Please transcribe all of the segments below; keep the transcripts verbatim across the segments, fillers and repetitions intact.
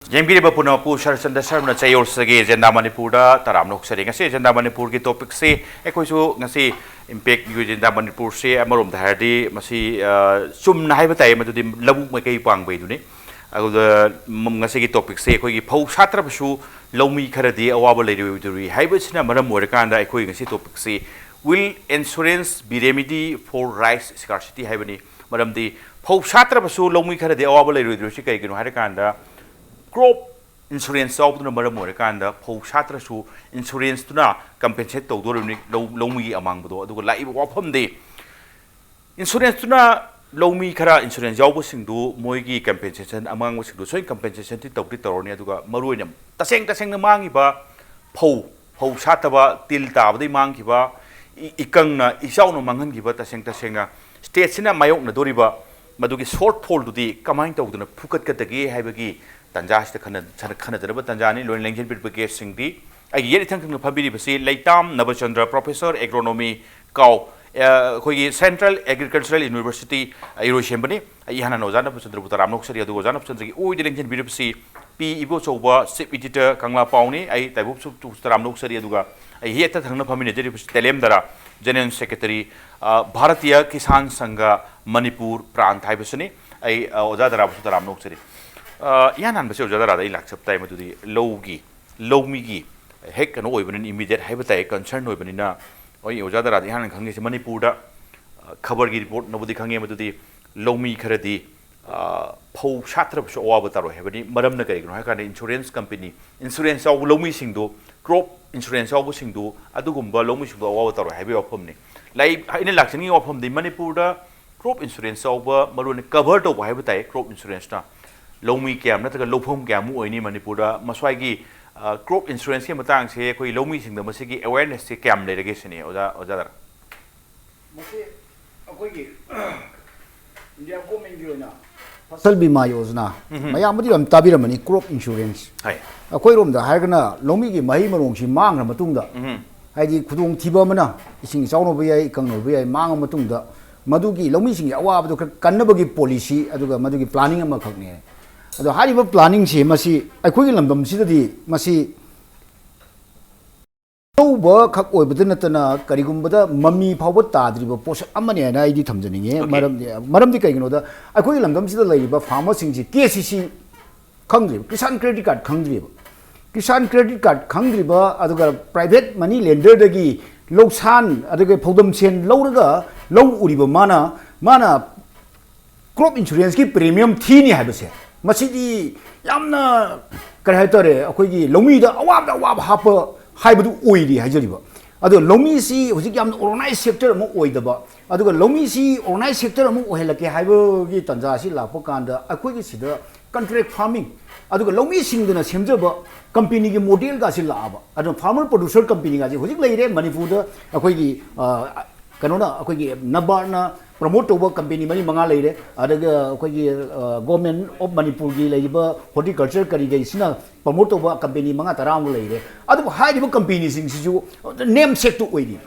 ꯌꯦꯡꯕꯤꯔꯤꯕ ꯄꯨꯝꯅꯃꯛꯄꯨ ꯁꯔꯆꯟꯗ ꯁꯔꯃꯅ ꯆꯌꯣꯜꯁꯤꯗꯒꯤ ꯑꯦꯖꯦꯟꯗꯥ ꯃꯅꯤꯄꯨꯔꯗ ꯇꯔꯥꯝꯅ ꯑꯣꯛꯆꯔꯤ꯫ ꯉꯁꯤ ꯑꯦꯖꯦꯟꯗꯥ ꯃꯅꯤꯄꯨꯔꯒꯤ ꯇꯣꯄꯤꯛꯁꯤ ꯑꯩꯈꯣꯏꯁꯨ ꯉꯁꯤ ꯏꯝꯄꯦꯛ ꯌꯨ ꯑꯦꯖꯦꯟꯗꯥ ꯃꯅꯤꯄꯨꯔꯁꯦ ꯑꯃꯔꯣꯝꯗ ꯍꯥꯏꯔꯗꯤ ꯃꯁꯤ, ꯑ, ꯆꯨꯝꯅ ꯍꯥꯏꯕ ꯇꯥꯏ, ꯃꯗꯨꯗꯤ ꯂꯧꯕꯨꯛ ꯃꯥꯏꯀꯩ ꯄꯥꯡꯕꯩꯗꯨꯅꯤ꯫ ꯑꯗꯨꯗ ꯉꯁꯤꯒꯤ ꯇꯣꯄꯤꯛꯁꯦ ꯑꯩꯈꯣꯏꯒꯤ ꯐꯧ ꯁꯥꯠꯇ꯭ꯔꯕꯁꯨ ꯂꯧꯃꯤ ꯈꯔꯗꯤ ꯑꯋꯥꯕ ꯂꯩꯔꯣꯏꯗꯧꯔꯤ ꯍꯥꯏꯕꯁꯤꯅ ꯃꯔꯝ ꯑꯣꯏꯔꯀꯥꯟꯗ ꯑꯩꯈꯣꯏ ꯉꯁꯤ ꯇꯣꯄꯤꯛꯁꯤ "Will insurance be remedy for rice scarcity?" ꯍꯥꯏꯕꯅꯤ꯫ ꯃꯔꯝꯗꯤ ꯐꯧ ꯁꯥꯠꯇ꯭ꯔꯕꯁꯨ ꯂꯧꯃꯤ ꯈꯔꯗꯤ ꯑꯋꯥꯕ ꯂꯩꯔꯣꯏꯗꯧꯔꯤꯁꯤ ꯀꯩꯒꯤꯅꯣ ꯍꯥꯏꯔꯀꯥꯟꯗ, ꯀ꯭ꯔꯣꯞ ꯏꯟꯁꯨꯔꯦꯟꯁ ꯌꯥꯎꯕꯗꯨꯅ ꯃꯔꯝ ꯑꯣꯏꯔꯀꯥꯟꯗ ꯐꯧ ꯁꯥꯠꯇ꯭ꯔꯁꯨ ꯏꯟꯁꯨꯔꯦꯟꯁꯇꯨꯅ ꯀꯝꯄꯦꯟꯁꯦꯠ ꯇꯧꯗꯣꯔꯤꯕꯅꯤ ꯂꯧ, ꯂꯧꯃꯤꯒꯤ ꯑꯃꯥꯡꯕꯗꯣ꯫ ꯑꯗꯨꯒ ꯂꯥꯛꯏꯕ ꯋꯥꯐꯝꯗꯤ, ꯏꯟꯁꯨꯔꯦꯟꯁꯇꯨꯅ ꯂꯧꯃꯤ ꯈꯔ ꯏꯟꯁꯨꯔꯦꯟꯁ ꯌꯥꯎꯕꯁꯤꯡꯗꯨ ꯃꯣꯏꯒꯤ ꯀꯝꯄꯦꯟꯁꯦꯁꯟ ꯑꯃꯥꯡꯕꯁꯤꯡꯗꯨ ꯁꯣꯏꯅ ꯀꯝꯄꯦꯟꯁꯦꯁꯟꯗꯤ ꯇꯧꯗꯤ ꯇꯧꯔꯅꯤ꯫ ꯑꯗꯨꯒ ꯃꯔꯨꯑꯣꯏꯅ ꯇꯁꯦꯡ ꯇꯁꯦꯡꯅ ꯃꯥꯡꯉꯤꯕ ꯐꯧ, ꯐꯧ ꯁꯥꯠꯇꯕ, ꯇꯤꯜ ꯇꯥꯕꯗꯒꯤ ꯃꯥꯡꯈꯤꯕ, ꯏ-, ꯏꯀꯪꯅ ꯏꯆꯥꯎꯅ ꯃꯥꯡꯍꯟꯈꯤꯕ, ꯇꯁꯦꯡ ꯇꯁꯦꯡꯅ ꯁ꯭ꯇꯦꯠꯁꯤꯅ ꯃꯥꯌꯣꯛꯅꯗꯣꯔꯤꯕ ꯃꯗꯨꯒꯤ ꯁꯣꯔꯠ ꯐꯣꯜꯗꯨꯗꯤ ꯀꯃꯥꯏꯅ ꯇꯧꯗꯅ ꯐꯨꯀꯠꯀꯗꯒꯦ ꯍꯥꯏꯕꯒꯤ ꯇꯥꯟꯖꯥꯁꯤꯗ ꯈꯟꯅ-, ꯈꯟꯅꯖꯅꯕ ꯇꯥꯟꯖꯥꯅꯤ꯫ ꯂꯣꯏꯅ ꯂꯦꯡꯁꯤꯟꯕꯤꯔꯤꯕ ꯒꯦꯁꯁꯤꯡꯗꯤ ꯑꯩꯒꯤ ꯌꯦꯠ ꯏꯊꯪ ꯊꯪꯅ ꯐꯝꯕꯤꯔꯤꯕꯁꯤ ꯂꯩꯇꯥꯝ ꯅꯕꯆꯟꯗ꯭ꯔ, ꯄ꯭ꯔꯣꯐꯦꯁꯔ ꯑꯦꯒ꯭ꯔꯣꯅꯣꯃꯤ ꯀꯥꯎ, ꯑ, ꯑꯩꯈꯣꯏꯒꯤ ꯁꯦꯟꯇ꯭ꯔꯦꯜ ꯑꯦꯒ꯭ꯔꯤꯀꯜꯆꯔꯦꯜ ꯌꯨꯅꯤꯚꯔꯁꯤꯇꯤ, ꯑ, ꯏꯔꯣꯏꯁꯦꯝꯕꯅꯤ꯫ ꯑꯩ ꯏꯍꯥꯟ ꯍꯥꯟꯅ ꯑꯣꯖꯥ ꯅꯕꯆꯟꯗ꯭ꯔꯕꯨ ꯇꯔꯥꯝꯅ ꯑꯣꯛꯆꯔꯤ꯫ ꯑꯗꯨꯒ ꯑꯣꯖꯥ ꯅꯕꯆꯟꯗ꯭ꯔꯒꯤ ꯑꯣꯏꯗ ꯂꯦꯡꯁꯤꯟꯕꯤꯔꯤꯕꯁꯤ ꯄꯤ ꯏꯕꯣꯆꯧꯕ, ꯆꯤꯞ ꯏꯗꯤꯇꯔ ꯀꯪꯂꯥ ꯄꯥꯎꯅꯤ꯫ ꯑꯩ ꯇꯥꯏꯕꯪ ꯁꯨ-, ꯇꯔꯥꯝꯅ ꯑꯣꯛꯆꯔꯤ꯫ ꯑꯗꯨꯒ ꯑꯩ ꯌꯦꯠꯇ ꯊꯪꯅ ꯐꯝꯃꯤꯟꯅꯖꯔꯤꯕꯁꯤ ꯇꯦꯂꯦꯝ ꯗꯔꯥ, ꯖꯦꯅꯔꯦꯜ ꯁꯦꯀ꯭ꯔꯦꯇꯔꯤ, ꯑ, ꯚꯥꯔꯇꯤꯌ ꯀꯤꯁꯥꯟ ꯁꯪꯘ ꯃꯅꯤꯄꯨꯔ ꯄ꯭ꯔꯥꯟꯠ ꯍꯥꯏꯕꯁꯤꯅꯤ꯫ ꯑꯩ, ꯑ, ꯑꯣꯖꯥ ꯗꯔꯥꯕꯨꯁꯨ ꯇꯔꯥꯝꯅ ꯑꯣꯛꯆꯔꯤ꯫ ꯑ, ꯏꯍꯥꯟ ꯍꯥꯟꯕꯁꯦ ꯑꯣꯖꯥ ꯗꯔꯥꯗ ꯑꯩ ꯂꯥꯛꯆꯕ ꯇꯥꯏ, ꯃꯗꯨꯗꯤ ꯂꯧꯒꯤ, ꯂꯧꯃꯤꯒꯤ ꯍꯦꯛ ꯀꯩꯅꯣ ꯑꯣꯏꯕꯅꯤꯅ, ꯏꯃꯤꯗꯤꯌꯦꯠ ꯍꯥꯏꯕ ꯇꯥꯏ, ꯀꯟꯁꯔꯟ ꯑꯣꯏꯕꯅꯤꯅ, ꯑꯩ ꯑꯣꯖꯥ ꯗꯔꯥꯗ ꯏꯍꯥꯟ ꯍꯥꯟꯅ ꯈꯪꯉꯤꯁꯦ ꯃꯅꯤꯄꯨꯔꯗ, ꯑ, ꯈꯕꯔꯒꯤ ꯔꯤꯄꯣꯔꯠꯅꯕꯨꯗꯤ ꯈꯪꯉꯦ, ꯃꯗꯨꯗꯤ ꯂꯧꯃꯤ ꯈꯔꯗꯤ, ꯑ, ꯐꯧ ꯁꯥꯠꯇ꯭ꯔꯕꯁꯨ ꯑꯋꯥꯕ ꯇꯥꯔꯣꯏ ꯍꯥꯏꯕꯅꯤ꯫ ꯃꯔꯝꯅ ꯀꯔꯤꯒꯤꯅꯣ ꯍꯥꯏ ꯀꯥꯟꯗ ꯏꯟꯁꯨꯔꯦꯟꯁ ꯀꯝꯄꯦꯅꯤ, ꯏꯟꯁꯨꯔꯦꯟꯁ ꯌꯥꯎꯕ ꯂꯧꯃꯤꯁꯤꯡꯗꯨ, ꯀ꯭ꯔꯣꯞ ꯏꯟꯁꯨꯔꯦꯟꯁ ꯌꯥꯎꯕꯁꯤꯡꯗꯨ, ꯑꯗꯨꯒꯨꯝꯕ ꯂꯧꯃꯤꯁꯤꯡꯗꯨ ꯑꯋꯥꯕ ꯇꯥꯔꯣꯏ ꯍꯥꯏꯕꯒꯤ ꯋꯥꯐꯝꯅꯤ꯫ ꯂꯥꯏ-, ꯑꯩꯅ ꯂꯥꯛꯆꯅꯤꯡꯉꯤ ꯋꯥꯐꯝꯗꯤ ꯃꯅꯤꯄꯨꯔꯗ ꯀ꯭ꯔꯣꯞ ꯏꯟꯁꯨꯔꯦꯟꯁ ꯌꯥꯎꯕ, ꯃꯔꯨꯑꯣꯏꯅ ꯀꯚꯔ ꯇꯧꯕ ꯍꯥꯏꯕ ꯇꯥꯏ, ꯀ꯭ꯔꯣꯞ ꯏꯟꯁꯨꯔꯦꯟꯁꯅ ꯂꯧꯃꯤ ꯀꯌꯥꯝ ꯅꯠꯇ꯭ꯔꯒ ꯂꯧꯐꯝ ꯀꯌꯥꯃꯨꯛ ꯑꯣꯏꯅꯤ ꯃꯅꯤꯄꯨꯔꯗ? ꯃꯁ꯭ꯋꯥꯏꯒꯤ, ꯑ, ꯀ꯭ꯔꯣꯞ ꯏꯟꯁꯨꯔꯦꯟꯁꯁꯤ ꯃꯇꯥꯡꯁꯦ ꯑꯩꯈꯣꯏ ꯂꯧꯃꯤꯁꯤꯡꯗ ꯃꯁꯤꯒꯤ ꯑꯦꯋꯦꯔꯅꯦꯁꯁꯦ ꯀꯌꯥꯝ ꯂꯩꯔꯒꯦ ꯁꯤꯅꯤ, ꯑꯣꯖꯥ, ꯑꯣꯖꯥ ꯗꯔꯥ? ꯃꯁꯤ ꯑꯩꯈꯣꯏꯒꯤ ꯏꯟꯗꯤꯌꯥ ꯒꯣꯔꯃꯦꯟꯒꯤ ꯑꯣꯏꯅ ꯐꯁꯜ ꯕꯤꯃꯥ ꯌꯣꯖꯅꯥ, ꯎꯝꯍꯨꯝ꯫ ꯃꯌꯥꯝꯕꯨꯗꯤ ꯌꯥꯝ ꯇꯥꯕꯤꯔꯝꯃꯅꯤ, ꯀ꯭ꯔꯣꯞ ꯏꯟꯁꯨꯔꯦꯟꯁ꯫ ꯍꯥꯏ꯫ ꯑꯩꯈꯣꯏꯔꯣꯝꯗ ꯍꯥꯏꯔꯒꯅ ꯂꯧꯃꯤꯒꯤ ꯃꯍꯩ ꯃꯔꯣꯡꯁꯤ ꯃꯥꯡꯈ꯭ꯔ ꯃꯇꯨꯡꯗ, ꯎꯝꯍꯨꯝ꯫ ꯍꯥꯏꯗꯤ ꯈꯨꯗꯣꯡꯊꯤꯕ ꯑꯃꯅ ꯏꯁꯤꯡ ꯏꯆꯥꯎꯅꯕ ꯌꯥꯏ, ꯏꯀꯪꯅꯕ ꯌꯥꯏ, ꯃꯥꯡꯉ ꯃꯇꯨꯡꯗ ꯃꯗꯨꯒꯤ ꯂꯧꯃꯤꯁꯤꯡꯒꯤ ꯑꯋꯥꯕꯗꯨ ꯈꯔ ꯀꯟꯅꯕꯒꯤ ꯄꯣꯂꯤꯁꯤ, ꯑꯗꯨꯒ ꯃꯗꯨꯒꯤ ꯄ꯭ꯂꯥꯅꯤꯡ ꯑꯃꯈꯛꯅꯦ꯫ ꯑꯗꯣ ꯍꯥꯏꯔꯤꯕ ꯄ꯭ꯂꯥꯅꯤꯡꯁꯤ ꯃꯁꯤ ꯑꯩꯈꯣꯏꯒꯤ ꯂꯝꯗꯝꯁꯤꯗꯗꯤ ꯃꯁꯤ ꯑꯅꯧꯕ ꯈꯛ ꯑꯣꯏꯕꯗ ꯅꯠꯇꯅ ꯀꯔꯤꯒꯨꯝꯕꯗ ꯃꯃꯤ ꯐꯥꯎꯕ ꯇꯥꯗ꯭ꯔꯤꯕ ꯄꯣꯠꯁꯛ ꯑꯃꯅꯦꯅ ꯑꯩꯗꯤ ꯊꯝꯖꯅꯤꯡꯉꯦ꯫ Okay. ꯃꯔꯝꯗꯤ ꯃꯔꯝꯗꯤ ꯀꯩꯒꯤꯅꯣꯗ ꯑꯩꯈꯣꯏꯒꯤ ꯂꯝꯗꯝꯁꯤꯗ ꯂꯩꯔꯤꯕ ꯐꯥꯔꯃꯔꯁꯤꯡꯁꯤ ꯀꯦ ꯁꯤ ꯁꯤ ꯈꯪꯗ꯭ꯔꯤꯕ, ꯀꯤꯁꯥꯟ ꯀ꯭ꯔꯦꯗꯤꯠ ꯀꯥꯔꯗ ꯈꯪꯗ꯭ꯔꯤꯕ, ꯀꯤꯁꯥꯟ ꯀ꯭ꯔꯦꯗꯤꯠ ꯀꯥꯔꯗ ꯈꯪꯗ꯭ꯔꯤꯕ, ꯑꯗꯨꯒ ꯄ꯭ꯔꯥꯏꯚꯦꯠ ꯃꯅꯤ ꯂꯦꯟꯗꯔꯗꯒꯤ ꯂꯧꯁꯥꯟ ꯑꯗꯨꯒ ꯐꯧꯗꯝ ꯁꯦꯟ ꯂꯧꯔꯒ ꯂꯧ ꯎꯔꯤꯕ ꯃꯥꯅ ꯃꯥꯅ ꯀ꯭ꯔꯣꯞ ꯏꯟꯁꯨꯔꯦꯟꯁꯀꯤ ꯄ꯭ꯔꯤꯃꯤꯌꯝ ꯊꯤꯅꯤ ꯍꯥꯏꯕꯁꯦ, ꯃꯁꯤꯗꯤ ꯌꯥꯝꯅ, ꯀꯔꯤ ꯍꯥꯏꯇꯥꯔꯦ, ꯑꯩꯈꯣꯏꯒꯤ ꯂꯧꯃꯤꯗ ꯑꯋꯥꯕꯗ ꯑꯋꯥꯕ ꯍꯥꯞꯄ ꯍꯥꯏꯕꯗꯨ ꯑꯣꯏꯔꯤ ꯍꯥꯏꯖꯔꯤꯕ꯫ ꯑꯗꯣ ꯂꯧꯃꯤꯁꯤ ꯍꯧꯖꯤꯛ ꯌꯥꯝꯅ ꯑꯣꯔꯒꯅꯥꯏꯖ ꯁꯦꯛꯇꯔ ꯑꯃ ꯑꯣꯏꯗꯕ, ꯑꯗꯨꯒ ꯂꯧꯃꯤꯁꯤ ꯑꯣꯔꯒꯅꯥꯏꯖ ꯁꯦꯛꯇꯔ ꯑꯃ ꯑꯣꯏꯍꯜꯂꯛꯀꯦ ꯍꯥꯏꯕꯒꯤ ꯇꯥꯟꯖꯥ ꯑꯁꯤ ꯂꯥꯛꯄ ꯀꯥꯟꯗ ꯑꯩꯈꯣꯏꯒꯤ ꯁꯤꯗ ꯀꯟꯇ꯭ꯔꯦꯛ ꯐꯥꯔꯃꯤꯡ, ꯑꯗꯨꯒ ꯂꯧꯃꯤꯁꯤꯡꯗꯨꯅ ꯁꯦꯝꯖꯕ ꯀꯝꯄꯦꯅꯤꯒꯤ ꯃꯣꯗꯦꯜꯒꯁꯤ ꯂꯥꯛꯑꯕ꯫ ꯑꯗꯨꯅ ꯐꯥꯔꯃꯔ ꯄ꯭ꯔꯣꯗ꯭ꯌꯨꯁꯔ ꯀꯝꯄꯦꯅꯤꯒꯁꯤ ꯍꯧꯖꯤꯛ ꯂꯩꯔꯦ ꯃꯅꯤꯄꯨꯔꯗ꯫ ꯑꯩꯈꯣꯏꯒꯤ, ꯑ, ꯀꯩꯅꯣꯅ, ꯑꯩꯈꯣꯏꯒꯤ ꯅꯕꯥꯔꯠꯅ ꯄ꯭ꯔꯃꯣꯠ ꯇꯧꯕ ꯀꯝꯄꯦꯅꯤ ꯃꯔꯤ ꯃꯉꯥ ꯂꯩꯔꯦ꯫ ꯑꯗꯨꯒ ꯑꯩꯈꯣꯏꯒꯤ, ꯑ, ꯒꯣꯔꯃꯦꯟ ꯑꯣꯐ ꯃꯅꯤꯄꯨꯔꯒꯤ ꯂꯩꯔꯤꯕ ꯍꯣꯔꯇꯤꯀꯜꯆꯔ ꯀꯔꯤ ꯀꯔꯤꯁꯤꯅ ꯄ꯭ꯔꯃꯣꯠ ꯇꯧꯕ ꯀꯝꯄꯦꯅꯤ ꯃꯉꯥ ꯇꯔꯥꯃꯨꯛ ꯂꯩꯔꯦ꯫ ꯑꯗꯨꯕꯨ ꯍꯥꯏꯔꯤꯕ ꯀꯝꯄꯦꯅꯤꯁꯤꯡꯁꯤꯁꯨ ꯅꯦꯝ ꯁꯦꯛꯇꯨ ꯑꯣꯏꯔꯤ,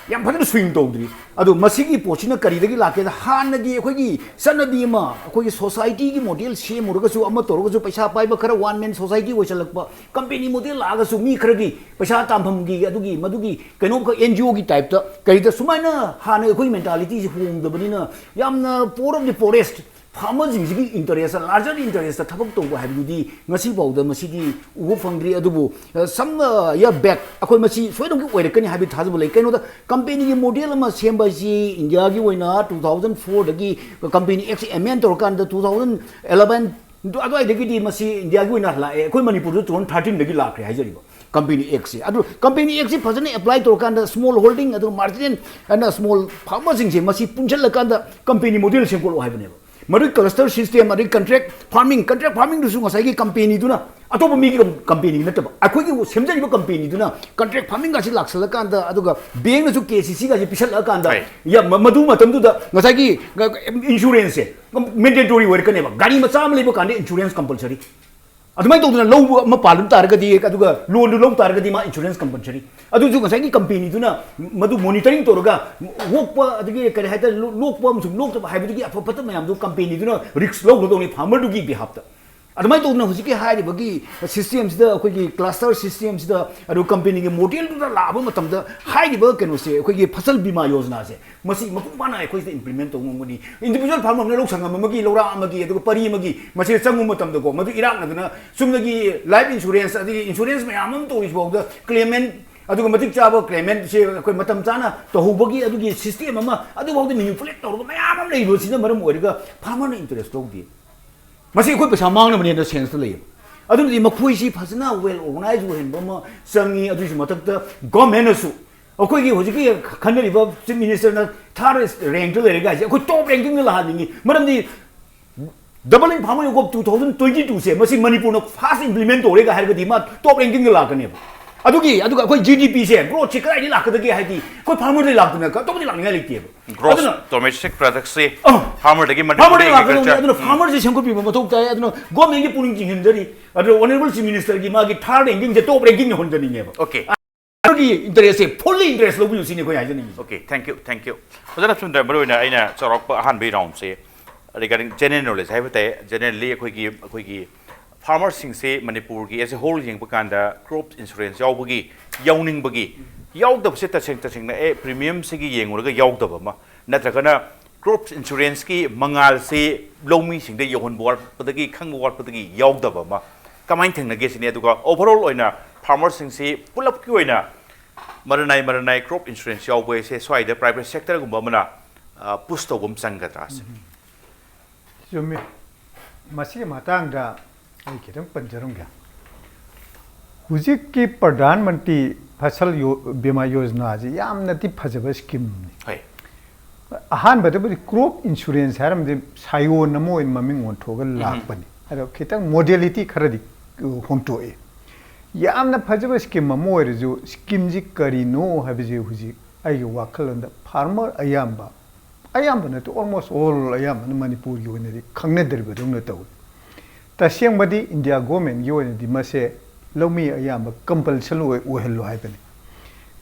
ꯌꯥꯝ ꯐꯖꯅ ꯁ꯭ꯋꯤꯡ ꯇꯧꯗ꯭ꯔꯤ꯫ ꯑꯗꯣ ꯃꯁꯤꯒꯤ ꯄꯣꯠꯁꯤꯅ ꯀꯔꯤꯗꯒꯤ ꯂꯥꯛꯀꯦꯗ, ꯍꯥꯟꯅꯒꯤ ꯑꯩꯈꯣꯏꯒꯤ ꯆꯠꯅꯕꯤ ꯑꯃ, ꯑꯩꯈꯣꯏꯒꯤ ꯁꯣꯁꯥꯏꯇꯤꯒꯤ ꯃꯣꯗꯦꯜ ꯁꯦꯝꯃꯨꯔꯒꯁꯨ, ꯑꯃ ꯇꯧꯔꯒꯁꯨ, ꯄꯩꯁꯥ ꯄꯥꯏꯕ ꯈꯔ ꯋꯥꯟ ꯃꯦꯟ ꯁꯣꯁꯥꯏꯇꯤ ꯑꯣꯏꯁꯜꯂꯛꯄ, ꯀꯝꯄꯦꯅꯤ ꯃꯣꯗꯦꯜ ꯂꯥꯛꯑꯒꯁꯨ ꯃꯤ ꯈꯔꯒꯤ ꯄꯩꯁꯥ ꯇꯥꯟꯐꯝꯒꯤ ꯑꯗꯨꯒꯤ ꯃꯗꯨꯒꯤ ꯀꯩꯅꯣꯝꯈꯛ ꯑꯦꯟ ꯖꯤ ꯑꯣꯒꯤ ꯇꯥꯏꯞꯇ ꯀꯔꯤꯗ, ꯁꯨꯃꯥꯏꯅ ꯍꯥꯟꯅ ꯑꯩꯈꯣꯏ ꯃꯦꯟꯇꯥꯂꯤꯇꯤꯁꯤ ꯍꯣꯡꯗꯕꯅꯤꯅ ꯌꯥꯝꯅ ꯄꯣꯔ ꯑꯣꯐ ꯗꯤ ꯄꯣꯔꯦꯁ ꯐꯥꯔꯃꯔꯁꯤꯡꯁꯤꯒꯤ ꯏꯟꯇꯔꯦꯁꯇ, ꯂꯥꯔꯖꯔ ꯏꯟꯇꯔꯦꯁꯇ ꯊꯕꯛ ꯇꯧꯕ ꯍꯥꯏꯕꯗꯨꯗꯤ ꯉꯁꯤ ꯐꯥꯎꯗ ꯃꯁꯤꯗꯤ ꯎꯕ ꯐꯪꯗ꯭ꯔꯤ꯫ ꯑꯗꯨꯕꯨ, ꯑ, some, ꯑ, year back ꯑꯩꯈꯣꯏ ꯃꯁꯤ ꯁꯣꯏꯗꯅꯃꯛꯀꯤ ꯑꯣꯏꯔꯛꯀꯅꯤ ꯍꯥꯏꯕꯒꯤ ꯊꯥꯖꯕ ꯂꯩ꯫ ꯀꯩꯅꯣꯗ ꯀꯝꯄꯦꯅꯤꯒꯤ ꯃꯣꯗꯦꯜ ꯑꯃ ꯁꯦꯝꯕ ꯍꯥꯏꯁꯤ ꯏꯟꯗꯤꯌꯥꯒꯤ ꯑꯣꯏꯅ two thousand fourꯗꯒꯤ ꯀꯝꯄꯦꯅꯤ ꯑꯦꯛꯁ ꯑꯦꯃꯦꯟ ꯇꯧꯔꯀꯥꯟꯗ two thousand eleven ꯑꯗꯨꯋꯥꯏꯗꯒꯤꯗꯤ ꯃꯁꯤ ꯏꯟꯗꯤꯌꯥꯒꯤ ꯑꯣꯏꯅ ꯂꯥꯛꯑꯦ꯫ ꯑꯩꯈꯣꯏ ꯃꯅꯤꯄꯨꯔꯗ two thousand thirteenꯗꯒꯤ ꯂꯥꯛꯈ꯭ꯔꯦ ꯍꯥꯏꯖꯔꯤꯕ ꯀꯝꯄꯦꯅꯤ ꯑꯦꯛꯁꯁꯦ꯫ ꯑꯗꯨ ꯀꯝꯄꯦꯅꯤ ꯑꯦꯛꯁꯁꯦ ꯐꯖꯅ ꯑꯦꯄ꯭ꯂꯥꯏ ꯇꯧꯔꯀꯥꯟꯗ small holding ꯑꯗꯨꯒ marginal ꯑꯦꯟ ꯁ꯭ꯃꯣꯜ ꯐꯥꯔꯃꯔꯁꯤꯡꯁꯦ ꯃꯁꯤ ꯄꯨꯟꯁꯤꯜꯂꯀꯥꯟꯗ ꯀꯝꯄꯦꯅꯤ ꯃꯣꯗꯦꯜ ꯁꯦꯝꯒꯠꯂꯣ ꯍꯥꯏꯕꯅꯦꯕ꯫ ꯃꯗꯨꯒꯤ ꯀ꯭ꯂꯁꯇꯔ ꯁꯤꯁꯇꯦꯝ, ꯑꯗꯩ ꯀꯟꯇ꯭ꯔꯦꯛ ꯐꯥꯔꯃꯤꯡ, ꯀꯟꯇ꯭ꯔꯦꯛ ꯐꯥꯔꯃꯤꯡꯗꯨꯁꯨ ꯉꯁꯥꯏꯒꯤ ꯀꯝꯄꯦꯅꯤꯗꯨꯅ, ꯑꯇꯣꯞꯄ ꯃꯤꯒꯤ ꯀꯝꯄꯦꯅꯤ ꯅꯠꯇꯕ, ꯑꯩꯈꯣꯏꯒꯤ ꯁꯦꯝꯖꯔꯤꯕ ꯀꯝꯄꯦꯅꯤꯗꯨꯅ ꯀꯟꯇ꯭ꯔꯦꯛ ꯐꯥꯔꯃꯤꯡꯒꯁꯤ ꯂꯥꯛꯁꯜꯂꯀꯥꯟꯗ, ꯑꯗꯨꯒ ꯕꯦꯡꯅꯁꯨ ꯀꯦ ꯁꯤ ꯁꯤꯒꯁꯤ ꯄꯤꯁꯜꯂꯛꯑꯀꯥꯟꯗ, ꯍꯣꯏ꯫ ꯌꯥ-, ꯃ-, ꯃꯗꯨ ꯃꯇꯝꯗꯨꯗ ꯉꯁꯥꯏꯒꯤ ꯏꯟꯁꯨꯔꯦꯟꯁꯁꯦ ꯃꯦꯟꯗꯦꯇꯣꯔꯤ ꯑꯣꯏꯔꯛꯀꯅꯦꯕ꯫ ꯒꯥꯔꯤ ꯃꯆꯥ ꯑꯃ ꯂꯩꯕ ꯀꯥꯟꯗ ꯏꯟꯁꯨꯔꯦꯟꯁ ꯀꯝꯄꯜꯁꯔꯤ꯫ ꯑꯗꯨꯃꯥꯏꯅ ꯇꯧꯗꯅ ꯂꯧꯕ ꯑꯃ ꯄꯥꯜꯂꯝ ꯇꯥꯔꯒꯗꯤ, ꯑꯗꯨꯒ ꯂꯣꯟꯗꯨ ꯂꯧ ꯇꯥꯔꯒꯗꯤ, ꯃꯥ ꯏꯟꯁꯨꯔꯦꯟꯁ ꯀꯝꯄꯜꯁꯔꯤ꯫ ꯑꯗꯨꯁꯨ ꯉꯁꯥꯏꯒꯤ ꯀꯝꯄꯦꯅꯤꯗꯨꯅ ꯃꯗꯨ ꯃꯣꯅꯤꯇꯔꯤꯡ ꯇꯧꯔꯒ, ꯑꯣꯛꯄ, ꯑꯗꯒꯤ ꯀꯔꯤ ꯍꯥꯏꯇꯥꯔꯦ, ꯂꯣ-, ꯂꯣꯛꯄ ꯑꯃꯁꯨꯡ ꯂꯣꯛꯇꯕ ꯍꯥꯏꯕꯗꯨꯒꯤ ꯑꯐ ꯐꯠꯇ ꯃꯌꯥꯝꯗꯨ ꯀꯝꯄꯦꯅꯤꯗꯨꯅ ꯔꯤꯛꯁ ꯂꯧꯒꯗꯧꯅꯤ ꯐꯥꯔꯃꯔꯗꯨꯒꯤ ꯕꯤꯍꯥꯞꯇ꯫ ꯑꯗꯨꯃꯥꯏꯅ ꯇꯧꯗꯅ ꯍꯧꯖꯤꯛꯀꯤ ꯍꯥꯏꯔꯤꯕꯒꯤ ꯁꯤꯁꯇꯦꯝꯁꯤꯗ, ꯑꯩꯈꯣꯏꯒꯤ ꯀ꯭ꯂꯁꯇꯔ ꯁꯤꯁꯇꯦꯝꯁꯤꯗ, ꯑꯗꯨ ꯀꯝꯄꯦꯅꯤꯒꯤ ꯃꯣꯗꯦꯜꯗꯨꯗ ꯂꯥꯛꯑꯕ ꯃꯇꯝꯗ, ꯍꯥꯏꯔꯤꯕ ꯀꯩꯅꯣꯁꯦ, ꯑꯩꯈꯣꯏꯒꯤ ꯐꯁꯜ ꯕꯤꯃꯥ ꯌꯣꯖꯅꯥꯁꯦ, ꯃꯁꯤ ꯃꯄꯨꯡ ꯐꯥꯅ ꯑꯩꯈꯣꯏꯁꯤꯗ ꯏꯝꯄ꯭ꯂꯤꯃꯦꯟ ꯇꯧꯕ ꯉꯝꯒꯅꯤ꯫ ꯏꯟꯗꯤꯕꯤꯖꯨꯋꯦꯜ ꯐꯥꯔꯃꯔ ꯑꯃꯅ ꯂꯧ ꯁꯪꯉꯝ ꯑꯃꯒꯤ, ꯂꯧꯔꯥꯛ ꯑꯃꯒꯤ, ꯑꯗꯨꯒ ꯄꯔꯤ ꯑꯃꯒꯤ ꯃꯁꯤꯗ ꯆꯪꯕ ꯃꯇꯝꯗꯀꯣ, ꯃꯗꯨ ꯏꯔꯥꯛꯅꯗꯅ ꯆꯨꯝꯅꯒꯤ ꯂꯥꯏꯐ ꯏꯟꯁꯨꯔꯦꯟꯁ, ꯑꯗꯒꯤ ꯏꯟꯁꯨꯔꯦꯟꯁ ꯃꯌꯥꯝ ꯑꯃ ꯇꯧꯔꯤꯁꯤꯐꯥꯎꯗ ꯀ꯭ꯂꯦꯃꯦꯟ, ꯑꯗꯨꯒ ꯃꯇꯤꯛ ꯆꯥꯕ ꯀ꯭ꯂꯦꯃꯦꯟꯁꯦ ꯑꯩꯈꯣꯏ ꯃꯇꯝ ꯆꯥꯅ ꯇꯧꯍꯧꯕꯒꯤ ꯑꯗꯨꯒꯤ ꯁꯤꯁꯇꯦꯝ ꯑꯃ, ꯑꯗꯨꯐꯥꯎꯗ ꯃꯦꯅꯤꯄꯨꯂꯦꯠ ꯇꯧꯔꯒ ꯃꯌꯥꯝ ꯑꯃ ꯂꯩꯕꯁꯤꯅ ꯃꯔꯝ ꯑꯣꯏꯔꯒ ꯐꯥꯔꯃꯔꯅ ꯏꯟꯇꯔꯦꯁ ꯂꯧꯗꯦ꯫ ꯃꯁꯤ ꯑꯩꯈꯣꯏ ꯄꯩꯁꯥ ꯃꯥꯡꯅꯕꯅꯦꯅ ꯁꯦꯟꯁꯇ ꯂꯩꯌꯦꯕ꯫ ꯑꯗꯨꯅꯗꯤ ꯃꯈꯣꯏꯁꯤ ꯐꯖꯅ ꯋꯦꯜ ꯑꯣꯔꯒꯅꯥꯏꯖ ꯑꯣꯏꯍꯟꯕ ꯑꯃ ꯆꯪꯉꯤ꯫ ꯑꯗꯨꯒꯤꯁꯨ ꯃꯊꯛꯇ ꯒꯣꯔꯃꯦꯟꯅꯁꯨ, ꯑꯩꯈꯣꯏꯒꯤ ꯍꯧꯖꯤꯛꯀꯤ ꯈꯟꯅꯔꯤꯕ ꯆꯤꯐ ꯃꯤꯅꯤꯁꯇꯔꯅ ꯊꯥꯔꯗ ꯔꯦꯡꯛꯇ ꯂꯩꯔꯒ ꯍꯥꯏꯁꯦ, ꯑꯩꯈꯣꯏ ꯇꯣꯞ ꯔꯦꯡꯀꯤꯡꯗ ꯂꯥꯛꯍꯟꯅꯤꯡꯉꯤ꯫ ꯃꯔꯝꯗꯤ ꯗꯕꯜ ꯏꯟ ꯐꯥꯔꯃꯔ ꯌꯣꯛ ꯇꯨ ꯊꯥꯎꯖꯟ ꯇ꯭ꯋꯦꯟꯇꯤ ꯇꯨꯁꯦ, ꯃꯁꯤ ꯃꯅꯤꯄꯨꯔꯅ ꯐꯥꯁ ꯏꯝꯄ꯭ꯂꯤꯃꯦꯟ ꯇꯧꯔꯦꯒ ꯍꯥꯏꯔꯒꯗꯤ ꯃꯥ ꯇꯣꯞ ꯔꯦꯡꯀꯤꯡꯗ ꯂꯥꯛꯀꯅꯦꯕ꯫ ꯑꯗꯨꯒꯤ, ꯑꯗꯨꯒ ꯑꯩꯈꯣꯏ ꯖꯤ ꯗꯤ ꯄꯤꯁꯦ, ꯒ꯭ꯔꯣꯠꯁꯦ ꯀꯗꯥꯏꯗꯒꯤ ꯂꯥꯛꯀꯗꯒꯦ ꯍꯥꯏꯗꯤ, ꯑꯩꯈꯣꯏ ꯐꯥꯔꯃꯔꯗꯒꯤ ꯂꯥꯛꯇꯅ ꯑꯇꯣꯞꯄꯗꯤ ꯂꯥꯛꯅꯤꯡꯉꯥꯏ ꯂꯩꯇꯦꯕ꯫ ꯒ꯭ꯔꯣꯁ ꯑꯗꯨꯅ ꯗꯣꯃꯦꯁꯇꯤꯛ ꯄ꯭ꯔꯗꯛꯁꯦ ꯑ, ꯐꯥꯔꯃꯔꯗꯒꯤ, ꯃꯅꯤꯄꯨꯔꯗ ꯐꯥꯔꯃꯔꯗꯒꯤ ꯂꯥꯛꯀꯗꯧꯅꯤ꯫ ꯑꯦꯒ꯭ꯔꯤꯀꯜꯆꯔ꯫ ꯑꯗꯨꯅ ꯐꯥꯔꯃꯔꯁꯦ ꯁꯦꯝꯒꯠꯄꯤꯕ ꯃꯊꯧ ꯇꯥꯏ꯫ ꯑꯗꯨꯅ ꯒꯣꯔꯃꯦꯟꯒꯤ ꯄꯨꯛꯅꯤꯡ ꯆꯤꯡꯁꯤꯟꯖꯔꯤ꯫ ꯑꯗꯨꯒ ꯑꯣꯅꯔꯦꯕꯜ ꯆꯤꯐ ꯃꯤꯅꯤꯁꯇꯔꯒꯤ ꯃꯥꯒꯤ ꯊꯥꯔꯗ ꯔꯦꯡꯀꯤꯡꯁꯦ ꯇꯣꯞ ꯔꯦꯡꯀꯤꯡ ꯌꯧꯍꯟꯖꯅꯤꯡꯉꯦꯕ꯫ ꯑꯣꯀꯦ꯫ ꯑꯗꯨꯒꯤ ꯏꯟꯇꯔꯦꯁꯁꯦ, ꯐꯨꯜꯂꯤ ꯏꯟꯇꯔꯦꯁ ꯂꯧꯕꯤꯌꯨ ꯁꯤꯅꯤ ꯑꯩꯈꯣꯏ ꯍꯥꯏꯖꯅꯤꯡꯉꯤꯁꯦ꯫ Okay, thank you, thank you. ꯐꯖꯅ ꯁꯨꯝꯗ ꯃꯔꯨꯑꯣꯏꯅ ꯑꯩꯅ ꯆꯥꯎꯔꯥꯛꯄ ꯑꯍꯥꯟꯕꯒꯤ ꯔꯥꯎꯟꯁꯦ regarding general knowledge ꯍꯥꯏꯕ ꯇꯥꯏ꯫ Generally ꯑꯩꯈꯣꯏꯒꯤ, ꯑꯩꯈꯣꯏꯒꯤ ꯐꯥꯔꯃꯔꯁꯤꯡꯁꯦ ꯃꯅꯤꯄꯨꯔꯒꯤ as a whole ꯌꯦꯡꯕ ꯀꯥꯟꯗ ꯀ꯭ꯔꯣꯞ ꯏꯟꯁꯨꯔꯦꯟꯁ ꯌꯥꯎꯕꯒꯤ, ꯌꯥꯎꯅꯤꯡꯕꯒꯤ, ꯌꯥꯎꯗꯕꯁꯦ ꯇꯁꯦꯡ ꯇꯁꯦꯡꯅ ꯑꯦ ꯄ꯭ꯔꯤꯃꯤꯌꯝꯁꯤꯒꯤ ꯌꯦꯡꯉꯨꯔꯒ ꯌꯥꯎꯗꯕ ꯑꯃ, ꯅꯠꯇ꯭ꯔꯒꯅ ꯀ꯭ꯔꯣꯞ ꯏꯟꯁꯨꯔꯦꯟꯁꯀꯤ ꯃꯉꯥꯜꯁꯤ ꯂꯧꯃꯤꯁꯤꯡꯗ ꯌꯧꯍꯟꯕ ꯋꯥꯠꯄꯗꯒꯤ, ꯈꯪꯕ ꯋꯥꯠꯄꯗꯒꯤ ꯌꯥꯎꯗꯕ ꯑꯃ ꯀꯃꯥꯏꯅ ꯊꯦꯡꯅꯒꯦ ꯁꯤꯅꯤ꯫ ꯑꯗꯨꯒ ꯑꯣꯚꯔꯑꯣꯜ ꯑꯣꯏꯅ ꯐꯥꯔꯃꯔꯁꯤꯡꯁꯤ ꯄꯨꯂꯞꯀꯤ ꯑꯣꯏꯅ ꯃꯔꯅꯥꯏ ꯃꯔꯅꯥꯏ ꯀ꯭ꯔꯣꯞ ꯏꯟꯁꯨꯔꯦꯟꯁ ꯌꯥꯎꯕ ꯍꯥꯏꯁꯦ ꯁ꯭ꯋꯥꯏꯗ ꯄ꯭ꯔꯥꯏꯚꯦꯠ ꯁꯦꯛꯇꯔꯒꯨꯝꯕ ꯑꯃꯅ, ꯑ, ꯄꯨꯁ ꯇꯧꯕ ꯑꯃ ꯆꯪꯒꯗ꯭ꯔꯥ ꯁꯤꯅꯤ꯫ ꯆꯨꯝꯃꯤ꯫ ꯃꯁꯤꯒꯤ ꯃꯇꯥꯡꯗ ꯑꯩ ꯈꯤꯇꯪ ꯄꯟꯖꯔꯝꯒꯦ꯫ ꯍꯧꯖꯤꯛꯀꯤ ꯄ꯭ꯔꯙꯥꯟ ꯃꯟꯇ꯭ꯔꯤ ꯐꯁꯜ ꯌꯣ-, ꯕꯤꯃꯥ ꯌꯣꯖꯅꯥꯁꯤ ꯌꯥꯝꯅꯗꯤ ꯐꯖꯕ ꯁ꯭ꯀꯤꯝꯅꯤ꯫ ꯍꯣꯏ꯫ ꯑꯍꯥꯟꯕꯗꯕꯨꯗꯤ ꯀ꯭ꯔꯣꯞ ꯏꯟꯁꯨꯔꯦꯟꯁ ꯍꯥꯏꯔꯝꯕꯗꯤ ꯁꯥꯌꯣꯟ ꯑꯃ ꯑꯣꯏꯅ ꯃꯃꯤꯡ ꯑꯣꯟꯊꯣꯛꯑꯒ ꯎꯝ꯫ ꯂꯥꯛꯄꯅꯤ꯫ ꯑꯗꯣ ꯈꯤꯇꯪ ꯃꯣꯗꯦꯂꯤꯇꯤ ꯈꯔꯗꯤ, ꯑ, ꯍꯣꯡꯇꯣꯛꯑꯦ꯫ ꯌꯥꯝꯅ ꯐꯖꯕ ꯁ꯭ꯀꯤꯝ ꯑꯃ ꯑꯣꯏꯔꯁꯨ, ꯁ꯭ꯀꯤꯝꯁꯤ ꯀꯔꯤꯅꯣ ꯍꯥꯏꯕꯁꯤ ꯍꯧꯖꯤꯛ ꯑꯩꯒꯤ ꯋꯥꯈꯜꯂꯣꯟꯗ ꯐꯥꯔꯃꯔ ꯑꯌꯥꯝꯕ, ꯑꯌꯥꯝꯕ ꯅꯠꯇꯦ, almost all ꯑꯌꯥꯝꯕꯅ ꯃꯅꯤꯄꯨꯔꯒꯤ ꯑꯣꯏꯅꯗꯤ ꯈꯪꯅꯗ꯭ꯔꯤꯕꯗꯧꯅ ꯇꯧꯏ꯫ ꯇꯁꯦꯡꯕꯗꯤ ꯏꯟꯗꯤꯌꯥ ꯒꯣꯔꯃꯦꯟꯒꯤ ꯑꯣꯏꯅꯗꯤ ꯃꯁꯦ ꯂꯧꯃꯤ ꯑꯌꯥꯝꯕ ꯀꯝꯄꯜꯁꯟ ꯑꯣꯏ ꯑꯣꯏꯍꯜꯂꯨ ꯍꯥꯏꯕꯅꯤ꯫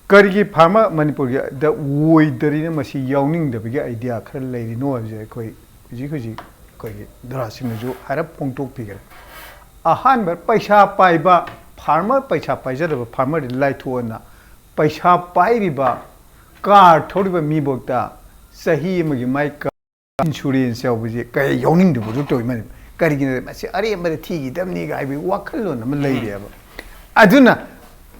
ꯀꯔꯤꯒꯤ ꯐꯥꯔꯃꯔ ꯃꯅꯤꯄꯨꯔꯒꯤꯗ ꯑꯣꯏꯗꯔꯤꯅ ꯃꯁꯤ ꯌꯥꯎꯅꯤꯡꯗꯕꯒꯤ ꯑꯥꯏꯗꯤꯌꯥ ꯈꯔ ꯂꯩꯔꯤꯅꯣ ꯍꯥꯏꯕꯁꯦ ꯑꯩꯈꯣꯏ ꯍꯧꯖꯤꯛ ꯍꯧꯖꯤꯛ ꯑꯩꯈꯣꯏꯒꯤ ꯗꯔꯥꯁꯤꯡꯅꯁꯨ ꯍꯥꯏꯔꯞ ꯐꯣꯡꯗꯣꯛꯄꯤꯈ꯭ꯔꯦ꯫ ꯑꯍꯥꯟꯕ ꯄꯩꯁꯥ ꯄꯥꯏꯕ ꯐꯥꯔꯃꯔ, ꯄꯩꯁꯥ ꯄꯥꯏꯖꯗꯕ ꯐꯥꯔꯃꯔꯗꯤ ꯂꯥꯏꯊꯣꯛꯑꯅ ꯄꯩꯁꯥ ꯄꯥꯏꯔꯤꯕ ꯀꯥꯔ ꯊꯧꯔꯤꯕ ꯃꯤꯐꯥꯎꯗ ꯆꯍꯤ ꯑꯃꯒꯤ ꯃꯥꯏ ꯏꯟꯁꯨꯔꯦꯟꯁ ꯌꯥꯎꯕꯁꯦ ꯀꯌꯥ ꯌꯥꯎꯅꯤꯡꯗꯕꯗꯨ ꯇꯧꯏ ꯃꯅꯤ꯫ ꯀꯔꯤꯒꯤꯅꯣ? ꯃꯁꯤ ꯑꯔꯦꯝꯕꯗ ꯊꯤꯈꯤꯗꯕꯅꯤꯒ ꯍꯥꯏꯕꯒꯤ ꯋꯥꯈꯜꯂꯣꯟ ꯑꯃ ꯂꯩꯔꯦꯕ꯫ ꯑꯗꯨꯅ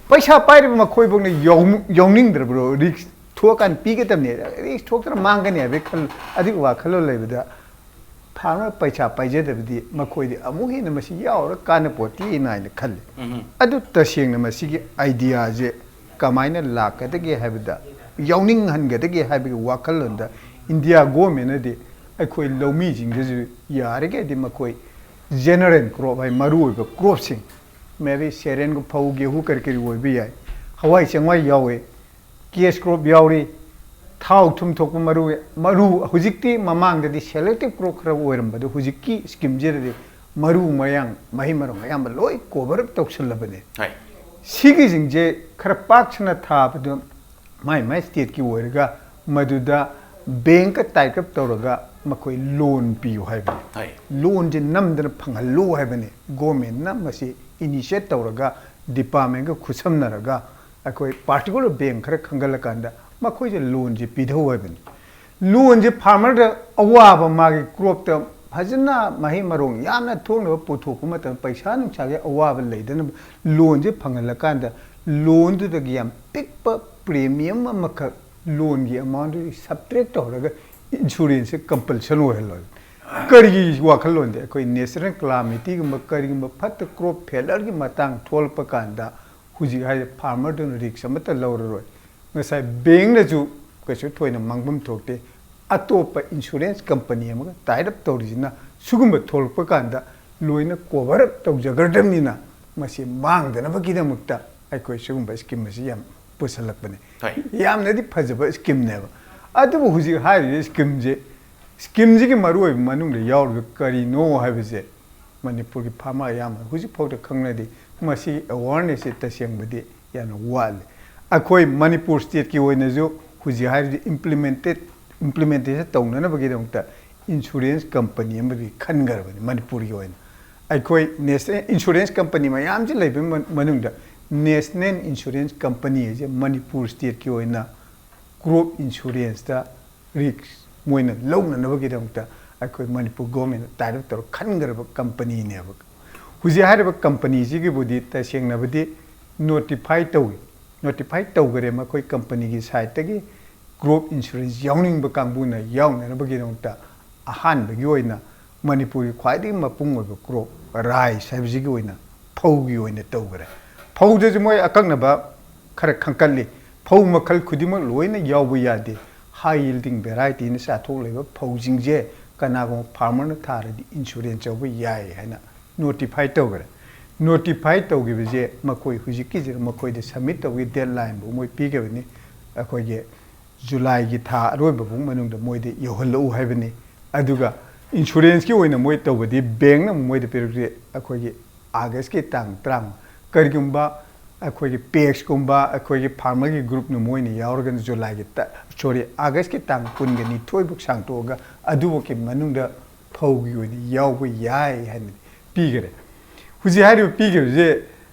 ꯄꯩꯁꯥ ꯄꯥꯏꯔꯤꯕ ꯃꯈꯣꯏꯐꯥꯎꯅ ꯌꯥꯎ- ꯌꯥꯎꯅꯤꯡꯗ꯭ꯔꯕ꯭ꯔꯣ? ꯔꯤꯛꯁ ꯊꯣꯛꯑꯀꯥꯟꯗ ꯄꯤꯒꯗꯕꯅꯤ, ꯔꯤꯛꯁ ꯊꯣꯛꯇꯅ ꯃꯥꯡꯒꯅꯤ ꯍꯥꯏꯕꯒꯤ ꯈꯜ ꯑꯗꯨꯒꯤ ꯋꯥꯈꯜꯂꯣꯟ ꯂꯩꯕꯗ ꯐꯥꯔꯃꯔ ꯄꯩꯁꯥ ꯄꯥꯏꯖꯗꯕꯗꯤ ꯃꯈꯣꯏꯗꯤ ꯑꯃꯨꯛ ꯍꯦꯟꯅ ꯃꯁꯤ ꯌꯥꯎꯔ ꯀꯥꯟꯅꯄꯣꯠꯇꯦꯅ ꯍꯥꯏꯅ ꯈꯜꯂꯤ꯫ ꯑꯗꯨ ꯇꯁꯦꯡꯅ ꯃꯁꯤꯒꯤ ꯑꯥꯏꯗꯤꯌꯥꯁꯦ ꯀꯃꯥꯏꯅ ꯂꯥꯛꯀꯗꯒꯦ ꯍꯥꯏꯕꯗ, ꯌꯥꯎꯅꯤꯡꯍꯟꯒꯗꯒꯦ ꯍꯥꯏꯕꯒꯤ ꯋꯥꯈꯜꯂꯣꯟꯗ ꯏꯟꯗꯤꯌꯥ ꯒꯣꯔꯃꯦꯟꯅꯗꯤ ꯑꯩꯈꯣꯏ ꯂꯧꯃꯤꯁꯤꯡꯗꯁꯨ ꯌꯥꯔꯤꯈꯩꯗꯤ ꯃꯈꯣꯏ ꯖꯦꯅꯔꯦꯜ ꯀ꯭ꯔꯣꯞ ꯍꯥꯏ, ꯃꯔꯨꯑꯣꯏꯕ ꯀ꯭ꯔꯣꯞꯁꯤꯡ, maybe ꯁꯦꯔꯦꯟꯒ ꯐꯧ, ꯒꯦꯍꯨ ꯀꯔꯤ ꯀꯔꯤ ꯑꯣꯏꯕ ꯌꯥꯏ, ꯍꯋꯥꯏ ꯆꯦꯡꯋꯥꯏ ꯌꯥꯎꯋꯤ, ꯀꯦꯁ ꯀ꯭ꯔꯣꯞ ꯌꯥꯎꯔꯤ, ꯊꯥꯎ ꯊꯨꯝ ꯊꯣꯛꯄ ꯃꯔꯨ, ꯃꯔꯨ ꯍꯧꯖꯤꯛꯇꯤ, ꯃꯃꯥꯡꯗꯗꯤ ꯁꯦꯂꯦꯛꯇꯤꯞ ꯀ꯭ꯔꯣꯞ ꯈꯔ ꯑꯣꯏꯔꯝꯕꯗꯣ ꯍꯧꯖꯤꯛꯀꯤ ꯁ꯭ꯀꯤꯝꯁꯤꯗꯗꯤ ꯃꯔꯨ ꯃꯔꯥꯡ, ꯃꯍꯩ ꯃꯔꯣꯡ ꯑꯌꯥꯝꯕ ꯂꯣꯏ ꯀꯣꯚꯔ ꯑꯞ ꯇꯧꯁꯜꯂꯕꯅꯦ꯫ ꯍꯣꯏ꯫ ꯁꯤꯒꯤꯁꯤꯡꯁꯦ ꯈꯔ ꯄꯥꯛ ꯁꯟꯅ ꯊꯥꯕꯗꯣ ꯃꯥꯏ ꯃꯥꯏ ꯁ꯭ꯇꯦꯠꯀꯤ ꯑꯣꯏꯔꯒ ꯃꯗꯨꯗ ꯕꯦꯡꯀ ꯇꯥꯏꯠ ꯑꯞ ꯇꯧꯔꯒ ꯃꯈꯣꯏ ꯂꯣꯟ ꯄꯤꯌꯨ ꯍꯥꯏꯕꯅꯤ꯫ ꯍꯣꯏ꯫ ꯂꯣꯟꯁꯦ ꯅꯝꯗꯅ ꯐꯪꯍꯜꯂꯨ ꯍꯥꯏꯕꯅꯤ꯫ ꯒꯣꯔꯃꯦꯟꯅ ꯃꯁꯤ ꯏꯅꯤꯁꯤꯌꯦꯠ ꯇꯧꯔꯒ ꯗꯤꯄꯥꯔꯠꯃꯦꯟꯒ ꯈꯨꯠꯁꯝꯅꯔꯒ ꯑꯩꯈꯣꯏ ꯄꯥꯔꯇꯤꯀꯨꯂꯔ ꯕꯦꯡ ꯈꯔ ꯈꯟꯒꯠꯂꯀꯥꯟꯗ ꯃꯈꯣꯏꯁꯦ ꯂꯣꯟꯁꯦ ꯄꯤꯊꯧ ꯍꯥꯏꯕꯅꯤ꯫ ꯂꯣꯟꯁꯦ ꯐꯥꯔꯃꯔꯗ ꯑꯋꯥꯕ, ꯃꯥꯒꯤ ꯀ꯭ꯔꯣꯞꯇ ꯐꯖꯅ ꯃꯍꯩ ꯃꯔꯣꯡ ꯌꯥꯝꯅ ꯊꯣꯛꯅꯕ ꯄꯨꯊꯣꯛꯄ ꯃꯇꯝꯗ ꯄꯩꯁꯥ ꯅꯨꯡꯁꯥꯒꯤ ꯑꯋꯥꯕ ꯂꯩꯗꯅꯕ ꯂꯣꯟꯁꯦ ꯐꯪꯍꯜꯂꯀꯥꯟꯗ ꯂꯣꯟꯗꯨꯗꯒꯤ ꯌꯥꯝ ꯄꯤꯛꯄ ꯄ꯭ꯔꯤꯃꯤꯌꯝ ꯑꯃꯈꯛ ꯂꯣꯟꯒꯤ ꯑꯦꯃꯥꯎꯟꯗꯨ ꯁꯕꯇ꯭ꯔꯦꯛ ꯇꯧꯔꯒ ꯏꯟꯁꯨꯔꯦꯟꯁꯁꯦ ꯀꯝꯄꯜꯁꯟ ꯑꯣꯏꯍꯜꯂꯣꯏ꯫ ꯀꯔꯤꯒꯤ ꯋꯥꯈꯜꯂꯣꯟꯗꯤ? ꯑꯩꯈꯣꯏ ꯅꯦꯆꯔꯦꯜ ꯀ꯭ꯂꯥꯃꯤꯇꯤꯒꯨꯝꯕ ꯀꯔꯤꯒꯨꯝꯕ ꯐꯠꯇ ꯀ꯭ꯔꯣꯞ ꯐꯦꯂꯔꯒꯤ ꯃꯇꯥꯡ ꯊꯣꯛꯂꯛꯄ ꯀꯥꯟꯗ ꯍꯧꯖꯤꯛ ꯍꯥꯏꯔꯤꯕ ꯐꯥꯔꯃꯔꯗꯨꯅ ꯔꯤꯛꯁ ꯑꯃꯠꯇ ꯂꯧꯔꯔꯣꯏ꯫ ꯉꯁꯥꯏ ꯕꯦꯡꯅꯁꯨ ꯀꯩꯁꯨ ꯊꯣꯏꯅ ꯃꯥꯡꯐꯝ ꯊꯣꯛꯇꯦ꯫ ꯑꯇꯣꯞꯄ ꯏꯟꯁꯨꯔꯦꯟꯁ ꯀꯝꯄꯅꯤ ꯑꯃꯒ ꯇꯥꯏꯠ ꯑꯞ ꯇꯧꯔꯤꯁꯤꯅ ꯁꯤꯒꯨꯝꯕ ꯊꯣꯛꯂꯛꯄ ꯀꯥꯟꯗ ꯂꯣꯏꯅ ꯀꯣꯚꯔ ꯑꯞ ꯇꯧꯖꯒꯗꯕꯅꯤꯅ ꯃꯁꯤ ꯃꯥꯡꯗꯅꯕꯒꯤꯗꯃꯛꯇ ꯑꯩꯈꯣꯏ ꯁꯤꯒꯨꯝꯕ ꯁ꯭ꯀꯤꯝ ꯑꯁꯤ ꯌꯥꯝ ꯄꯨꯁꯜꯂꯛꯄꯅꯤ꯫ ꯍꯣꯏ꯫ ꯌꯥꯝꯅꯗꯤ ꯐꯖꯕ ꯁ꯭ꯀꯤꯝꯅꯦꯕ꯫ ꯑꯗꯨꯕꯨ ꯍꯧꯖꯤꯛ ꯍꯥꯏꯔꯤꯕ ꯁ꯭ꯀꯤꯝꯁꯦ, ꯁ꯭ꯀꯤꯝꯁꯤꯒꯤ ꯃꯔꯨꯑꯣꯏꯕ ꯃꯅꯨꯡꯗ ꯌꯥꯎꯔꯤꯕ ꯀꯔꯤꯅꯣ ꯍꯥꯏꯕꯁꯦ ꯃꯅꯤꯄꯨꯔꯒꯤ ꯐꯥꯔꯃꯔ ꯑꯌꯥꯝꯕꯅ ꯍꯧꯖꯤꯛ ꯐꯥꯎꯗ ꯈꯪꯅꯗꯦ꯫ ꯃꯁꯤꯒꯤ ꯑꯦꯋꯥꯔꯅꯦꯁꯁꯤ ꯇꯁꯦꯡꯕꯗꯤ ꯌꯥꯝꯅ ꯋꯥꯠꯂꯤ꯫ ꯑꯩꯈꯣꯏ ꯃꯅꯤꯄꯨꯔ ꯁ꯭ꯇꯦꯠꯀꯤ ꯑꯣꯏꯅꯁꯨ ꯍꯧꯖꯤꯛ ꯍꯥꯏꯔꯤꯕ ꯏꯝꯄ꯭ꯂꯤꯃꯦꯟꯇꯦꯠ ꯏꯝꯄ꯭ꯂꯤꯃꯦꯟꯇꯦꯁꯟ ꯇꯧꯅꯅꯕꯒꯤꯗꯃꯛꯇ ꯏꯟꯁꯨꯔꯦꯟꯁ ꯀꯝꯄꯅꯤ ꯑꯃꯗꯤ ꯈꯟꯈ꯭ꯔꯕꯅꯤ ꯃꯅꯤꯄꯨꯔꯒꯤ ꯑꯣꯏꯅ꯫ ꯑꯩꯈꯣꯏ ꯅꯦꯁꯅꯦꯜ ꯏꯟꯁꯨꯔꯦꯟꯁ ꯀꯝꯄꯅꯤ ꯃꯌꯥꯝꯁꯤ ꯂꯩꯕ ꯃ- ꯃꯅꯨꯡꯗ ꯅꯦꯁꯅꯦꯜ ꯏꯟꯁꯨꯔꯦꯟꯁ ꯀꯝꯄꯅꯤ ꯍꯥꯏꯁꯦ ꯃꯅꯤꯄꯨꯔ ꯁ꯭ꯇꯦꯠꯀꯤ ꯑꯣꯏꯅ ꯀ꯭ꯔꯣꯞ ꯏꯟꯁꯨꯔꯦꯟꯁꯇ ꯔꯤꯛꯁ ꯃꯣꯏꯅ ꯂꯧꯅꯅꯕꯒꯤꯗꯃꯛꯇ ꯑꯩꯈꯣꯏ ꯃꯅꯤꯄꯨꯔ ꯒꯣꯔꯃꯦꯟꯅ ꯇꯥꯏꯞ ꯇꯧꯔ ꯈꯟꯈ꯭ꯔꯕ ꯀꯝꯄꯅꯤꯅꯦꯕ꯫ ꯍꯧꯖꯤꯛ ꯍꯥꯏꯔꯤꯕ ꯀꯝꯄꯅꯤꯁꯤꯒꯤꯕꯨꯗꯤ ꯇꯁꯦꯡꯅꯕꯨꯗꯤ ꯅꯣꯇꯤꯐꯥꯏ ꯇꯧꯏ꯫ ꯅꯣꯇꯤꯐꯥꯏ ꯇꯧꯈꯔꯦ ꯃꯈꯣꯏ ꯀꯝꯄꯅꯤꯒꯤ ꯁꯥꯏꯠꯇꯒꯤ꯫ ꯀ꯭ꯔꯣꯞ ꯏꯟꯁꯨꯔꯦꯟꯁ ꯌꯥꯎꯅꯤꯡꯕ ꯀꯥꯡꯕꯨꯅ ꯌꯥꯎꯅꯅꯕꯒꯤꯗꯃꯛꯇ ꯑꯍꯥꯟꯕꯒꯤ ꯑꯣꯏꯅ ꯃꯅꯤꯄꯨꯔꯒꯤ ꯈ꯭ꯋꯥꯏꯗꯒꯤ ꯃꯄꯨꯡ ꯑꯣꯏꯕ ꯀ꯭ꯔꯣꯞ ꯔꯥꯏꯁ ꯍꯥꯏꯕꯁꯤꯒꯤ ꯑꯣꯏꯅ ꯐꯧꯒꯤ ꯑꯣꯏꯅ ꯇꯧꯈꯔꯦ꯫ ꯐꯧꯗꯁꯨ ꯃꯣꯏ ꯑꯀꯛꯅꯕ ꯈꯔ ꯈꯟꯀꯠꯂꯤ꯫ ꯐꯧ ꯃꯈꯜ ꯈꯨꯗꯤꯡꯃꯛ ꯂꯣꯏꯅ ꯌꯥꯎꯕ ꯌꯥꯗꯦ꯫ ꯍꯥꯏ ꯌꯤꯜꯗꯤꯡ ꯚꯦꯔꯥꯏꯇꯤꯅ ꯆꯥꯊꯣꯛ ꯂꯩꯕ ꯐꯧꯁꯤꯡꯁꯦ ꯀꯅꯥꯒꯨꯝꯕ ꯐꯥꯔꯃꯔꯅ ꯊꯥꯔꯗꯤ ꯏꯟꯁꯨꯔꯦꯟꯁ ꯌꯥꯎꯕ ꯌꯥꯏ ꯍꯥꯏꯅ ꯅꯣꯇꯤꯐꯥꯏ ꯇꯧꯈ꯭ꯔꯦ꯫ ꯅꯣꯇꯤꯐꯥꯏ ꯇꯧꯈꯤꯕꯁꯦ ꯃꯈꯣꯏ ꯍꯧꯖꯤꯛꯀꯤꯁꯤꯗ ꯃꯈꯣꯏꯗ ꯁꯕꯃꯤꯠ ꯇꯧꯕꯒꯤ ꯗꯦꯠꯂꯥꯏꯟꯕꯨ ꯃꯣꯏ ꯄꯤꯈꯤꯕꯅꯤ꯫ ꯑꯩꯈꯣꯏꯒꯤ ꯖꯨꯂꯥꯏꯒꯤ ꯊꯥ ꯑꯔꯣꯏꯕ ꯐꯥꯎ ꯃꯅꯨꯡꯗ ꯃꯣꯏꯗ ꯌꯧꯍꯜꯂꯛꯎ ꯍꯥꯏꯕꯅꯤ꯫ ꯑꯗꯨꯒ ꯏꯟꯁꯨꯔꯦꯟꯁꯀꯤ ꯑꯣꯏꯅ ꯃꯣꯏ ꯇꯧꯕꯗꯤ ꯕꯦꯡꯅ ꯑꯃꯨꯛ ꯃꯣꯏꯗ ꯄꯤꯔꯛꯇꯦ꯫ ꯑꯩꯈꯣꯏꯒꯤ ꯑꯥꯒꯁꯀꯤ ꯇꯥꯡ ꯇꯔꯥꯃꯉꯥ, ꯀꯔꯤꯒꯨꯝꯕ ꯑꯩꯈꯣꯏꯒꯤ ꯄꯦꯛꯁꯀꯨꯝꯕ ꯑꯩꯈꯣꯏꯒꯤ ꯐꯥꯔꯃꯔꯒꯤ ꯒ꯭ꯔꯨꯞꯅ ꯃꯣꯏꯅ ꯌꯥꯎꯔꯒꯅ ꯖꯨꯂꯥꯏꯒꯤ ꯇ- ꯁꯣꯔꯤ, ꯑꯥꯒꯁꯀꯤ ꯇꯥꯡ ꯀꯨꯟꯒ ꯅꯤꯊꯣꯏꯐꯥꯎ ꯁꯥꯡꯇꯣꯛꯑꯒ ꯑꯗꯨꯐꯥꯎꯒꯤ ꯃꯅꯨꯡꯗ ꯐꯧꯒꯤ ꯑꯣꯏꯅ ꯌꯥꯎꯕ ꯌꯥꯏ ꯍꯥꯏꯅ ꯄꯤꯈꯔꯦ꯫ ꯍꯧꯖꯤꯛ ꯍꯥꯏꯔꯤꯕ ꯄꯤꯈꯤꯕꯁꯦ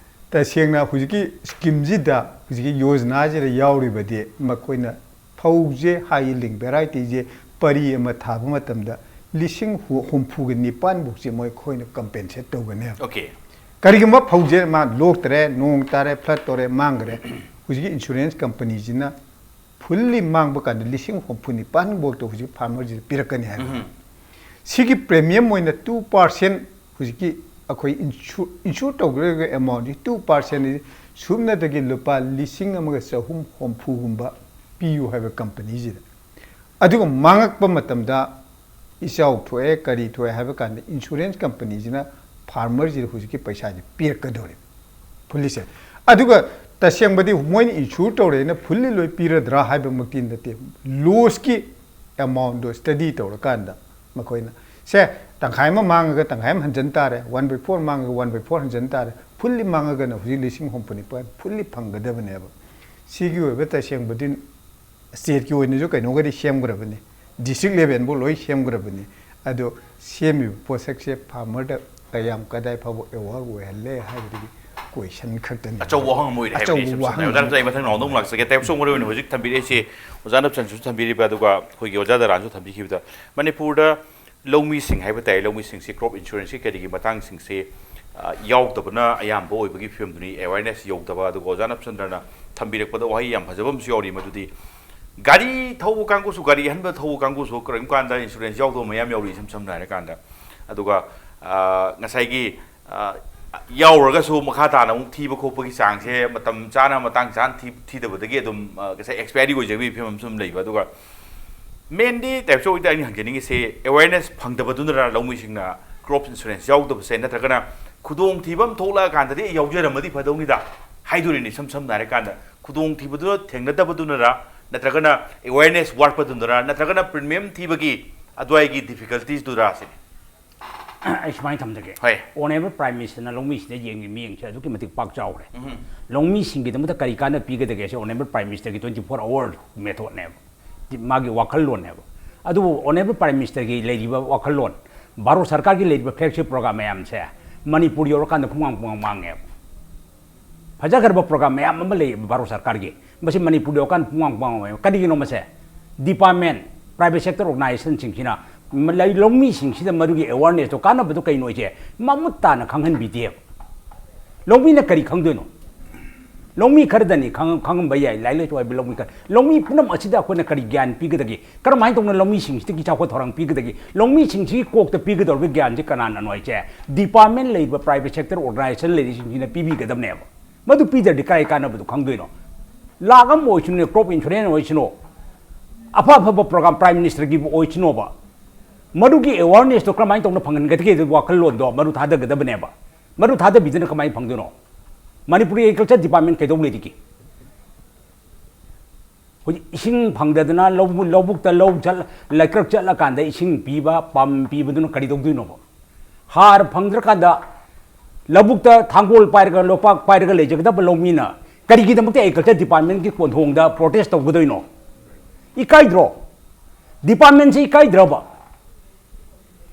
ꯇꯁꯦꯡꯅ ꯍꯧꯖꯤꯛꯀꯤ ꯁ꯭ꯀꯤꯝꯁꯤꯗ, ꯍꯧꯖꯤꯛꯀꯤ ꯌꯣꯖꯅꯥꯁꯤꯗ ꯌꯥꯎꯔꯤꯕꯗꯤ ꯃꯈꯣꯏꯅ ꯐꯧꯁꯦ, ꯍꯥꯏ ꯌꯤꯜꯗꯤꯡ ꯚꯦꯔꯥꯏꯇꯤꯁꯦ ꯄꯔꯤ ꯑꯃ ꯊꯥꯕ ꯃꯇꯝꯗ ꯂꯤꯁꯤꯡ ꯍꯨ- ꯍꯨꯝꯐꯨꯒ ꯅꯤꯄꯥꯟ ꯐꯥꯎꯁꯦ ꯃꯣꯏ ꯑꯩꯈꯣꯏꯅ ꯀꯝꯄꯦꯟꯁꯦꯠ ꯇꯧꯒꯅꯦꯕ꯫ ꯑꯣꯀꯦ꯫ ꯀꯔꯤꯒꯨꯝꯕ ꯐꯧꯁꯦ ꯃꯥ ꯂꯣꯛꯇꯔꯦ, ꯅꯣꯡ ꯇꯥꯔꯦ, ꯐ꯭ꯂꯠ ꯇꯧꯔꯦ, ꯃꯥꯡꯈ꯭ꯔꯦ, ꯍꯧꯖꯤꯛꯀꯤ ꯏꯟꯁꯨꯔꯦꯟꯁ ꯀꯝꯄꯅꯤꯁꯤꯅ ꯐꯨꯜꯂꯤ ꯃꯥꯡꯕ ꯀꯥꯟꯗ ꯂꯤꯁꯤꯡ ꯍꯨꯝꯐꯨ ꯅꯤꯄꯥꯟ ꯐꯥꯎꯗ ꯍꯧꯖꯤꯛ ꯐꯥꯔꯃꯔꯁꯤꯗ ꯄꯤꯔꯛꯀꯅꯤ ꯍꯥꯏꯕ꯫ ꯁꯤꯒꯤ ꯄ꯭ꯔꯤꯃꯤꯌꯝ ꯑꯣꯏꯅ ꯇꯨ ꯄꯥꯔꯁꯦꯟ, ꯍꯧꯖꯤꯛꯀꯤ ꯑꯩꯈꯣꯏ ꯏꯟꯁꯨ- ꯏꯟꯁꯨꯔ ꯇꯧꯒꯗꯧꯔꯤꯕ ꯑꯦꯃꯥꯎꯟꯁꯤ ꯇꯨ ꯄꯥꯔꯁꯦꯟ, ꯁꯨꯞꯅꯗꯒꯤ ꯂꯨꯄꯥ ꯂꯤꯁꯤꯡ ꯑꯃꯒ ꯆꯍꯨꯝ ꯍꯨꯝꯐꯨꯒꯨꯝꯕ ꯄꯤꯌꯨ ꯍꯥꯏꯕ ꯀꯝꯄꯅꯤꯁꯤꯗ꯫ ꯑꯗꯨꯒ ꯃꯥꯡꯉꯛꯄ ꯃꯇꯝꯗ ꯏꯆꯥꯎ ꯊꯣꯛꯑꯦ, ꯀꯔꯤ ꯊꯣꯛꯑꯦ ꯍꯥꯏꯕ ꯀꯥꯟꯗ ꯏꯟꯁꯨꯔꯦꯟꯁ ꯀꯝꯄꯅꯤꯁꯤꯅ ꯐꯥꯔꯃꯔꯁꯤꯗ ꯍꯧꯖꯤꯛꯀꯤ ꯄꯩꯁꯥꯁꯤ ꯄꯤꯔꯛꯀꯗꯧꯔꯤꯕ, ꯐꯨꯜꯂꯤꯁꯦ꯫ ꯑꯗꯨꯒ ꯇꯁꯦꯡꯕꯗꯤ ꯃꯣꯏꯅ ꯏꯟꯁꯨꯔ ꯇꯧꯔꯦꯅ ꯐꯨꯜꯂꯤ ꯂꯣꯏ ꯄꯤꯔꯗ꯭ꯔꯥ ꯍꯥꯏꯕꯃꯛꯇꯤ ꯅꯠꯇꯦ꯫ ꯂꯣꯁꯀꯤ ꯑꯦꯃꯥꯎꯟꯗꯣ ꯁ꯭ꯇꯗꯤ ꯇꯧꯔꯀꯥꯟꯗ ꯃꯈꯣꯏꯅ, ꯁꯦ, ꯇꯪꯈꯥꯏ ꯑꯃ ꯃꯥꯡꯉꯒ ꯇꯪꯈꯥꯏ ꯑꯃ ꯍꯟꯖꯤꯟ ꯇꯥꯔꯦ, ꯋꯥꯟ ꯕꯥꯏ ꯐꯣꯔ ꯃꯥꯡꯉꯒ ꯋꯥꯟ ꯕꯥꯏ ꯐꯣꯔ ꯍꯟꯖꯤꯟ ꯇꯥꯔꯦ꯫ ꯐꯨꯜꯂꯤ ꯃꯥꯡꯉꯒꯅ ꯍꯧꯖꯤꯛ ꯂꯤꯁꯤꯡ ꯍꯨꯝꯐꯨ ꯅꯤꯄꯥꯟ ꯐꯨꯜꯂꯤ ꯐꯪꯒꯗꯕꯅꯦꯕ꯫ ꯁꯤꯒꯤ ꯑꯣꯏꯕ ꯇꯁꯦꯡꯕꯗꯤ ꯁ꯭ꯇꯦꯠꯀꯤ ꯑꯣꯏꯅꯁꯨ ꯀꯩꯅꯣꯒꯗꯤ ꯁꯦꯝꯈ꯭ꯔꯕꯅꯤ, ꯗꯤꯁꯇ꯭ꯔꯤꯛ ꯂꯦꯚꯦꯜꯕꯨ ꯂꯣꯏ ꯁꯦꯝꯈ꯭ꯔꯕꯅꯤ꯫ ꯑꯗꯣ ꯁꯦꯝꯃꯤꯕ ꯄꯣꯠꯁꯛꯁꯦ ꯐꯥꯔꯃꯔꯗ ꯀꯌꯥꯝ ꯀꯗꯥꯏ ꯐꯥꯎꯕ ꯑꯦꯋꯥꯔ ꯑꯣꯏꯍꯜꯂꯦ ꯍꯥꯏꯕꯗꯨꯒꯤ ꯀꯣꯏꯁꯟ ꯈꯛꯇꯅꯤ꯫ ꯑꯆꯧꯕ ꯋꯥꯍꯪ ꯑꯃ ꯑꯣꯏꯔꯦ ꯍꯥꯏꯕꯅꯤ꯫ ꯑꯆꯧꯕ ꯏꯁꯝ ꯁꯝꯅ ꯋꯥꯍꯪ ꯑꯣꯖꯥ ꯑꯃ ꯅꯠꯇ꯭ꯔꯒ ꯑꯩ ꯃꯊꯪ ꯔꯥꯎꯟꯗ ꯑꯃꯨꯛ ꯂꯥꯛꯆꯒꯦ꯫ ꯇꯥꯏꯕꯪ ꯁꯣꯝ ꯃꯔꯨ ꯑꯣꯏꯅ ꯍꯧꯖꯤꯛ ꯊꯝꯕꯤꯔꯛꯏꯁꯤ, ꯑꯣꯖꯥ ꯅꯞꯁꯟꯁꯨ ꯊꯝꯕꯤꯔꯤꯕ, ꯑꯗꯨꯒ ꯑꯩꯈꯣꯏꯒꯤ ꯑꯣꯖꯥ ꯗꯔꯥꯟꯁꯨ ꯊꯝꯕꯤꯈꯤꯕꯗ, ꯃꯅꯤꯄꯨꯔꯗ ꯂꯧꯃꯤꯁꯤꯡ ꯍꯥꯏꯕ ꯇꯥꯏ, ꯂꯧꯃꯤꯁꯤꯡꯁꯤ ꯀ꯭ꯔꯣꯞ ꯏꯟꯁꯨꯔꯦꯟꯁꯀꯤ ꯀꯔꯤꯒꯤ ꯃꯇꯥꯡꯁꯤꯡꯁꯤ, ꯑ, ꯌꯥꯎꯗꯕꯅ ꯑꯌꯥꯝꯕ ꯑꯣꯏꯕꯒꯤ ꯐꯤꯕꯝꯗꯨꯅꯤ꯫ ꯑꯦꯋꯦꯔꯅꯦꯁ ꯌꯧꯗꯕ, ꯑꯗꯨꯒ ꯑꯣꯖꯥ ꯅꯞꯁꯟꯗ꯭ꯔꯅ ꯊꯝꯕꯤꯔꯛꯄꯗ ꯋꯥꯍꯩ ꯌꯥꯝ ꯐꯖꯕ ꯑꯃꯁꯨ ꯌꯥꯎꯔꯤ, ꯃꯗꯨꯗꯤ ꯒꯥꯔꯤ ꯊꯧꯕ ꯀꯥꯡꯕꯨꯁꯨ, ꯒꯥꯔꯤ ꯑꯍꯟꯕ ꯊꯧꯕ ꯀꯥꯡꯕꯨꯁꯨ ꯀꯔꯤꯒꯨꯝꯕ ꯀꯥꯟꯗ ꯏꯟꯁꯨꯔꯦꯟꯁ ꯌꯥꯎꯗꯕ ꯃꯌꯥꯝ ꯌꯥꯎꯔꯤ, ꯏꯁꯝ ꯁꯝꯅ ꯍꯥꯏꯔꯀꯥꯟꯗ꯫ ꯑꯗꯨꯒ, ꯑ, ꯉꯁꯥꯏꯒꯤ, ꯑ, ꯌꯥꯎꯔꯒꯁꯨ ꯃꯈꯥ ꯇꯥꯅ ꯑꯃꯨꯛ ꯊꯤꯕ ꯈꯣꯠꯄꯒꯤ ꯆꯥꯡꯁꯦ ꯃꯇꯝ ꯆꯥꯅ, ꯃꯇꯥꯡ ꯆꯥꯅ ꯊꯤ-, ꯊꯤꯗꯕꯗꯒꯤ ꯑꯗꯨꯝ, ꯑ, ꯉꯁꯥꯏ ꯑꯦꯛꯁꯄꯥꯏꯔꯤ ꯑꯣꯏꯖꯕꯒꯤ ꯐꯤꯕꯝ ꯑꯃꯁꯨ ꯑꯗꯨꯝ ꯂꯩꯕ꯫ ꯑꯗꯨꯒ ꯃꯦꯟꯗꯤ ꯇꯥꯏꯞꯁ ꯑꯣꯏꯗ ꯑꯩꯅ ꯍꯪꯖꯅꯤꯡꯉꯤꯁꯦ, ꯑꯦꯋꯦꯔꯅꯦꯁ ꯐꯪꯗꯕꯗꯨꯅꯔ ꯂꯧꯃꯤꯁꯤꯡꯅ ꯀ꯭ꯔꯣꯞ ꯏꯟꯁꯨꯔꯦꯟꯁ ꯌꯥꯎꯗꯕꯁꯦ, ꯅꯠꯇ꯭ꯔꯒꯅ ꯈꯨꯗꯣꯡꯊꯤꯕ ꯑꯃ ꯊꯣꯛꯂꯛꯑꯀꯥꯟꯗꯗꯤ ꯑꯩ ꯌꯥꯎꯖꯔꯝꯃꯗꯤ ꯐꯗꯧꯅꯤꯗ ꯍꯥꯏꯗꯣꯔꯤꯅꯤ꯫ ꯏꯁꯝ ꯁꯝꯅ ꯍꯥꯏꯔꯀꯥꯟꯗ, ꯈꯨꯗꯣꯡꯊꯤꯕꯗꯨ ꯊꯦꯡꯅꯗꯕꯗꯨꯅꯔ, ꯅꯠꯇ꯭ꯔꯒꯅ ꯑꯦꯋꯦꯔꯅꯦꯁ ꯋꯥꯠꯄꯗꯨꯅꯔ, ꯅꯠꯇ꯭ꯔꯒꯅ ꯄ꯭ꯔꯤꯃꯤꯌꯝ ꯊꯤꯕꯒꯤ ꯑꯗꯨꯋꯥꯏꯒꯤ ꯗꯤꯐꯤꯀꯜꯇꯤꯁꯇꯨꯔ ꯁꯤꯅꯤ꯫ ꯑꯩ ꯁꯨꯃꯥꯏꯅ ꯊꯝꯖꯒꯦ꯫ ꯍꯣꯏ꯫ ꯑꯣꯅꯔꯦꯕꯜ ꯄ꯭ꯔꯥꯏꯝ ꯃꯤꯅꯤꯁꯇꯔꯅ ꯂꯧꯃꯤꯁꯤꯡꯗ ꯌꯦꯡꯉꯤ ꯃꯤꯠꯌꯦꯡꯁꯦ ꯑꯗꯨꯛꯀꯤ ꯃꯇꯤꯛ ꯄꯥꯛ ꯆꯥꯎꯔꯦ꯫ ꯎꯝ꯫ ꯂꯧꯃꯤꯁꯤꯡꯒꯤꯗꯃꯛꯇ ꯀꯔꯤ ꯀꯥꯟꯅꯕ ꯄꯤꯒꯗꯒꯦ? ꯁꯤ ꯑꯣꯅꯔꯦꯕꯜ ꯄ꯭ꯔꯥꯏꯝ ꯃꯤꯅꯤꯁꯇꯔꯒꯤ twenty four hour methodꯅꯦꯕ, ꯃꯥꯒꯤ ꯋꯥꯈꯜꯂꯣꯟꯅꯦꯕ꯫ ꯑꯗꯨꯕꯨ ꯑꯣꯅꯔꯦꯕꯜ ꯄ꯭ꯔꯥꯏꯝ ꯃꯤꯅꯤꯁꯇꯔꯒꯤ ꯂꯩꯔꯤꯕ ꯋꯥꯈꯜꯂꯣꯟ, ꯚꯥꯔꯠ ꯁꯔꯀꯥꯔꯒꯤ ꯂꯩꯔꯤꯕ ꯐ꯭ꯂꯦꯒꯁꯤꯞ ꯄ꯭ꯔꯣꯒ꯭ꯔꯥꯝ ꯃꯌꯥꯝꯁꯦ ꯃꯅꯤꯄꯨꯔ ꯌꯧꯔꯀꯥꯟꯗ ꯄꯨꯡꯃꯥꯡ ꯄꯨꯡꯃꯥꯡ ꯃꯥꯡꯉꯦꯕ꯫ ꯐꯖꯈ꯭ꯔꯕ ꯄ꯭ꯔꯣꯒ꯭ꯔꯥꯝ ꯃꯌꯥꯝ ꯑꯃ ꯂꯩ ꯚꯥꯔꯠ ꯁꯔꯀꯥꯔꯒꯤ, ꯃꯁꯤ ꯃꯅꯤꯄꯨꯔꯗ ꯌꯧꯔꯀꯥꯟꯗ ꯄꯨꯡꯃꯥꯡ ꯄꯨꯡꯃꯥꯡ ꯑꯣꯏ꯫ ꯀꯔꯤꯒꯤꯅꯣ ꯃꯁꯦ? ꯗꯤꯄꯥꯔꯠꯃꯦꯟ, ꯄ꯭ꯔꯥꯏꯚꯦꯠ ꯁꯦꯛꯇꯔ ꯑꯣꯔꯒꯅꯥꯏꯖꯦꯁꯟꯁꯤꯡꯁꯤꯅ ꯂꯧꯃꯤꯁꯤꯡꯁꯤꯗ ꯃꯗꯨꯒꯤ ꯑꯦꯋꯥꯔꯅꯦꯁꯇꯣ, ꯀꯥꯟꯅꯕꯗꯣ ꯀꯩꯅꯣ ꯍꯥꯏꯁꯦ ꯃꯃꯨꯠ ꯇꯥꯅ ꯈꯪꯍꯟꯕꯤꯗꯦꯕ꯫ ꯂꯧꯃꯤꯅ ꯀꯔꯤ ꯈꯪꯗꯣꯏꯅꯣ? ꯂꯧꯃꯤ ꯈꯔꯗꯅꯤ ꯈꯪ-, ꯈꯪꯉꯝꯕ ꯌꯥꯏ, ꯂꯥꯏꯔꯤꯛ ꯂꯥꯏꯁꯨ ꯍꯩꯕ ꯂꯧꯃꯤ ꯈꯔ꯫ ꯂꯧꯃꯤ ꯄꯨꯝꯅꯃꯛ ꯑꯁꯤꯗ ꯑꯩꯈꯣꯏꯅ ꯀꯔꯤ ꯒ꯭ꯌꯥꯟ ꯄꯤꯒꯗꯒꯦ? ꯀꯔꯝꯍꯥꯏꯅ ꯇꯧꯅ ꯂꯧꯃꯤꯁꯤꯡꯁꯤꯗꯒꯤ ꯆꯥꯎꯈꯠ ꯊꯧꯔꯥꯡ ꯄꯤꯒꯗꯒꯦ? ꯂꯧꯃꯤꯁꯤꯡꯁꯤꯒꯤ ꯀꯣꯛꯇ ꯄꯤꯒꯗꯧꯔꯤꯕ ꯒ꯭ꯌꯥꯟꯁꯤ ꯀꯅꯥꯅꯅꯣ ꯍꯥꯏꯁꯦ ꯗꯤꯄꯥꯔꯠꯃꯦꯟ ꯂꯩꯔꯤꯕ ꯄ꯭ꯔꯥꯏꯚꯦꯠ ꯁꯦꯛꯇꯔ ꯑꯣꯔꯒꯅꯥꯏꯖꯦꯁꯟ ꯂꯩꯔꯤꯁꯤꯡꯁꯤꯅ ꯄꯤꯕꯤꯒꯗꯕꯅꯦꯕ꯫ ꯃꯗꯨ ꯄꯤꯗ꯭ꯔꯗꯤ ꯀꯔꯥꯏ ꯀꯥꯟꯅꯕꯗꯣ ꯈꯪꯗꯣꯏꯅꯣ? ꯂꯥꯛ ꯑꯃ ꯑꯣꯏꯁꯅꯨꯅꯦ, ꯀ꯭ꯔꯣꯞ ꯏꯟꯁꯨꯔꯦꯟꯁ ꯑꯣꯏꯁꯅꯨ, ꯑꯐ ꯑꯐꯕ ꯄ꯭ꯔꯣꯒ꯭ꯔꯥꯝ ꯄ꯭ꯔꯥꯏꯝ ꯃꯤꯅꯤꯁꯇꯔꯒꯤꯕꯨ ꯑꯣꯏꯁꯅꯣꯕ, ꯃꯗꯨꯒꯤ ꯑꯦꯋꯥꯔꯅꯦꯁꯇꯣ ꯀꯔꯝꯍꯥꯏꯅ ꯇꯧꯅ ꯐꯪꯍꯟꯒꯗꯒꯦ? ꯑꯗꯨ ꯋꯥꯈꯜꯂꯣꯟꯗꯣ ꯃꯗꯨ ꯊꯥꯗꯒꯗꯕꯅꯦꯕ꯫ ꯃꯗꯨ ꯊꯥꯗꯕꯤꯗꯅ ꯀꯃꯥꯏꯅ ꯐꯪꯗꯣꯏꯅꯣ? ꯃꯅꯤꯄꯨꯔꯒꯤ ꯑꯦꯒ꯭ꯔꯤꯀꯜꯆꯔ ꯗꯤꯄꯥꯔꯠꯃꯦꯟ ꯀꯩꯗꯧ ꯂꯩꯔꯤꯒꯦ? ꯍꯧꯖꯤꯛ ꯏꯁꯤꯡ ꯐꯪꯗꯗꯅ ꯂꯧꯕꯨ- ꯂꯧꯕꯨꯛꯇ ꯂꯧ ꯆꯠ- ꯂꯩꯀ꯭ꯔꯛ ꯆꯠꯂꯀꯥꯟꯗ ꯏꯁꯤꯡ ꯄꯤꯕ ꯄꯝ ꯄꯤꯕꯗꯨꯅ ꯀꯔꯤ ꯇꯧꯗꯣꯏꯅꯣꯕ? ꯍꯥꯔ ꯐꯪꯗ꯭ꯔꯀꯥꯟꯗ ꯂꯧꯕꯨꯛꯇ ꯊꯥꯡꯒꯣꯜ ꯄꯥꯏꯔꯒ ꯂꯣꯄꯥꯛ ꯄꯥꯏꯔꯒ ꯂꯩꯖꯒꯗꯕ ꯂꯧꯃꯤꯅ ꯀꯔꯤꯒꯤꯗꯃꯛꯇ ꯑꯦꯒ꯭ꯔꯤꯀꯜꯆꯔ ꯗꯤꯄꯥꯔꯠꯃꯦꯟꯒꯤ ꯀꯣꯟꯊꯣꯡꯗ ꯄ꯭ꯔꯣꯇꯦꯁ ꯇꯧꯒꯗꯣꯏꯅꯣ? ꯏꯀꯥꯏꯗ꯭ꯔꯣ? ꯗꯤꯄꯥꯔꯠꯃꯦꯟꯁꯤ ꯏꯀꯥꯏꯗ꯭ꯔꯕ?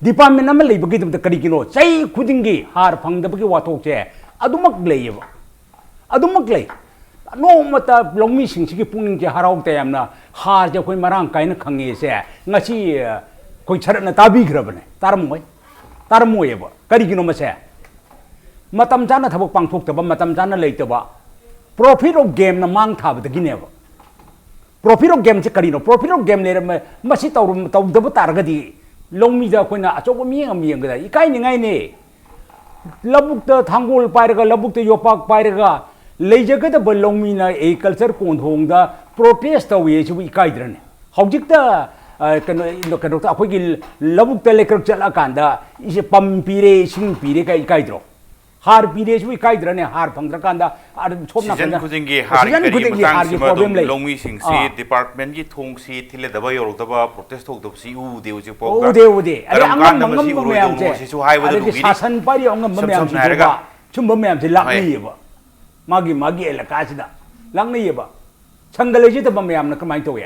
ꯗꯤꯄꯥꯔꯠꯃꯦꯟ ꯑꯃ ꯂꯩꯕꯒꯤꯗꯃꯛꯇ ꯀꯔꯤꯒꯤꯅꯣ ꯆꯍꯤ ꯈꯨꯗꯤꯡꯒꯤ ꯍꯥꯔ ꯐꯪꯗꯕꯒꯤ ꯋꯥꯊꯣꯛꯁꯦ ꯑꯗꯨꯃꯛ ꯂꯩꯌꯦꯕ? ꯑꯗꯨꯃꯛ ꯂꯩ꯫ ꯅꯣꯡꯃꯇ ꯂꯧꯃꯤꯁꯤꯡꯁꯤꯒꯤ ꯄꯨꯛꯅꯤꯡꯁꯦ ꯍꯔꯥꯎ ꯇꯌꯥꯝꯅ ꯍꯥꯔꯁꯦ ꯑꯩꯈꯣꯏ ꯃꯔꯥꯡ ꯀꯥꯏꯅ ꯈꯪꯉꯦꯁꯦ ꯉꯁꯤ ꯑꯩꯈꯣꯏ ꯁꯔꯠꯅ ꯇꯥꯕꯤꯈ꯭ꯔꯕꯅꯦ? ꯇꯥꯔꯝꯃꯣꯏ꯫ ꯇꯥꯔꯝꯃꯣꯏꯌꯦꯕ꯫ ꯀꯔꯤꯒꯤꯅꯣ ꯃꯁꯦ? ꯃꯇꯝ ꯆꯥꯅ ꯊꯕꯛ ꯄꯥꯡꯊꯣꯛꯇꯕ, ꯃꯇꯝ ꯆꯥꯅ ꯂꯩꯇꯕ, profit of gameꯅ ꯃꯥꯡ ꯊꯥꯕꯗꯒꯤꯅꯦꯕ꯫ Profit of gameꯁꯦ ꯀꯔꯤꯅꯣ? Profit of game ꯂꯩꯔꯝꯃꯦ, ꯃꯁꯤ ꯇꯧꯔꯝ- ꯇꯧꯗꯕ ꯇꯥꯔꯒꯗꯤ ꯂꯧꯃꯤꯗ ꯑꯩꯈꯣꯏꯅ ꯑꯆꯧꯕ ꯃꯤꯠꯌꯦꯡ ꯑꯃ ꯌꯦꯡꯒꯗ ꯏꯀꯥꯏꯅꯤꯡꯉꯥꯏꯅꯦ꯫ ꯂꯧꯕꯨꯛꯇ ꯊꯥꯡꯒꯣꯜ ꯄꯥꯏꯔꯒ, ꯂꯧꯕꯨꯛꯇ ꯌꯣꯄꯥꯛ ꯄꯥꯏꯔꯒ ꯂꯩꯖꯒꯗꯕ ꯂꯧꯃꯤꯅ ꯑꯦꯒ꯭ꯔꯤꯀꯜꯆꯔ ꯀꯣꯟꯊꯣꯡꯗ ꯄ꯭ꯔꯣꯇꯦꯁ ꯇꯧꯏ ꯍꯥꯏꯁꯤꯕꯨ ꯏꯀꯥꯏꯗ꯭ꯔꯅꯦ? ꯍꯧꯖꯤꯛꯇ ꯑ, ꯀꯩꯅꯣ ꯀꯩꯅꯣ ꯑꯩꯈꯣꯏꯒꯤ ꯂꯧꯕꯨꯛꯇ ꯂꯩꯀ꯭ꯔꯛ ꯆꯠꯂꯀꯥꯟꯗ ꯏꯁꯦ ꯄꯝ ꯄꯤꯔꯦ, ꯏꯁꯤꯡ ꯄꯤꯔꯦ ꯀꯥꯏ ꯏꯀꯥꯏꯗ꯭ꯔꯣ? ꯍꯥꯔ ꯄꯤꯔꯦꯁꯨ ꯏꯀꯥꯏꯗ꯭ꯔꯅꯦ? ꯍꯥꯔ ꯐꯪꯗ꯭ꯔꯀꯥꯟꯗ ꯑꯗꯨꯝ ꯁꯣꯝ ꯁꯤꯖꯟ ꯅꯥꯀꯟꯗ ꯈꯨꯗꯤꯡꯒꯤ ꯍꯥꯔꯒꯤ season ꯀꯔꯤ ꯈꯨꯗꯤꯡꯒꯤ ꯃꯇꯥꯡꯁꯤꯃ ꯍꯥꯔꯒꯤ ꯑꯗꯨꯝ problem ꯂꯩ꯫ ꯂꯧꯃꯤꯁꯤꯡꯁꯤ ꯑꯥ꯫ Departmentꯀꯤ ꯊꯣꯡꯁꯤ ꯊꯤꯜꯂꯗꯕ ꯌꯧꯔꯛꯇꯕ ꯄ꯭ꯔꯣꯇꯦꯁ ꯇꯧꯗꯕꯁꯤ ꯎꯗꯦ ꯍꯧꯖꯤꯛꯐꯥꯎꯗ꯫ ꯎꯗꯦ, ꯎꯗꯦ꯫ ꯑꯗꯩ ꯀꯔꯝ ꯑꯉꯝ ꯀꯥꯟꯗ ꯃꯁꯤ ꯑꯉꯝꯕ ꯎꯔꯣꯏꯗꯧꯅꯣ ꯃꯌꯥꯝꯁꯦ, ꯁꯤꯁꯨ ꯍꯥꯏꯕꯗ ꯑꯗꯒꯤ ꯂꯨꯈꯤꯅꯤ꯫ ꯁꯥꯁꯟ ꯄꯥꯏꯔꯤ ꯑꯉꯝꯕ ꯏꯁꯝ ꯁꯝꯅ ꯃꯌꯥꯝꯁꯤꯡꯗꯨꯒ ꯍꯥꯏꯔꯒ ꯁꯨꯝꯕ ꯃꯌꯥꯝꯁꯦ ꯍꯣꯏ꯫ ꯂꯥꯛꯅꯩꯌꯦꯕ꯫ ꯃꯥꯒꯤ ꯃꯥꯒꯤ ꯑꯦꯂꯀꯥꯁꯤꯗ ꯂꯥꯛꯅꯩꯌꯦꯕ꯫ ꯁꯪꯒ ꯂꯩꯖꯗꯕ ꯃꯌꯥꯝꯅ ꯀꯃꯥꯏꯅ ꯇꯧꯏ?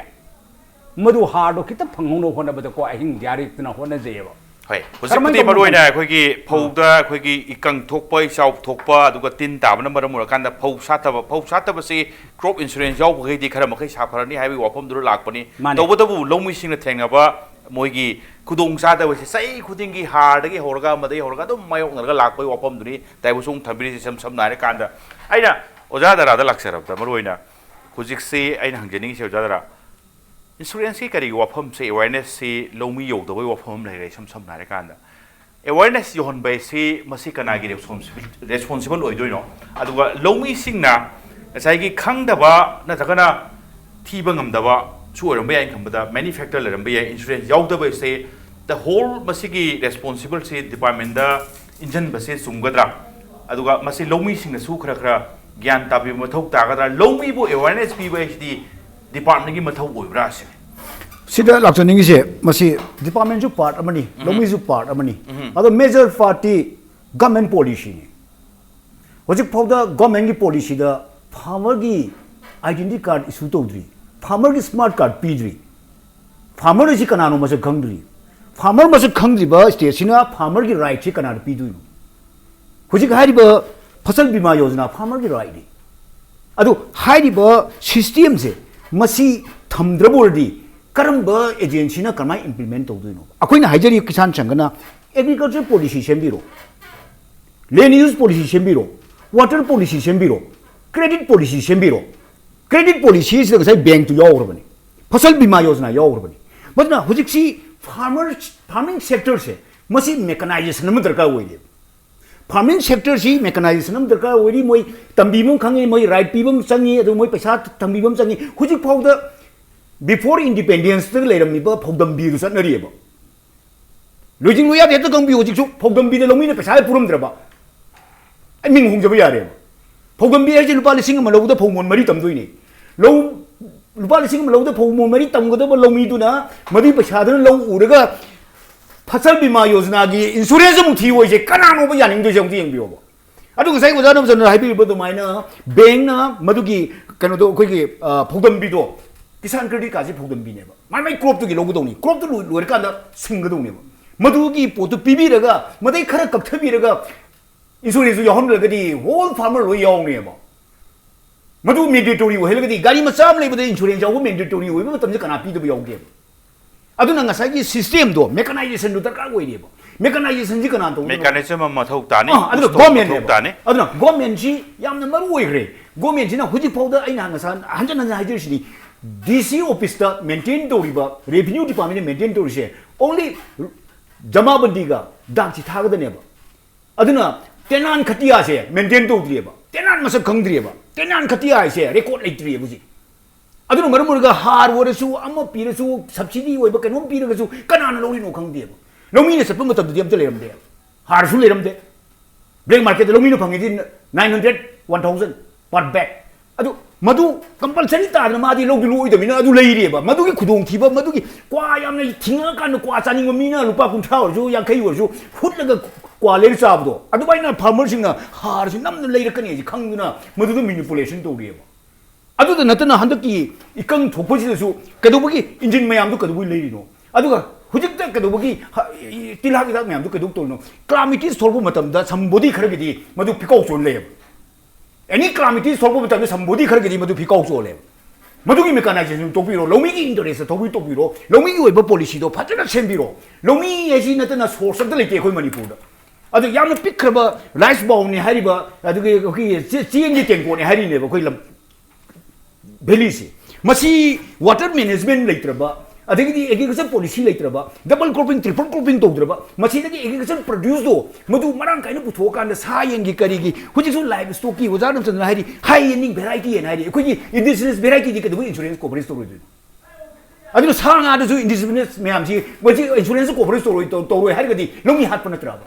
ꯃꯗꯨ ꯍꯥꯔꯗꯣ ꯈꯤꯇ ꯐꯪꯍꯧꯅꯕ ꯍꯣꯠꯅꯕꯗꯀꯣ ꯑꯍꯤꯡ ꯌꯥꯔꯦꯛꯇꯅ ꯍꯣꯠꯅꯖꯩꯌꯦꯕ꯫ ꯍꯣꯏ, ꯀꯔꯝꯍꯥꯏꯅ ꯍꯧꯖꯤꯛꯄꯨꯗꯤ ꯇꯧꯕ ꯃꯔꯨ ꯑꯣꯏꯅ ꯉꯝꯒꯅꯤ? ꯑꯩꯈꯣꯏꯒꯤ ꯐꯧꯗ ꯑꯩꯈꯣꯏꯒꯤ ꯏꯀꯪ ꯊꯣꯛꯄ, ꯏꯆꯥꯎ ꯊꯣꯛꯄ, ꯑꯗꯨꯒ ꯇꯤꯟ ꯇꯥꯕꯅ ꯃꯔꯝ ꯑꯣꯏꯔꯀꯥꯟꯗ ꯐꯧ ꯁꯥꯠꯇꯕ, ꯐꯧ ꯁꯥꯠꯇꯕꯁꯤ crop insurance ꯌꯥꯎꯕꯈꯩꯗꯤ ꯈꯔ ꯃꯈꯩ ꯁꯥꯐꯔꯅꯤ ꯍꯥꯏꯕꯒꯤ ꯋꯥꯐꯝꯗꯨꯗ ꯂꯥꯛꯄꯅꯤ꯫ ꯃꯥꯅꯦ꯫ ꯇꯧꯕꯇꯕꯨ ꯂꯧꯃꯤꯁꯤꯡꯅ ꯊꯦꯡꯅꯕ ꯃꯣꯏꯒꯤ ꯈꯨꯗꯣꯡ ꯆꯥꯗꯕꯁꯤ ꯆꯍꯤ ꯈꯨꯗꯤꯡꯒꯤ ꯍꯥꯔꯗꯒꯤ ꯍꯧꯔꯒ ꯑꯃꯗꯒꯤ ꯍꯧꯔꯒ ꯑꯗꯨꯝ ꯃꯥꯌꯣꯛꯅꯔꯒ ꯂꯥꯛꯄꯒꯤ ꯋꯥꯐꯝꯗꯨꯅꯤ ꯗꯥꯏꯕꯁꯣꯡ ꯊꯝꯕꯤꯔꯤꯁꯤ꯫ ꯏꯁꯝ ꯁꯝꯅ ꯍꯥꯏꯔꯀꯥꯟꯗ ꯑꯩꯅ ꯑꯣꯖꯥ ꯗꯔꯥꯗ ꯂꯥꯛꯆꯔꯕꯗ ꯃꯔꯨ ꯑꯣꯏꯅ ꯍꯧꯖꯤꯛꯁꯤ ꯑꯩꯅ ꯍꯪꯖꯅꯤꯡꯉꯤꯁꯦ ꯑꯣꯖꯥ ꯗꯔꯥ, insuranceꯀꯤ ꯀꯔꯤꯒꯤ ꯋꯥꯐꯝꯁꯦ, awarenessꯁꯤ ꯂꯧꯃꯤ ꯌꯧꯗꯕꯒꯤ ꯋꯥꯐꯝ ꯑꯃ ꯂꯩꯔꯦ꯫ ꯏꯁꯝ ꯁꯝꯅ ꯍꯥꯏꯔꯀꯥꯟꯗ awareness ꯌꯧꯍꯟꯕ ꯍꯥꯏꯁꯤ ꯃꯁꯤ ꯀꯅꯥꯒꯤ responsible, responsible ꯑꯣꯏꯗꯣꯏꯅꯣ? ꯑꯗꯨꯒ ꯂꯧꯃꯤꯁꯤꯡꯅ ꯉꯁꯥꯏꯒꯤ ꯈꯪꯗꯕ ꯅꯠꯇ꯭ꯔꯒꯅ ꯊꯤꯕ ꯉꯝꯗꯕꯁꯨ ꯑꯣꯏꯔꯝꯕ ꯌꯥꯏ꯫ ꯑꯩꯅ ꯈꯟꯕꯗ many factor ꯂꯩꯔꯝꯕ ꯌꯥꯏ꯫ Insurance ꯌꯥꯎꯗꯕ ꯍꯥꯏꯁꯦ the whole ꯃꯁꯤꯒꯤ responsible ꯁꯤ departmentꯇ ꯏꯟꯁꯤꯟꯕꯁꯦ ꯆꯨꯝꯒꯗ꯭ꯔꯥ? ꯑꯗꯨꯒ ꯃꯁꯤ ꯂꯧꯃꯤꯁꯤꯡꯅꯁꯨ ꯈꯔ ꯈꯔ ꯒ꯭ꯌꯥꯟ ꯇꯥꯕꯤꯕ ꯃꯊꯧ ꯇꯥꯒꯗ꯭ꯔꯥ? ꯂꯧꯃꯤꯕꯨ awareness ꯄꯤꯕ ꯍꯥꯏꯁꯤꯗꯤ ꯗꯤꯄꯥꯔꯠꯃꯦꯟꯒꯤ ꯃꯊꯧ ꯑꯣꯏꯕ꯭ꯔꯥ ꯁꯤꯅꯤ꯫ ꯁꯤꯗ ꯂꯥꯛꯆꯅꯤꯡꯉꯤꯁꯦ, ꯃꯁꯤ ꯗꯤꯄꯥꯔꯠꯃꯦꯟꯁꯨ ꯄꯥꯔꯠ ꯑꯃꯅꯤ, ꯂꯧꯃꯤꯁꯨ ꯄꯥꯔꯠ ꯑꯃꯅꯤ꯫ ꯑꯗꯣ ꯃꯦꯖꯔ ꯄꯥꯔꯠꯇꯤ ꯒꯃꯦꯟ ꯄꯣꯂꯤꯁꯤꯅꯤ꯫ ꯍꯧꯖꯤꯛ ꯐꯥꯎꯗ ꯒꯣꯔꯃꯦꯟꯒꯤ ꯄꯣꯂꯤꯁꯤꯗ ꯐꯥꯔꯃꯔꯒꯤ ꯑꯥꯏꯗꯦꯟꯇꯤꯇꯤ ꯀꯥꯔꯗ ꯏꯁꯨ ꯇꯧꯗ꯭ꯔꯤ, ꯐꯥꯔꯃꯔꯒꯤ ꯁ꯭ꯃꯥꯔꯠ ꯀꯥꯔꯗ ꯄꯤꯗ꯭ꯔꯤ꯫ ꯐꯥꯔꯃꯔ ꯑꯁꯤ ꯀꯅꯥꯅꯣ ꯃꯁꯛ ꯈꯪꯗ꯭ꯔꯤ꯫ ꯐꯥꯔꯃꯔ ꯃꯁꯛ ꯈꯪꯗ꯭ꯔꯤꯕ ꯁ꯭ꯇꯦꯠꯁꯤꯅ ꯐꯥꯔꯃꯔꯒꯤ ꯔꯥꯏꯠꯁꯤ ꯀꯅꯥꯗ ꯄꯤꯗꯣꯏꯅꯣ? ꯍꯧꯖꯤꯛ ꯍꯥꯏꯔꯤꯕ ꯐꯁꯜ ꯕꯤꯃꯥ ꯌꯣꯖꯅꯥ ꯐꯥꯔꯃꯔꯒꯤ ꯔꯥꯏꯠꯅꯤ꯫ ꯑꯗꯨ ꯍꯥꯏꯔꯤꯕ ꯁꯤꯁꯇꯦꯝꯁꯦ, ꯃꯁꯤ ꯊꯝꯗ꯭ꯔꯕ ꯑꯣꯏꯔꯗꯤ ꯀꯔꯝꯕ ꯑꯦꯖꯦꯟꯁꯤꯅ ꯀꯃꯥꯏꯅ ꯏꯝꯄ꯭ꯂꯤꯃꯦꯟ ꯇꯧꯗꯣꯏꯅꯣ? ꯑꯩꯈꯣꯏꯅ ꯍꯥꯏꯖꯔꯤ, ꯀꯤꯁꯥꯟ ꯁꯪꯘꯅ ꯑꯦꯒ꯭ꯔꯤꯀꯜꯆꯔ ꯄꯣꯂꯤꯁꯤ ꯁꯦꯝꯕꯤꯔꯣ, ꯂꯦꯟ ꯌꯨꯁ ꯄꯣꯂꯤꯁꯤ ꯁꯦꯝꯕꯤꯔꯣ, ꯋꯥꯇꯔ ꯄꯣꯂꯤꯁꯤ ꯁꯦꯝꯕꯤꯔꯣ, ꯀ꯭ꯔꯦꯗꯤꯠ ꯄꯣꯂꯤꯁꯤ ꯁꯦꯝꯕꯤꯔꯣ꯫ ꯀ꯭ꯔꯦꯗꯤꯠ ꯄꯣꯂꯤꯁꯤꯁꯤꯗ ꯉꯁꯥꯏ ꯕꯦꯡꯛꯇꯨ ꯌꯥꯎꯈ꯭ꯔꯕꯅꯤ, ꯐꯁꯜ ꯕꯤꯃꯥ ꯌꯣꯖꯅꯥ ꯌꯥꯎꯈ꯭ꯔꯕꯅꯤ꯫ ꯃꯗꯨꯅ ꯍꯧꯖꯤꯛꯁꯤ ꯐꯥꯔꯃꯔ, ꯐꯥꯔꯃꯤꯡ ꯁꯦꯛꯇꯔꯁꯦ, ꯃꯁꯤ ꯃꯦꯀꯅꯥꯏꯖꯦꯁꯟ ꯑꯃ ꯗꯔꯀꯥꯔ ꯑꯣꯏꯔꯦꯕ꯫ ꯐꯥꯔꯃꯤꯡ ꯁꯦꯛꯇꯔꯁꯤ ꯃꯦꯀꯅꯥꯏꯖꯦꯁꯟ ꯑꯃ ꯗꯔꯀꯥꯔ ꯑꯣꯏꯔꯤ꯫ ꯃꯣꯏ ꯇꯝꯕꯤꯕ ꯑꯃ ꯈꯪꯉꯤ, ꯃꯣꯏ ꯔꯥꯏꯠ ꯄꯤꯕ ꯑꯃ ꯆꯪꯉꯤ, ꯑꯗꯨ ꯃꯣꯏ ꯄꯩꯁꯥ ꯊꯝꯕꯤꯕ ꯑꯃ ꯆꯪꯉꯤ꯫ ꯍꯧꯖꯤꯛ ꯐꯥꯎꯗ ꯕꯤꯐꯣꯔ ꯏꯟꯗꯤꯄꯦꯟꯗꯦꯟꯁꯇ ꯂꯩꯔꯝꯃꯤꯕ ꯐꯧꯗꯝꯕꯤꯗꯨ ꯆꯠꯅꯔꯤꯑꯕ꯫ ꯂꯣꯏꯖꯤꯡ ꯂꯣꯏꯌꯥꯗ ꯍꯦꯛꯇ ꯈꯪꯕꯤꯌꯨ, ꯍꯧꯖꯤꯛꯁꯨ ꯐꯧꯗꯝꯕꯤꯗ ꯂꯧꯃꯤꯅ ꯄꯩꯁꯥ ꯄꯨꯔꯝꯗ꯭ꯔꯕ꯫ ꯑꯩ ꯃꯤꯡ ꯍꯣꯡꯖꯕ ꯌꯥꯔꯦꯕ꯫ ꯐꯧꯗꯝꯕꯤ ꯍꯥꯏꯁꯦ ꯂꯨꯄꯥ ꯂꯤꯁꯤꯡ ꯑꯃ ꯂꯧꯕꯗ ꯐꯧ ꯃꯣꯟ ꯃꯔꯤ ꯇꯝꯗꯣꯏꯅꯤ꯫ ꯂꯧ, ꯂꯨꯄꯥ ꯂꯤꯁꯤꯡ ꯑꯃ ꯂꯧꯕꯗ ꯐꯧ ꯃꯣꯟ ꯃꯔꯤ ꯇꯝꯒꯗꯕ ꯂꯧꯃꯤꯗꯨꯅ ꯃꯗꯨꯒꯤ ꯄꯩꯁꯥꯗꯨꯅ ꯂꯧ ꯎꯔꯒ ꯐꯁꯜ ꯕꯤꯃꯥ ꯌꯣꯖꯅꯥꯒꯤ ꯏꯟꯁꯨꯔꯦꯟꯁ ꯑꯃꯨꯛ ꯊꯤꯌꯨ ꯍꯥꯏꯁꯦ ꯀꯅꯥꯅꯣꯕ ꯌꯥꯅꯤꯡꯗꯣꯏꯁꯦ? ꯑꯝꯇ ꯌꯦꯡꯕꯤꯌꯣꯕ꯫ ꯑꯗꯨ ꯉꯁꯥꯏ ꯑꯣꯖꯥ ꯅꯝꯆꯟꯗ꯭ꯔꯅ ꯍꯥꯏꯕꯤꯔꯤꯕ ꯑꯗꯨꯃꯥꯏꯅ ꯕꯦꯡꯅ ꯃꯗꯨꯒꯤ ꯀꯩꯅꯣꯗꯣ, ꯑꯩꯈꯣꯏꯒꯤ, ꯑ, ꯐꯧꯗꯝꯕꯤꯗꯣ, ꯀꯤꯁꯥꯟ ꯀ꯭ꯔꯦꯗꯤꯠ ꯀꯥꯔꯗꯁꯤ ꯐꯧꯗꯝꯕꯤꯅꯦꯕ꯫ ꯃꯥꯏ ꯃꯥꯏ ꯀ꯭ꯔꯣꯞꯇꯨꯒꯤ ꯂꯧꯒꯗꯧꯅꯤ, ꯀ꯭ꯔꯣꯞꯇꯨ ꯂꯣꯏ-, ꯂꯣꯏꯔꯀꯥꯟꯗ ꯁꯤꯡꯒꯗꯧꯅꯦꯕ꯫ ꯃꯗꯨꯒꯤ ꯄꯣꯠꯇꯨ ꯄꯤꯕꯤꯔꯒ ꯃꯗꯩ ꯈꯔ ꯀꯛꯊꯕꯤꯔꯒ ꯏꯟꯁꯨꯔꯦꯟꯁꯇꯨ ꯌꯥꯎꯍꯟꯗ꯭ꯔꯒꯗꯤ ꯍꯣꯜ ꯐꯥꯔꯃꯔ ꯂꯣꯏ ꯌꯥꯎꯅꯦꯕ꯫ ꯃꯗꯨ ꯃꯦꯟꯗꯦꯇꯣꯔꯤ ꯑꯣꯏꯍꯜꯂꯒꯗꯤ ꯒꯥꯔꯤ ꯃꯆꯥ ꯑꯃ ꯂꯩꯕꯗ ꯏꯟꯁꯨꯔꯦꯟꯁ ꯌꯥꯎꯕ ꯃꯦꯟꯗꯦꯇꯣꯔꯤ ꯑꯣꯏꯕ ꯃꯇꯝꯗ ꯀꯅꯥ ꯄꯤꯗꯕ ꯌꯥꯎꯒꯦꯕ? ꯑꯗꯨꯅ ꯉꯁꯥꯏꯒꯤ ꯁꯤꯁꯇꯦꯝꯗꯣ, ꯃꯦꯀꯅꯥꯏꯖꯦꯁꯟꯗꯣ ꯗꯔꯀꯥꯔ ꯑꯣꯏꯔꯦꯕ꯫ ꯃꯦꯀꯅꯥꯏꯖꯦꯁꯟꯁꯤ ꯀꯅꯥ ꯇꯧꯗꯣꯏꯅꯣ? ꯃꯦꯀꯥꯅꯤꯖꯝ ꯑꯃ ꯃꯊꯧ ꯇꯥꯅꯤ, ꯑꯥ, ꯑꯗꯨꯅ ꯄꯨꯁꯇꯣꯛ ꯃꯊꯧ ꯒꯣꯔꯃꯦꯟꯅꯦꯕ꯫ ꯇꯥꯅꯤ꯫ ꯑꯗꯨꯅ ꯒꯣꯔꯃꯦꯟꯁꯤ ꯌꯥꯝꯅ ꯃꯔꯨ ꯑꯣꯏꯈ꯭ꯔꯦ꯫ ꯒꯣꯔꯃꯦꯟꯁꯤꯅ ꯍꯧꯖꯤꯛ ꯐꯥꯎꯗ ꯑꯩꯅ ꯉꯁꯥꯏ ꯍꯟꯖꯟ ꯍꯟꯖꯟ ꯍꯥꯏꯖꯔꯤꯁꯤꯅꯤ, ꯗꯤ ꯁꯤ ꯑꯣꯐꯤꯁꯇ ꯃꯦꯟꯇꯦꯟ ꯇꯧꯔꯤꯕ, ꯔꯦꯚꯤꯅ꯭ꯌꯨ ꯗꯤꯄꯥꯔꯠꯃꯦꯟꯅ ꯃꯦꯟꯇꯦꯟ ꯇꯧꯔꯤꯁꯦ only ꯖꯃꯥꯕꯟꯗꯤꯒ ꯗꯥꯛ ꯆꯤꯊꯥꯒꯗꯅꯦꯕ꯫ ꯑꯗꯨꯅ ꯇꯦꯅꯥꯟ ꯈꯇꯤꯌꯥꯁꯦ ꯃꯦꯟꯇꯦꯟ ꯇꯧꯗ꯭ꯔꯤꯑꯕ, ꯇꯦꯅꯥꯟ ꯃꯁꯛ ꯈꯪꯗ꯭ꯔꯤꯑꯕ, ꯇꯦꯅꯥꯟ ꯈꯇꯤꯌꯥ ꯍꯥꯏꯁꯦ ꯔꯦꯀꯣꯔꯗ ꯂꯩꯇ꯭ꯔꯤꯑꯕ ꯍꯧꯖꯤꯛ꯫ ꯑꯗꯨꯅ ꯃꯔꯝ ꯑꯣꯏꯔꯒ ꯍꯥꯔ ꯑꯣꯏꯔꯁꯨ, ꯑꯃ ꯄꯤꯔꯁꯨ, ꯁꯕꯁꯤꯗꯤ ꯑꯣꯏꯕ ꯀꯩꯅꯣꯝ ꯄꯤꯔꯒꯁꯨ ꯀꯅꯥꯅ ꯂꯧꯔꯤꯅꯣ ꯈꯪꯗꯦꯕ꯫ ꯂꯧꯃꯤꯅ ꯆꯠꯄ ꯃꯇꯝꯗꯗꯤ ꯑꯝꯇ ꯂꯩꯔꯝꯗꯦ, ꯍꯥꯔꯁꯨ ꯂꯩꯔꯝꯗꯦ꯫ ꯕ꯭ꯂꯦꯛ ꯃꯥꯔꯀꯦꯠꯇ ꯂꯧꯃꯤꯅ ꯐꯪꯉꯤꯗꯤ nine hundred, one thousand per bag꯫ ꯑꯗꯨ ꯃꯗꯨ ꯀꯝꯄꯜꯁꯔꯤ ꯇꯥꯗꯅ ꯃꯥꯗꯤ ꯂꯧꯗꯤ ꯂꯣꯛꯑꯣꯏꯗꯕꯅꯤꯅ ꯑꯗꯨ ꯂꯩꯔꯤꯑꯕ꯫ ꯃꯗꯨꯒꯤ ꯈꯨꯗꯣꯡꯊꯤꯕ, ꯃꯗꯨꯒꯤ ꯀ꯭ꯋꯥ ꯌꯥꯝꯅ ꯊꯤꯡꯉꯛꯑꯀꯥꯟꯗ ꯀ꯭ꯋꯥ ꯆꯥꯅꯤꯡꯕ ꯃꯤꯅ ꯂꯨꯄꯥ ꯀꯨꯟꯊ꯭ꯔꯥ ꯑꯣꯏꯔꯁꯨ, ꯌꯥꯡꯈꯩ ꯑꯣꯏꯔꯁꯨ ꯍꯨꯠꯂꯒ ꯀ꯭ꯋꯥ ꯂꯩꯔ ꯆꯥꯕꯗꯣ, ꯑꯗꯨꯃꯥꯏꯅ ꯐꯥꯔꯃꯔꯁꯤꯡꯅ ꯍꯥꯔꯁꯤ ꯅꯝꯅ ꯂꯩꯔꯛꯀꯅꯤ ꯍꯥꯏꯁꯦ ꯈꯪꯗꯨꯅ ꯃꯗꯨꯗ ꯃꯦꯅꯤꯄꯨꯂꯦꯁꯟ ꯇꯧꯔꯤꯑꯕ꯫ ꯑꯗꯨꯗ ꯅꯠꯇꯅ ꯍꯟꯗꯛꯀꯤ ꯏꯀꯪ ꯊꯣꯛꯄꯁꯤꯗꯁꯨ ꯀꯩꯗꯧꯕꯒꯤ ꯏꯟꯖꯤꯟ ꯃꯌꯥꯝꯗꯨ ꯀꯩꯗꯧꯕꯒꯤ ꯂꯩꯔꯤꯅꯣ? ꯑꯗꯨꯒ ꯍꯧꯖꯤꯛꯇ ꯀꯩꯗꯧꯕꯒꯤ ꯍ-, ꯏ-, ꯇꯤꯜꯍꯥꯠ ꯍꯤꯗꯥꯛ ꯃꯌꯥꯝꯗꯨ ꯀꯩꯗꯧ ꯇꯧꯔꯤꯅꯣ? ꯀ꯭ꯂꯥꯃꯤꯇꯤꯁ ꯊꯣꯛꯂꯛꯄ ꯃꯇꯝꯗ ꯁꯝꯕꯣꯗꯤ ꯈꯔꯒꯤꯗꯤ ꯃꯗꯨ ꯐꯤꯀꯥꯎ ꯆꯣꯟ ꯂꯩꯌꯦꯕ꯫ ꯑꯦꯅꯤ ꯀ꯭ꯂꯥꯃꯤꯇꯤꯁ ꯊꯣꯛꯂꯛꯄ ꯃꯇꯝꯗ ꯁꯝꯕꯣꯗꯤ ꯈꯔꯒꯤꯗꯤ ꯃꯗꯨ ꯐꯤꯀꯥꯎ ꯆꯣꯜꯂꯦꯕ꯫ ꯃꯗꯨꯒꯤ ꯃꯦꯀꯥꯅꯥꯏꯖꯦꯁꯟ ꯇꯧꯕꯤꯔꯣ, ꯂꯧꯃꯤꯒꯤ ꯏꯟꯇꯔꯦꯁꯇ ꯊꯧꯕꯤ ꯇꯧꯕꯤꯔꯣ, ꯂꯧꯃꯤꯒꯤ ꯑꯣꯏꯕ ꯄꯣꯂꯤꯁꯤꯗꯣ ꯐꯖꯅ ꯁꯦꯝꯕꯤꯔꯣ꯫ ꯂꯧꯃꯤ ꯍꯥꯏꯁꯤ ꯅꯠꯇꯅ ꯁꯣꯔꯁ ꯑꯝꯇ ꯂꯩꯇꯦ ꯑꯩꯈꯣꯏ ꯃꯅꯤꯄꯨꯔꯗ꯫ ꯑꯗꯨ ꯌꯥꯝꯅ ꯄꯤꯛꯈ꯭ꯔꯕ ꯔꯥꯏꯁ ꯕꯥꯎꯜꯅꯤ ꯍꯥꯏꯔꯤꯕ, ꯑꯗꯨꯒꯤ ꯑꯩꯈꯣꯏꯒꯤ ꯆꯦ-, ꯆꯦꯡꯒꯤ ꯇꯦꯡꯀꯣꯠꯅꯤ ꯍꯥꯏꯔꯤꯅꯦꯕ ꯑꯩꯈꯣꯏ ꯂꯝ ꯚꯦꯂꯤꯁꯤ꯫ ꯃꯁꯤ ꯋꯥꯇꯔ ꯃꯦꯅꯦꯖꯃꯦꯟ ꯂꯩꯇ꯭ꯔꯕ, ꯑꯗꯒꯤꯗꯤ ꯑꯦꯒ꯭ꯔꯤꯀꯜꯆꯔ ꯄꯣꯂꯤꯁꯤ ꯂꯩꯇ꯭ꯔꯕ, ꯗꯕꯜ ꯀ꯭ꯔꯣꯞꯄꯤꯡ, ꯇ꯭ꯔꯤꯄꯜ ꯀ꯭ꯔꯣꯞꯄꯤꯡ ꯇꯧꯗ꯭ꯔꯕ, ꯃꯁꯤꯗꯒꯤ ꯑꯦꯒ꯭ꯔꯤꯀꯜꯆꯔ ꯄ꯭ꯔꯗ꯭ꯌꯨꯁꯇꯣ ꯃꯗꯨ ꯃꯔꯥꯡ ꯀꯥꯏꯅ ꯄꯨꯊꯣꯛꯑꯀꯥꯟꯗ ꯁꯥ ꯌꯦꯟꯒꯤ ꯀꯔꯤꯒꯤ, ꯍꯧꯖꯤꯛꯁꯨ ꯂꯥꯏꯚ ꯁ꯭ꯇꯣꯛꯀꯤ ꯑꯣꯖꯥ ꯔꯥꯃꯆꯟꯗ꯭ꯔꯅ ꯍꯥꯏꯔꯤ, ꯍꯥꯏ ꯌꯦꯟꯅꯤꯡ ꯚꯦꯔꯥꯏꯇꯤ ꯌꯦꯟ ꯍꯥꯏꯔꯤ, ꯑꯩꯈꯣꯏꯒꯤ ꯏꯟꯗꯤꯖꯤꯅꯁ ꯚꯦꯔꯥꯏꯇꯤꯗꯤ ꯀꯩꯗꯧꯕꯩ ꯏꯟꯁꯨꯔꯦꯟꯁ ꯀꯣꯚꯔꯦꯖ ꯇꯧꯔꯣꯏꯗꯣꯏꯅꯣ? ꯑꯗꯨꯅ ꯁꯥ ꯉꯥꯗꯁꯨ ꯏꯟꯗꯤꯖꯤꯅꯁ ꯃꯌꯥꯝꯁꯤ ꯃꯁꯤ ꯏꯟꯁꯨꯔꯦꯟꯁ ꯀꯣꯚꯔꯦꯖ ꯇꯧꯔꯣꯏ, ꯇꯧ-, ꯇꯧꯔꯣꯏ ꯍꯥꯏꯔꯒꯗꯤ ꯂꯧꯃꯤ ꯍꯥꯠꯄ ꯅꯠꯇ꯭ꯔꯕ?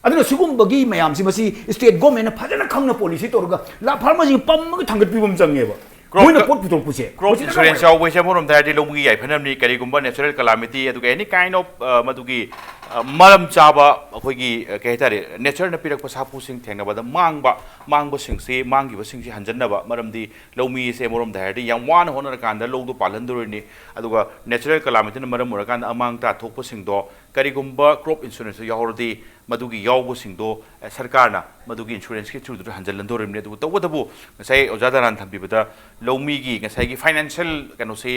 ꯑꯗꯨꯅ ꯁꯤꯒꯨꯝꯕꯒꯤ ꯃꯌꯥꯝꯁꯤ ꯃꯁꯤ ꯁ꯭ꯇꯦꯠ ꯒꯣꯔꯃꯦꯟꯅ ꯐꯖꯅ ꯈꯪꯅ ꯄꯣꯂꯤꯁꯤ ꯇꯧꯔꯒ ꯂꯥ ꯐꯥꯔꯃꯔꯁꯤꯡ ꯄꯝꯃꯒ ꯊꯥꯡꯒꯠꯄꯤꯕ ꯑꯃ ꯆꯪꯉꯦꯕ꯫ ꯀ꯭ꯔꯣꯞ ꯃꯣꯏꯅ ꯀ-, ꯄꯣꯠ ꯄꯨꯊꯣꯔꯛꯄꯁꯦ ꯀ꯭ꯔꯣꯞ ꯃꯁꯤ ꯏꯟꯁꯨꯔꯦꯟꯁ ꯌꯥꯎꯕ ꯍꯥꯏꯁꯦ ꯑꯃꯔꯣꯝꯗ ꯍꯥꯏꯔꯗꯤ ꯂꯧꯃꯤꯒꯤ ꯌꯥꯏꯐꯅꯕꯅꯤ꯫ ꯀꯔꯤꯒꯨꯝꯕ natural calamity, ꯑꯗꯨꯒ any kind of, ꯑ, ꯃꯗꯨꯒꯤ, ꯑ, ꯃꯔꯝ ꯆꯥꯕ ꯑꯩꯈꯣꯏꯒꯤ, ꯑ, ꯀꯩ ꯍꯥꯏꯇꯥꯔꯦ, ꯅꯦꯆꯔꯅ ꯄꯤꯔꯛꯄ ꯁꯥꯐꯨꯁꯤꯡ ꯊꯦꯡꯅꯕꯗ ꯃꯥꯡꯕ, ꯃꯥꯡꯕꯁꯤꯡꯁꯤ, ꯃꯥꯡꯈꯤꯕꯁꯤꯡꯁꯤ ꯍꯟꯖꯟꯅꯕ꯫ ꯃꯔꯝꯗꯤ ꯂꯧꯃꯤ ꯑꯁꯦ ꯑꯃꯔꯣꯝꯗ ꯍꯥꯏꯔꯗꯤ ꯌꯥꯝ ꯋꯥꯅ ꯍꯣꯠꯅꯔꯀꯥꯟꯗ ꯂꯧꯗꯨ ꯄꯥꯜꯍꯟꯗꯣꯔꯤꯅꯤ꯫ ꯑꯗꯨꯒ natural calamityꯅ ꯃꯔꯝ ꯑꯣꯏꯔꯀꯥꯟꯗ ꯑꯃꯥꯡ ꯑꯇꯥ ꯊꯣꯛꯄꯁꯤꯡꯗꯣ ꯀꯔꯤꯒꯨꯝꯕ ꯀ꯭ꯔꯣꯞ ꯏꯟꯁꯨꯔꯦꯟꯁꯇ ꯌꯥꯎꯔꯗꯤ ꯃꯗꯨꯒꯤ ꯌꯥꯎꯕꯁꯤꯡꯗꯣ, ꯑꯦ, ꯁꯔꯀꯥꯔꯅ ꯃꯗꯨꯒꯤ ꯏꯟꯁꯨꯔꯦꯟꯁꯀꯤ ꯊ꯭ꯔꯨꯗꯨꯗ ꯍꯟꯖꯤꯜꯍꯟꯗꯣꯔꯤꯕꯅꯤ꯫ ꯑꯗꯨꯕꯨ ꯇꯧꯕꯇꯕꯨ ꯉꯁꯥꯏ ꯑꯣꯖꯥ ꯗꯥꯅꯥꯟ ꯊꯝꯕꯤꯕꯗ ꯂꯧꯃꯤꯒꯤ ꯉꯁꯥꯏꯒꯤ ꯐꯥꯏꯅꯥꯟꯁꯤꯌꯦꯜ ꯀꯩꯅꯣꯁꯤ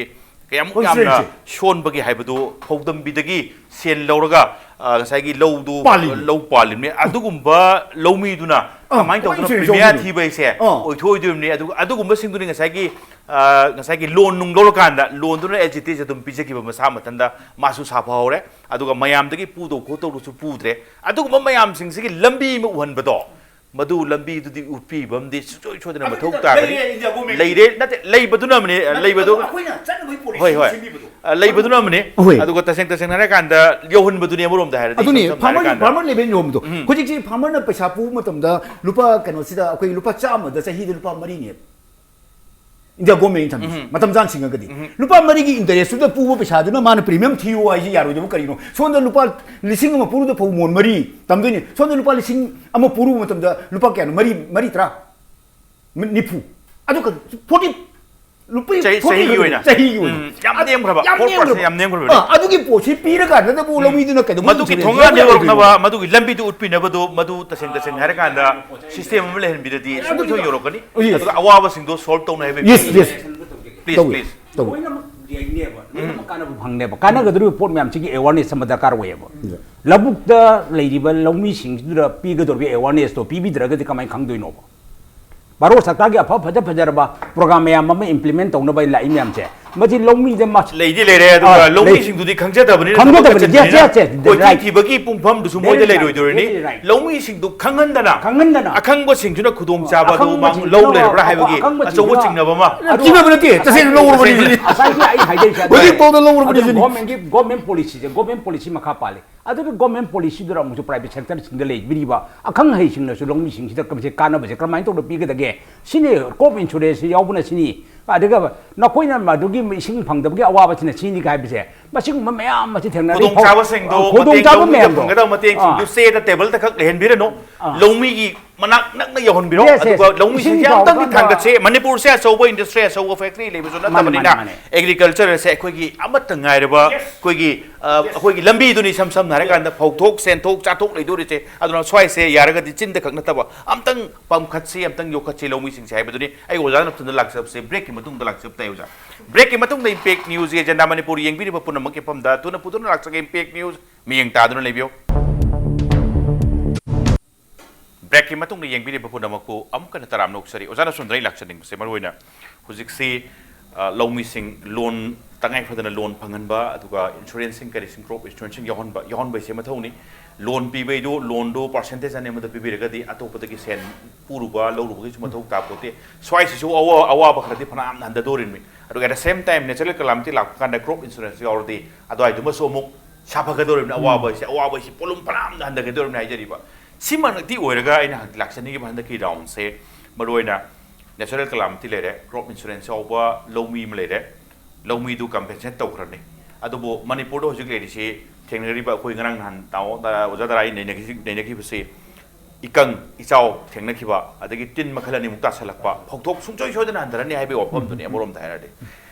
ꯀꯌꯥꯃꯨꯛ ꯌꯥꯝꯅ ꯀꯣꯟꯁꯤꯗꯦꯟꯁꯤ꯫ ꯁꯣꯟꯕꯒꯤ ꯍꯥꯏꯕꯗꯨ ꯐꯧꯗꯝꯕꯤꯗꯒꯤ ꯁꯦꯜ ꯂꯧꯔꯒ, ꯑ, ꯉꯁꯥꯏꯒꯤ ꯂꯧꯗꯨ, ꯄꯥꯜꯂꯤꯅꯤ꯫ ꯂꯧ ꯄꯥꯜꯂꯤꯕꯅꯤ꯫ ꯑꯗꯨꯒꯨꯝꯕ ꯂꯧꯃꯤꯗꯨꯅ ꯑꯥ, ꯀꯃꯥꯏꯅ ꯀꯃꯥꯏꯅ ꯇꯧꯗꯅ ꯏꯟꯁꯨꯔꯦꯟꯁ ꯄ꯭ꯔꯤꯃꯤꯌꯥ ꯌꯥꯎꯗꯣꯏꯅꯣ? ꯊꯤꯕ ꯍꯥꯏꯁꯦ ꯑꯥ꯫ ꯑꯣꯏꯊꯣꯛꯑꯣꯏꯗꯣꯔꯤꯕꯅꯤ꯫ ꯑꯗꯨꯒ ꯑꯗꯨꯒꯨꯝꯕꯁꯤꯡꯗꯨꯅꯤ ꯉꯁꯥꯏꯒꯤ, ꯑ, ꯉꯁꯥꯏꯒꯤ ꯂꯣꯟ ꯅꯨꯡ ꯂꯧꯔꯀꯥꯟꯗ ꯂꯣꯟꯗꯨꯅ as it is ꯑꯗꯨꯝ ꯄꯤꯖꯈꯤꯕ ꯃꯁꯥ ꯃꯊꯟꯇ ꯃꯥꯁꯨ ꯁꯥꯐꯍꯧꯔꯦ꯫ ꯑꯗꯨꯒ ꯃꯌꯥꯝꯗꯒꯤ ꯄꯨꯗꯧ ꯈꯣꯠꯇꯧꯗꯨꯁꯨ ꯄꯨꯗ꯭ꯔꯦ꯫ ꯑꯗꯨꯒꯨꯝꯕ ꯃꯌꯥꯝꯁꯤꯡꯁꯤꯒꯤ ꯂꯝꯕꯤ ꯑꯃ ꯎꯍꯟꯕꯗꯣ, ꯃꯗꯨ ꯂꯝꯕꯤꯗꯨꯗꯤ ꯎꯠꯄꯤꯕ ꯑꯃꯗꯤ ꯁꯨꯡꯁꯣꯏ ꯁꯣꯏꯗꯅ ꯃꯊꯧ ꯑꯗꯨꯗ ꯇꯥꯒꯅꯤ꯫ ꯂꯩꯔꯦ, ꯏꯟꯗꯤꯌꯥ ꯒꯣꯔꯃꯦꯟꯒꯤ꯫ ꯂꯩꯔꯦ, ꯅꯠꯇꯦ, ꯂꯩꯕꯗꯨꯅ ꯑꯃꯅꯤ, ꯅꯠꯇꯦ, ꯂꯩꯕꯗꯨ ꯑꯗꯨ ꯑꯩꯈꯣꯏꯅ ꯆꯠꯅꯕꯒꯤ ꯄꯣꯂꯤꯁꯤ ꯍꯣꯏ, ꯍꯣꯏ꯫ ꯁꯦꯝꯕꯤꯕꯗꯣ꯫ ꯑ, ꯂꯩꯕꯗꯨꯅ ꯑꯃꯅꯤ꯫ ꯍꯣꯏ꯫ ꯑꯗꯨꯒ ꯇꯁꯦꯡ ꯇꯁꯦꯡꯅ ꯍꯥꯏꯔꯀꯥꯟꯗ ꯌꯧꯍꯟꯕꯗꯨꯅꯤ ꯑꯃꯔꯣꯝꯗ ꯍꯥꯏꯔꯗꯤ꯫ ꯑꯗꯨꯅꯤ, ꯏꯁꯝ ꯁꯝꯅ ꯐꯥꯔꯃꯔ, ꯍꯥꯏꯔꯀꯥꯟꯗ꯫ ꯐꯥꯔꯃꯔ ꯂꯦꯚꯦꯜ ꯌꯧꯍꯟꯕꯗꯣ꯫ ꯎꯝ꯫ ꯍꯧꯖꯤꯛꯁꯤ ꯐꯥꯔꯃꯔꯅ ꯄꯩꯁꯥ ꯄꯨꯕ ꯃꯇꯝꯗ ꯂꯨꯄꯥ ꯀꯩꯅꯣꯁꯤꯗ ꯑꯩꯈꯣꯏ ꯂꯨꯄꯥ ꯆꯥꯝꯃꯗ ꯆꯍꯤꯗ ꯂꯨꯄꯥ ꯃꯔꯤꯅꯦꯕ꯫ India government ꯊꯝꯃꯤꯁꯦ꯫ ꯎꯝ꯫ ꯃꯇꯝ ꯆꯥꯅ ꯁꯤꯡꯉꯒꯗꯤ꯫ ꯎꯝ꯫ ꯂꯨꯄꯥ ꯃꯔꯤꯒꯤ ꯏꯟꯇꯔꯦꯁꯇꯨꯗ ꯄꯨꯕ ꯄꯩꯁꯥꯗꯨꯅ ꯃꯥꯅ ꯄ꯭ꯔꯤꯃꯤꯌꯝ ꯊꯤꯌꯨ ꯍꯥꯏꯁꯤ ꯌꯥꯔꯣꯏꯗꯕ ꯀꯔꯤꯅꯣ? ꯁꯣꯝꯗ ꯂꯨꯄꯥ ꯂꯤꯁꯤꯡ ꯑꯃ ꯄꯨꯔꯨꯗ ꯐꯧ ꯃꯣꯟ ꯃꯔꯤ ꯇꯝꯗꯣꯏꯅꯤ, ꯁꯣꯝꯗ ꯂꯨꯄꯥ ꯂꯤꯁꯤꯡ ꯑꯃ ꯄꯨꯔꯨꯕ ꯃꯇꯝꯗ ꯂꯨꯄꯥ ꯀꯌꯥꯅꯣ? ꯃꯔꯤ, ꯃꯔꯤ ꯇꯔꯥ? ꯃꯤ-, ꯅꯤꯐꯨ꯫ ꯑꯗꯨꯒ ꯐꯣꯔꯇꯤ, ꯂꯨꯄꯥ ꯆꯍꯤ-, ꯐꯣꯔꯇꯤ ꯆꯍꯤꯒꯤ ꯑꯣꯏꯅ꯫ ꯆꯍꯤꯒꯤ ꯑꯣꯏꯅ꯫ ꯎꯝ, ꯌꯥꯝ ꯑ-, ꯅꯦꯝꯈ꯭ꯔꯕ, ꯌꯥꯝ ꯐꯣꯔ ꯄꯥꯔꯁꯦꯟ ꯅꯦꯝꯈ꯭ꯔꯕ꯫ ꯌꯥꯝ ꯅꯦꯝꯈ꯭ꯔꯕ꯫ ꯑ, ꯑꯗꯨꯒꯤ ꯄꯣꯠꯁꯤ ꯄꯤꯔꯀꯥꯟꯗꯕꯨ ꯎꯝ꯫ ꯂꯧꯃꯤꯗꯨꯅ ꯀꯩꯗꯧꯕ ꯃꯗꯨꯒꯤ insurance ꯊꯣꯡꯒꯥꯟꯗ ꯂꯧꯔꯣꯏꯗꯣꯏꯅꯣ? ꯌꯧꯔꯛꯅꯕ, ꯃꯗꯨꯒꯤ ꯂꯝꯕꯤꯗꯨ ꯎꯠꯄꯤꯅꯕꯗꯨ, ꯃꯗꯨ ꯇꯁꯦꯡ ꯇꯁꯦꯡꯅ ꯍꯥꯏꯔꯀꯥꯟꯗ ꯁꯤꯁꯇꯦꯝ ꯑꯃ ꯂꯩꯍꯟꯕꯤꯔꯗꯤ ꯁꯨꯡꯁꯣꯏ ꯁꯣꯏ ꯌꯧꯔꯛꯀꯅꯤ꯫ Yes. ꯑꯗꯨꯒ ꯑꯋꯥꯕꯁꯤꯡꯗꯣ ꯁꯣꯜꯕ ꯇꯧꯅ ꯍꯥꯏꯕ꯫ Yes, yes. Please, ꯇꯧꯏ, please. ꯇꯧꯏ꯫ ꯂꯣꯏꯅꯃꯛ ꯌꯥꯏꯅꯦꯕ, ꯂꯣꯏꯅꯃꯛ ꯀꯥꯟꯅꯕ ꯐꯪꯅꯦꯕ꯫ ꯀꯥꯟꯅꯒꯗꯧꯔꯤꯕ ꯄꯣꯠ ꯃꯌꯥꯝꯁꯤꯒꯤ awareness ꯑꯃ ꯗꯔꯀꯥꯔ ꯑꯣꯏꯌꯦꯕ꯫ Yeah. ꯂꯧꯕꯨꯛꯇ ꯂꯩꯔꯤꯕ ꯂꯧꯃꯤꯁꯤꯡꯁꯤꯗ ꯄꯤꯒꯗꯧꯔꯤꯕ awarenessꯇꯣ ꯄꯤꯕꯤꯗ꯭ꯔꯒꯗꯤ ꯀꯃꯥꯏꯅ ꯈꯪꯗꯣꯏꯅꯣꯕ? ꯚꯥꯔꯠ ꯁꯔꯀꯥꯔꯒꯤ ꯑꯐ ꯐꯖ ꯐꯖꯔꯕ program ꯃꯌꯥꯝ ꯑꯃ implement ꯇꯧꯅꯕ ꯂꯥꯛꯏ ꯃꯌꯥꯝꯁꯦ, ꯃꯁꯤ ꯂꯧꯃꯤꯗ ꯃꯁ-, ꯂꯩꯗꯤ ꯂꯩꯔꯦ, ꯑꯗꯨꯒ ꯑꯥ, ꯂꯩ-, ꯂꯧꯃꯤꯁꯤꯡꯗꯨꯗꯤ ꯈꯪꯖꯗꯕꯅꯤꯅ, ꯈꯪꯖꯗꯕꯅꯤ꯫ ꯊꯕꯛ Yes, ꯆꯠꯇꯕꯅꯤꯅ yes, yes, ꯀꯣꯏꯊꯤ right. ꯊꯤꯕꯒꯤ ꯄꯨꯡꯐꯝꯗꯨꯁꯨ ꯃꯣꯏꯗ Very right, ꯂꯩꯔꯣꯏꯗꯧꯔꯤꯅꯤ꯫ Very right. ꯂꯧꯃꯤꯁꯤꯡꯗꯨ ꯈꯪꯍꯟꯗꯅ, ꯈꯪꯍꯟꯗꯅ꯫ ꯑꯈꯪꯕꯁꯤꯡꯗꯨꯅ ꯈꯨꯗꯣꯡꯆꯥꯕ ꯑꯗꯨ ꯑꯈꯪꯕꯁꯤꯡꯗꯨꯅ ꯃꯥꯡ-, ꯂꯧ ꯂꯩꯔꯕ꯭ꯔꯥ ꯍꯥꯏꯕꯒꯤ ꯑꯈꯪꯕꯁꯤꯡꯗꯨꯅ ꯑꯆꯧꯕ ꯆꯤꯡꯅꯕ ꯑꯃ꯫ ꯑꯗꯨ ꯆꯤꯡꯅꯕ ꯅꯠꯇꯦ, ꯇꯁꯦꯡꯅ ꯂꯧꯔꯕꯅꯤ ꯁꯤꯅꯤ꯫ ꯉꯁꯥꯏꯒꯤ ꯑꯩ ꯍꯥꯏꯖꯔꯤꯁꯦ ꯑꯗꯨ ꯍꯧꯖꯤꯛꯐꯥꯎꯗ ꯂꯧꯔꯕꯅꯤ ꯑꯗꯨ ꯁꯤꯅꯤ꯫ Governmentꯀꯤ, government policyꯁꯦ, government policy ꯃꯈꯥ ꯄꯥꯜꯂꯤ꯫ ꯑꯗꯨꯒ government policyꯗꯨꯗ ꯑꯃꯨꯛꯁꯨ private sectorꯁꯤꯡꯗ ꯂꯩꯕꯤꯔꯤꯕ ꯑꯈꯪ ꯑꯍꯩꯁꯤꯡꯅꯁꯨ ꯂꯧꯃꯤꯁꯤꯡꯁꯤꯗ ꯀꯝꯁꯦ ꯀꯥꯟꯅꯕꯁꯦ ꯀꯔꯝꯍꯥꯏꯅ ꯇꯧꯔ ꯄꯤꯒꯗꯒꯦ? ꯁꯤꯅꯤ, crop insurance ꯌꯥꯎꯕꯅ ꯁꯤꯅꯤ, ꯑꯗꯨꯒ ꯅꯈꯣꯏꯅ ꯃꯗꯨꯒꯤ ꯏꯁꯤꯡ ꯐꯪꯗꯕꯒꯤ ꯑꯋꯥꯕꯁꯤꯅ ꯁꯤꯅꯤ ꯍꯥꯏꯕꯁꯦ, ꯃꯁꯤꯒꯨꯝꯕ ꯃꯌꯥꯝ ꯑꯁꯤ ꯊꯦꯡꯅꯔꯤ꯫ ꯈꯨꯗꯣꯡꯆꯥꯕꯁꯤꯡꯗꯣ, ꯈꯨꯗꯣꯡꯆꯥꯕ ꯃꯇꯦꯡ ꯂꯧꯃꯤꯗ ꯃꯌꯥꯝꯗꯣ꯫ ꯐꯪꯒꯗꯕ ꯃꯇꯦꯡꯁꯤꯡꯗꯨ ꯑꯥ꯫ ꯆꯦꯗ ꯇꯦꯕꯜꯗ ꯈꯛ ꯂꯩꯍꯟꯕꯤꯔꯅꯨ꯫ ꯑꯥ꯫ ꯂꯧꯃꯤꯒꯤ ꯃꯅꯥꯛ ꯅꯛꯅ ꯌꯧꯍꯟꯕꯤꯔꯣ꯫ Yes, yes. ꯑꯗꯨꯒ ꯂꯧꯃꯤꯁꯤꯡꯁꯦ ꯏꯁꯤꯡ ꯑꯃꯨꯛꯇꯪꯗꯤ ꯆꯥꯎꯔꯀꯥꯟꯗ ꯊꯥꯡꯒꯠꯁꯦ꯫ ꯃꯅꯤꯄꯨꯔꯁꯦ ꯑꯆꯧꯕ industry, ꯑꯆꯧꯕ factory ꯂꯩꯕꯁꯨ ꯃꯥꯅꯦ, ꯅꯠꯇꯕꯅꯤꯅ, ꯃꯥꯅꯦ, ꯃꯥꯅꯦ꯫ Agriculture ꯑꯁꯦ ꯑꯩꯈꯣꯏꯒꯤ ꯑꯃꯠꯇ ꯉꯥꯏꯔꯕ, yes, ꯑꯩꯈꯣꯏꯒꯤ, ꯑ, yes, ꯑꯩꯈꯣꯏꯒꯤ ꯂꯝꯕꯤꯗꯨꯅꯤ, ꯏꯁꯝ ꯁꯝꯅ ꯍꯥꯏꯔꯀꯥꯟꯗ ꯐꯧꯊꯣꯛ, ꯁꯦꯟꯊꯣꯛ, ꯆꯥꯊꯣꯛ ꯂꯩꯗꯣꯔꯤꯁꯦ꯫ ꯑꯗꯨꯅ ꯁ꯭ꯋꯥꯏꯁꯦ ꯌꯥꯔꯒꯗꯤ ꯆꯤꯟꯗ ꯈꯛ ꯅꯠꯇꯕ ꯑꯝꯇꯪ ꯄꯥꯝꯈꯠꯁꯤ, ꯑꯝꯇꯪ ꯌꯣꯛꯈꯠꯁꯤ ꯂꯧꯃꯤꯁꯤꯡꯁꯦ ꯍꯥꯏꯕꯗꯨꯅꯤ꯫ ꯑꯩ ꯑꯣꯖꯥꯅ ꯃꯊꯪꯗ ꯂꯥꯛꯆꯕꯁꯦ, breakꯀꯤ ꯃꯇꯨꯡꯗ ꯂꯥꯛꯆꯕ ꯇꯥꯏ ꯑꯣꯖꯥ꯫ Breakꯀꯤ ꯃꯇꯨꯡꯗ Impact Newsꯒꯤ agenda ꯃꯅꯤꯄꯨꯔ ꯌꯦꯡꯕꯤꯔꯤꯕ ꯄꯨꯝꯅꯃꯛꯀꯤ ꯃꯐꯝꯗ ꯊꯨꯅ ꯄꯨꯗꯨꯅ ꯂꯥꯛꯆꯒꯦ꯫ Impact News ꯃꯤꯠꯌꯦꯡ ꯇꯥꯗꯨꯅ ꯂꯩꯕꯤꯌꯨ꯫ Breakꯀꯤ ꯃꯇꯨꯡꯗ ꯌꯦꯡꯕꯤꯔꯤꯕ ꯄꯨꯝꯅꯃꯛꯄꯨ ꯑꯃꯨꯛꯀ ꯍꯟꯅ ꯇꯔꯥꯝꯅ ꯑꯣꯛꯆꯔꯤ꯫ ꯑꯣꯖꯥꯅ ꯁꯣꯝꯗ ꯑꯩ ꯂꯥꯛꯆꯅꯤꯡꯕꯁꯦ, ꯃꯔꯨꯑꯣꯏꯅ ꯍꯧꯖꯤꯛꯁꯤ, ꯑ, ꯂꯧꯃꯤꯁꯤꯡ loan, ꯇꯉꯥꯏ ꯐꯗꯅ loan ꯐꯪꯍꯟꯕ, ꯑꯗꯨꯒ insuranceꯁꯤꯡ ꯀꯔꯤꯁꯤꯡ, crop insuranceꯁꯤꯡ ꯌꯥꯎꯍꯟꯕ, ꯌꯥꯎꯍꯟꯕ ꯍꯥꯏꯁꯦ ꯃꯊꯧꯅꯤ꯫ Loan ꯄꯤꯕꯩꯗꯨ, loanꯗꯨ percentage ꯑꯅꯦꯝ ꯑꯃꯗ ꯄꯤꯕꯤꯔꯒꯗꯤ ꯑꯇꯣꯞꯄꯗꯒꯤ ꯁꯦꯟ ꯄꯨꯔꯨꯕ, ꯂꯧꯔꯨꯕꯒꯤꯁꯨ ꯃꯊꯧ ꯇꯥꯄꯣꯠꯇꯦ꯫ ꯁ꯭ꯋꯥꯏꯁꯤꯁꯨ ꯑꯋꯥ-, ꯑꯋꯥꯕ ꯈꯔꯗꯤ ꯐꯅꯌꯥꯝꯅ ꯍꯟꯊꯗꯣꯔꯤꯕꯅꯤ꯫ ꯑꯗꯨꯒ at the same time natural calamity ꯂꯥꯛꯄ ꯀꯥꯟꯗ crop insurance ꯌꯥꯎꯔꯗꯤ ꯑꯗꯨꯋꯥꯏꯗꯨꯃꯁꯨ ꯑꯃꯨꯛ ꯁꯥꯐꯒꯗꯧꯔꯤꯕꯅꯤ꯫ ꯎꯝ꯫ ꯑꯋꯥꯕ ꯍꯥꯏꯁꯦ, ꯑꯋꯥꯕ ꯍꯥꯏꯁꯦ ꯄꯣꯠꯂꯨꯝ ꯐꯅꯌꯥꯝꯅ ꯍꯟꯊꯒꯗꯧꯔꯤꯕꯅꯤ ꯍꯥꯏꯖꯔꯤꯕ꯫ ꯁꯤꯃꯛꯇꯤ ꯑꯣꯏꯔꯒ ꯑꯩꯅ ꯍꯧꯖꯤꯛ ꯂꯥꯛꯆꯅꯤꯡꯉꯤꯕ ꯍꯟꯗꯛꯀꯤ roundꯁꯦ, ꯃꯔꯨꯑꯣꯏꯅ natural calamity ꯂꯩꯔꯦ, crop insurance ꯌꯥꯎꯕ ꯂꯧꯃꯤ ꯑꯃ ꯂꯩꯔꯦ, ꯂꯧꯃꯤꯗꯨ compensate ꯇꯧꯈ꯭ꯔꯅꯤ꯫ ꯑꯗꯨꯕꯨ ꯃꯅꯤꯄꯨꯔꯗ ꯍꯧꯖꯤꯛ ꯂꯩꯔꯤꯁꯤ ꯊꯦꯡꯅꯔꯤꯕ, ꯑꯩꯈꯣꯏ ꯉꯔꯥꯡ ꯅꯍꯥꯟ ꯇꯥꯃꯣ, ꯑꯣꯖꯥ ꯗꯔꯥꯏ ꯅꯩꯅꯈꯤ-, ꯅꯩꯅꯈꯤꯕꯁꯤ ꯏꯀꯪ ꯏꯆꯥꯎ ꯊꯦꯡꯅꯈꯤꯕ, ꯑꯗꯒꯤ ꯇꯤꯟ ꯃꯈꯜ ꯑꯅꯤꯃꯨꯛ ꯇꯥꯁꯜꯂꯛꯄ, ꯐꯧꯊꯣꯛ ꯁꯨꯡꯁꯣꯏ ꯁꯣꯏꯗꯅ ꯍꯟꯊꯔꯅꯤ ꯍꯥꯏꯕꯒꯤ ꯋꯥꯐꯝꯗꯨꯅꯤ꯫ ꯑꯃꯔꯣꯝꯗ ꯍꯥꯏꯔꯗꯤ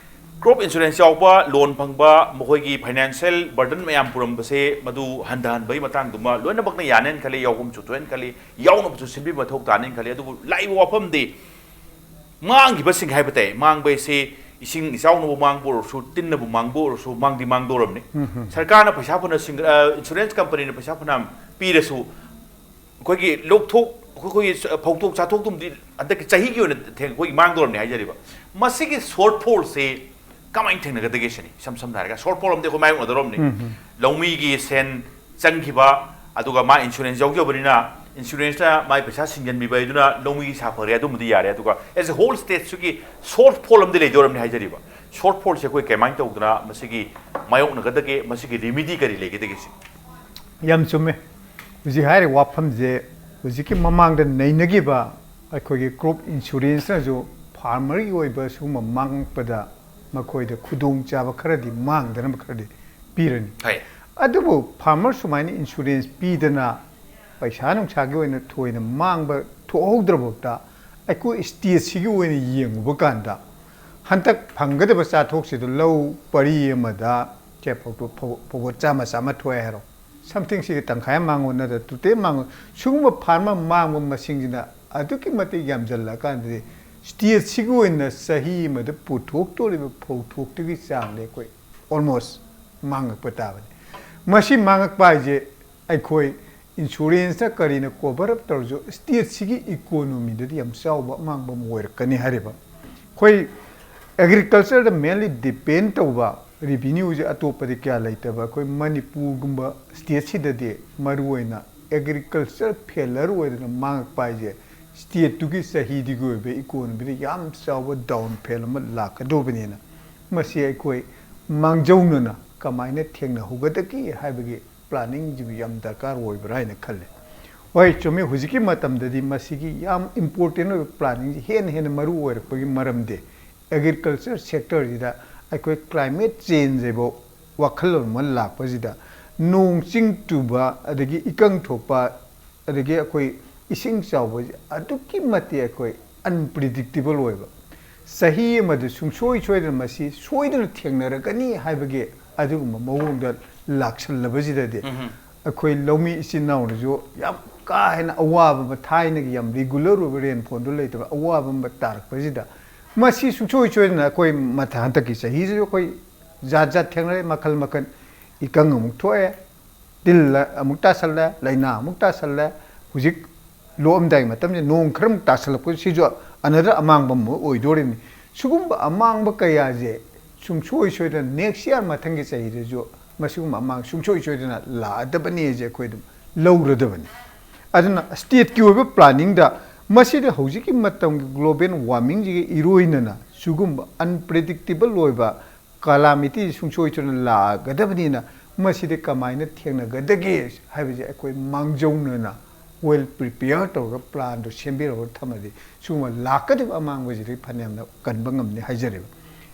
crop insurance ꯌꯥꯎꯕ, loan ꯐꯪꯕ, ꯃꯈꯣꯏꯒꯤ financial burden ꯃꯌꯥꯝ ꯄꯨꯔꯝꯕꯁꯦ ꯃꯗꯨ ꯍꯟꯊꯍꯟꯕꯒꯤ ꯃꯇꯥꯡꯗꯨꯃ ꯂꯣꯏꯅꯃꯛꯅ ꯌꯥꯅꯦꯅ ꯈꯜꯂꯤ, ꯌꯥꯎꯐꯝꯁꯨ ꯊꯣꯛꯑꯦꯅ ꯈꯜꯂꯤ, ꯌꯥꯎꯅꯕꯁꯨ ꯁꯤꯟꯕꯤꯕ ꯃꯊꯧ ꯇꯥꯅꯦꯅ ꯈꯜꯂꯤ꯫ ꯑꯗꯨꯕꯨ ꯂꯥꯛꯏꯕ ꯋꯥꯐꯝꯗꯤ ꯃꯥꯡꯈꯤꯕꯁꯤꯡ ꯍꯥꯏꯕ ꯇꯥꯏ꯫ ꯃꯥꯡꯕ ꯍꯥꯏꯁꯤ ꯏꯁꯤꯡ ꯏꯆꯥꯎꯅꯕꯨ ꯃꯥꯡꯕ ꯑꯣꯏꯔꯁꯨ, ꯇꯤꯟꯅꯕꯨ ꯃꯥꯡꯕ ꯑꯣꯏꯔꯁꯨ, ꯃꯥꯡꯗꯤ ꯃꯥꯡꯗꯧꯔꯕꯅꯤ꯫ ꯁꯔꯀꯥꯔꯅ ꯄꯩꯁꯥ ꯐꯅ ꯁꯤꯡ-, ꯑ, insurance company ꯅ ꯄꯩꯁꯥ ꯐꯅ ꯄꯤꯔꯁꯨ, ꯑꯩꯈꯣꯏꯒꯤ ꯂꯧꯊꯣꯛ-, ꯑꯩꯈꯣꯏꯒꯤ ꯐꯧꯊꯣꯛ ꯆꯥꯊꯣꯛꯇꯨꯝꯗꯤ ꯍꯟꯗꯛꯀꯤ ꯆꯍꯤꯒꯤ ꯑꯣꯏꯅ ꯊꯦꯡ-, ꯑꯩꯈꯣꯏꯒꯤ ꯃꯥꯡꯗꯧꯔꯕꯅꯤ ꯍꯥꯏꯖꯔꯤꯕ꯫ ꯃꯁꯤꯒꯤ shortfall ꯁꯦ ꯀꯃꯥꯏꯅ ꯊꯦꯡꯅꯒꯗꯒꯦ ꯁꯤꯅꯤ꯫ ꯏꯁꯝ ꯁꯝꯅ ꯍꯥꯏꯔꯒ, shortfall ꯑꯃꯗꯤ ꯑꯩꯈꯣꯏ ꯃꯥꯌꯣꯛꯅꯗꯧꯔꯕꯅꯤ꯫ ꯂꯧꯃꯤꯒꯤ ꯁꯦꯟ ꯆꯪꯈꯤꯕ, ꯑꯗꯨꯒ ꯃꯥ insurance ꯌꯥꯎꯖꯕꯅꯤꯅ, insurance ꯅ ꯃꯥꯏ ꯄꯩꯁꯥ ꯁꯤꯡꯖꯟꯕꯤꯕ ꯍꯥꯏꯗꯨꯅ ꯂꯧꯃꯤꯒꯤ ꯁꯥꯐꯔꯦ, ꯑꯗꯨꯝꯕꯗꯤ ꯌꯥꯔꯦ꯫ ꯑꯗꯨꯒ as a whole state ꯁꯤꯒꯤ shortfall ꯑꯃꯗꯤ ꯂꯩꯗꯧꯔꯕꯅꯤ ꯍꯥꯏꯖꯔꯤꯕ꯫ Shortfall ꯁꯦ ꯑꯩꯈꯣꯏ ꯀꯃꯥꯏꯅ ꯇꯧꯗꯅ ꯃꯁꯤꯒꯤ ꯃꯥꯌꯣꯛꯅꯒꯗꯒꯦ, ꯃꯁꯤꯒꯤ remedy ꯀꯔꯤ ꯂꯩꯒꯗꯒꯦ ꯁꯤꯅꯤ꯫ ꯌꯥꯝ ꯆꯨꯝꯃꯦ꯫ ꯍꯧꯖꯤꯛ ꯍꯥꯏꯔꯤꯕ ꯋꯥꯐꯝꯁꯦ ꯍꯧꯖꯤꯛꯀꯤ ꯃꯃꯥꯡꯗ ꯅꯩꯅꯈꯤꯕ ꯑꯩꯈꯣꯏꯒꯤ crop insurance ꯅꯁꯨ farmer ꯒꯤ ꯑꯣꯏꯕ ꯁꯤꯒꯨꯝꯕ ꯃꯥꯡꯉꯛꯄꯗ ꯃꯈꯣꯏꯗ ꯈꯨꯗꯣꯡꯆꯥꯕ ꯈꯔꯗꯤ, ꯃꯥꯡꯗꯅꯕ ꯈꯔꯗꯤ ꯄꯤꯔꯅꯤ꯫ ꯍꯣꯏ꯫ ꯑꯗꯨꯕꯨ farmer ꯁꯨꯃꯥꯏꯅ insurance ꯄꯤꯗꯅ ꯄꯩꯁꯥ ꯅꯨꯡꯁꯥꯒꯤ ꯑꯣꯏꯅ ꯊꯣꯏꯅ ꯃꯥꯡꯕ ꯊꯣꯛꯍꯧꯗ꯭ꯔꯕꯇ ꯑꯩꯈꯣꯏ state ꯁꯤꯒꯤ ꯑꯣꯏꯅ ꯌꯦꯡꯉꯨꯕ ꯀꯥꯟꯗ ꯍꯟꯗꯛ ꯐꯪꯒꯗꯕ ꯆꯥꯊꯣꯛꯁꯤꯗ ꯂꯧ ꯄꯔꯤ ꯑꯃꯗ ꯁꯦ ꯐꯧ-, ꯐꯧ-, ꯐꯧꯕꯣꯠ ꯆꯥꯝꯃ, ꯆꯥꯝꯃ ꯊꯣꯛꯑꯦ ꯍꯥꯏꯔꯣ, something ꯁꯤꯒꯤ ꯇꯪꯈꯥꯏ ꯑꯃ ꯃꯥꯡꯉꯣ ꯅꯠꯇ꯭ꯔ ꯇꯨꯇꯦ ꯃꯥꯡꯉꯣ, ꯁꯤꯒꯨꯝꯕ farmer ꯃꯥꯡꯕ ꯃꯁꯤꯡꯁꯤꯅ ꯑꯗꯨꯛꯀꯤ ꯃꯇꯤꯛ ꯌꯥꯝꯁꯤꯜꯂꯀꯥꯟꯗꯗꯤ state ꯁꯤꯒꯤ ꯑꯣꯏꯅ ꯆꯍꯤ ꯑꯃꯗ ꯄꯨꯊꯣꯛꯇꯣꯔꯤꯕ ꯐꯧꯊꯣꯛꯇꯨꯒꯤ ꯆꯥꯡꯗꯤ ꯑꯩꯈꯣꯏ almost ꯃꯥꯡꯉꯛꯄ ꯇꯥꯕꯅꯤ꯫ ꯃꯁꯤ ꯃꯥꯡꯉꯛꯄ ꯍꯥꯏꯁꯦ ꯑꯩꯈꯣꯏ insurance ꯅ ꯀꯔꯤꯅ cover up ꯇꯧꯔꯁꯨ state ꯁꯤꯒꯤ economy ꯗꯗꯤ ꯌꯥꯝ ꯆꯥꯎꯕ ꯑꯃꯥꯡꯕ ꯑꯃ ꯑꯣꯏꯔꯛꯀꯅꯤ ꯍꯥꯏꯔꯤꯕ꯫ ꯑꯩꯈꯣꯏ agriculture ꯗ mainly depend ꯇꯧꯕ revenue ꯁꯦ ꯑꯇꯣꯞꯄꯗꯤ ꯀꯌꯥ ꯂꯩꯇꯕ ꯑꯩꯈꯣꯏ ꯃꯅꯤꯄꯨꯔꯒꯨꯝꯕ state ꯁꯤꯗꯗꯤ ꯃꯔꯨꯑꯣꯏꯅ agriculture failure ꯑꯣꯏꯗꯅ ꯃꯥꯡꯉꯛꯄ ꯍꯥꯏꯁꯦ state ꯇꯨꯒꯤ ꯆꯍꯤꯗꯨꯒꯤ ꯑꯣꯏꯕ economy ꯗ ꯌꯥꯝ ꯆꯥꯎꯕ downfall ꯑꯃ ꯂꯥꯛꯀꯗꯧꯕꯅꯤꯅ ꯃꯁꯤ ꯑꯩꯈꯣꯏ ꯃꯥꯡꯖꯧꯅꯅ ꯀꯃꯥꯏꯅ ꯊꯦꯡꯅꯍꯧꯒꯗꯒꯦ ꯍꯥꯏꯕꯒꯤ planning ꯁꯤꯕꯨ ꯌꯥꯝ ꯗꯔꯀꯥꯔ ꯑꯣꯏꯕ꯭ꯔꯥ ꯍꯥꯏꯅ ꯈꯜꯂꯤ꯫ ꯍꯣꯏ, ꯆꯨꯝꯃꯤ꯫ ꯍꯧꯖꯤꯛꯀꯤ ꯃꯇꯝꯗꯗꯤ ꯃꯁꯤꯒꯤ ꯌꯥꯝ important ꯑꯣꯏꯕ planningꯁꯤ ꯍꯦꯟꯅ ꯍꯦꯟꯅ ꯃꯔꯨ ꯑꯣꯏꯔꯛꯄꯒꯤ ꯃꯔꯝꯗꯤ agriculture sectorꯁꯤꯗ ꯑꯩꯈꯣꯏ climate change ꯍꯥꯏꯕ ꯋꯥꯈꯜꯂꯣꯟ ꯑꯃ ꯂꯥꯛꯄꯁꯤꯗ ꯅꯣꯡ ꯆꯤꯡ ꯆꯨꯕ, ꯑꯗꯒꯤ ꯏꯀꯪ ꯊꯣꯛꯄ, ꯑꯗꯒꯤ ꯑꯩꯈꯣꯏ ꯏꯁꯤꯡ ꯆꯥꯎꯕꯁꯤ ꯑꯗꯨꯛꯀꯤ ꯃꯇꯤꯛ ꯑꯩꯈꯣꯏ unpredictable ꯑꯣꯏꯕ, ꯆꯍꯤ ꯑꯃꯗ ꯁꯨꯡꯁꯣꯏ ꯁꯣꯏꯗꯅ ꯃꯁꯤ ꯁꯣꯏꯗꯅ ꯊꯦꯡꯅꯔꯛꯀꯅꯤ ꯍꯥꯏꯕꯒꯤ ꯑꯗꯨꯒꯨꯝꯕ ꯃꯑꯣꯡꯗ ꯂꯥꯛꯁꯜꯂꯕꯁꯤꯗꯗꯤ, ꯑꯩꯈꯣꯏ ꯂꯧꯃꯤ ꯏꯆꯤꯟ ꯏꯅꯥꯎꯅꯁꯨ ꯌꯥꯝ ꯀꯥ ꯍꯦꯟꯅ ꯑꯋꯥꯕ ꯑꯃ, ꯊꯥꯏꯅꯒꯤ ꯌꯥꯝ regular ꯑꯣꯏꯕ rainfallꯗꯨ ꯂꯩꯇꯕ ꯑꯋꯥꯕ ꯑꯃ ꯇꯥꯔꯛꯄꯁꯤꯗ, ꯃꯁꯤ ꯁꯨꯡꯁꯣꯏ ꯁꯣꯏꯗꯅ ꯑꯩꯈꯣꯏ ꯃꯊꯪ, ꯍꯟꯗꯛꯀꯤ ꯆꯍꯤꯁꯤꯁꯨ ꯑꯩꯈꯣꯏ ꯖꯥꯠ ꯖꯥꯠ ꯊꯦꯡꯅꯔꯦ, ꯃꯈꯜ ꯃꯈꯜ꯫ ꯏꯀꯪ ꯑꯃꯨꯛ ꯊꯣꯛꯑꯦ, ꯇꯤꯜ ꯑꯃꯨꯛ ꯇꯥꯁꯜꯂꯦ, ꯂꯥꯏꯅꯥ ꯑꯃꯨꯛ ꯇꯥꯁꯜꯂꯦ꯫ ꯍꯧꯖꯤꯛ ꯂꯣꯛꯑꯝꯗꯥꯏ ꯃꯇꯝꯁꯦ ꯅꯣꯡ ꯈꯔ ꯑꯃꯨꯛ ꯇꯥꯁꯜꯂꯛꯄ, ꯁꯤꯁꯨ another ꯑꯃꯥꯡꯕ ꯑꯃ ꯑꯣꯏꯗꯣꯔꯤꯅꯤ꯫ ꯁꯤꯒꯨꯝꯕ ꯑꯃꯥꯡꯕ ꯀꯌꯥꯁꯦ ꯁꯨꯡꯁꯣꯏ ꯁꯣꯏꯗꯅ next year, ꯃꯊꯪꯒꯤ ꯆꯍꯤꯗꯁꯨ ꯃꯁꯤꯒꯨꯝꯕ ꯑꯃꯥꯡ ꯁꯨꯡꯁꯣꯏ ꯁꯣꯏꯗꯅ ꯂꯥꯛꯑꯗꯕꯅꯤ ꯍꯥꯏꯁꯦ ꯑꯩꯈꯣꯏ ꯑꯗꯨꯝ ꯂꯧꯔꯗꯕꯅꯤ꯫ ꯑꯗꯨꯅ stateꯀꯤ ꯑꯣꯏꯕ planningꯗ ꯃꯁꯤꯗ ꯍꯧꯖꯤꯛꯀꯤ ꯃꯇꯝꯒꯤ global warmingꯁꯤꯒ ꯏꯔꯣꯏꯅꯅ ꯁꯤꯒꯨꯝꯕ unpredictable ꯑꯣꯏꯕ calamity ꯁꯨꯡꯁꯣꯏ ꯁꯣꯏꯗꯅ ꯂꯥꯛꯑꯒꯗꯕꯅꯤꯅ, ꯃꯁꯤꯗꯤ ꯀꯃꯥꯏꯅ ꯊꯦꯡꯅꯒꯗꯒꯦ ꯍꯥꯏꯕꯁꯦ ꯑꯩꯈꯣꯏ ꯃꯥꯡꯖꯧꯅꯅ well prepare ꯇꯧꯔꯒ planꯗꯣ ꯁꯦꯝꯕꯤꯔꯒ ꯊꯝꯃꯗꯤ ꯁꯤꯒꯨꯝꯕ ꯂꯥꯛꯀꯗꯕ ꯑꯃꯥꯡꯕꯁꯤꯗꯤ ꯐꯅꯌꯥꯝꯅ ꯀꯟꯕ ꯉꯝꯅꯤ ꯍꯥꯏꯖꯔꯤꯕ꯫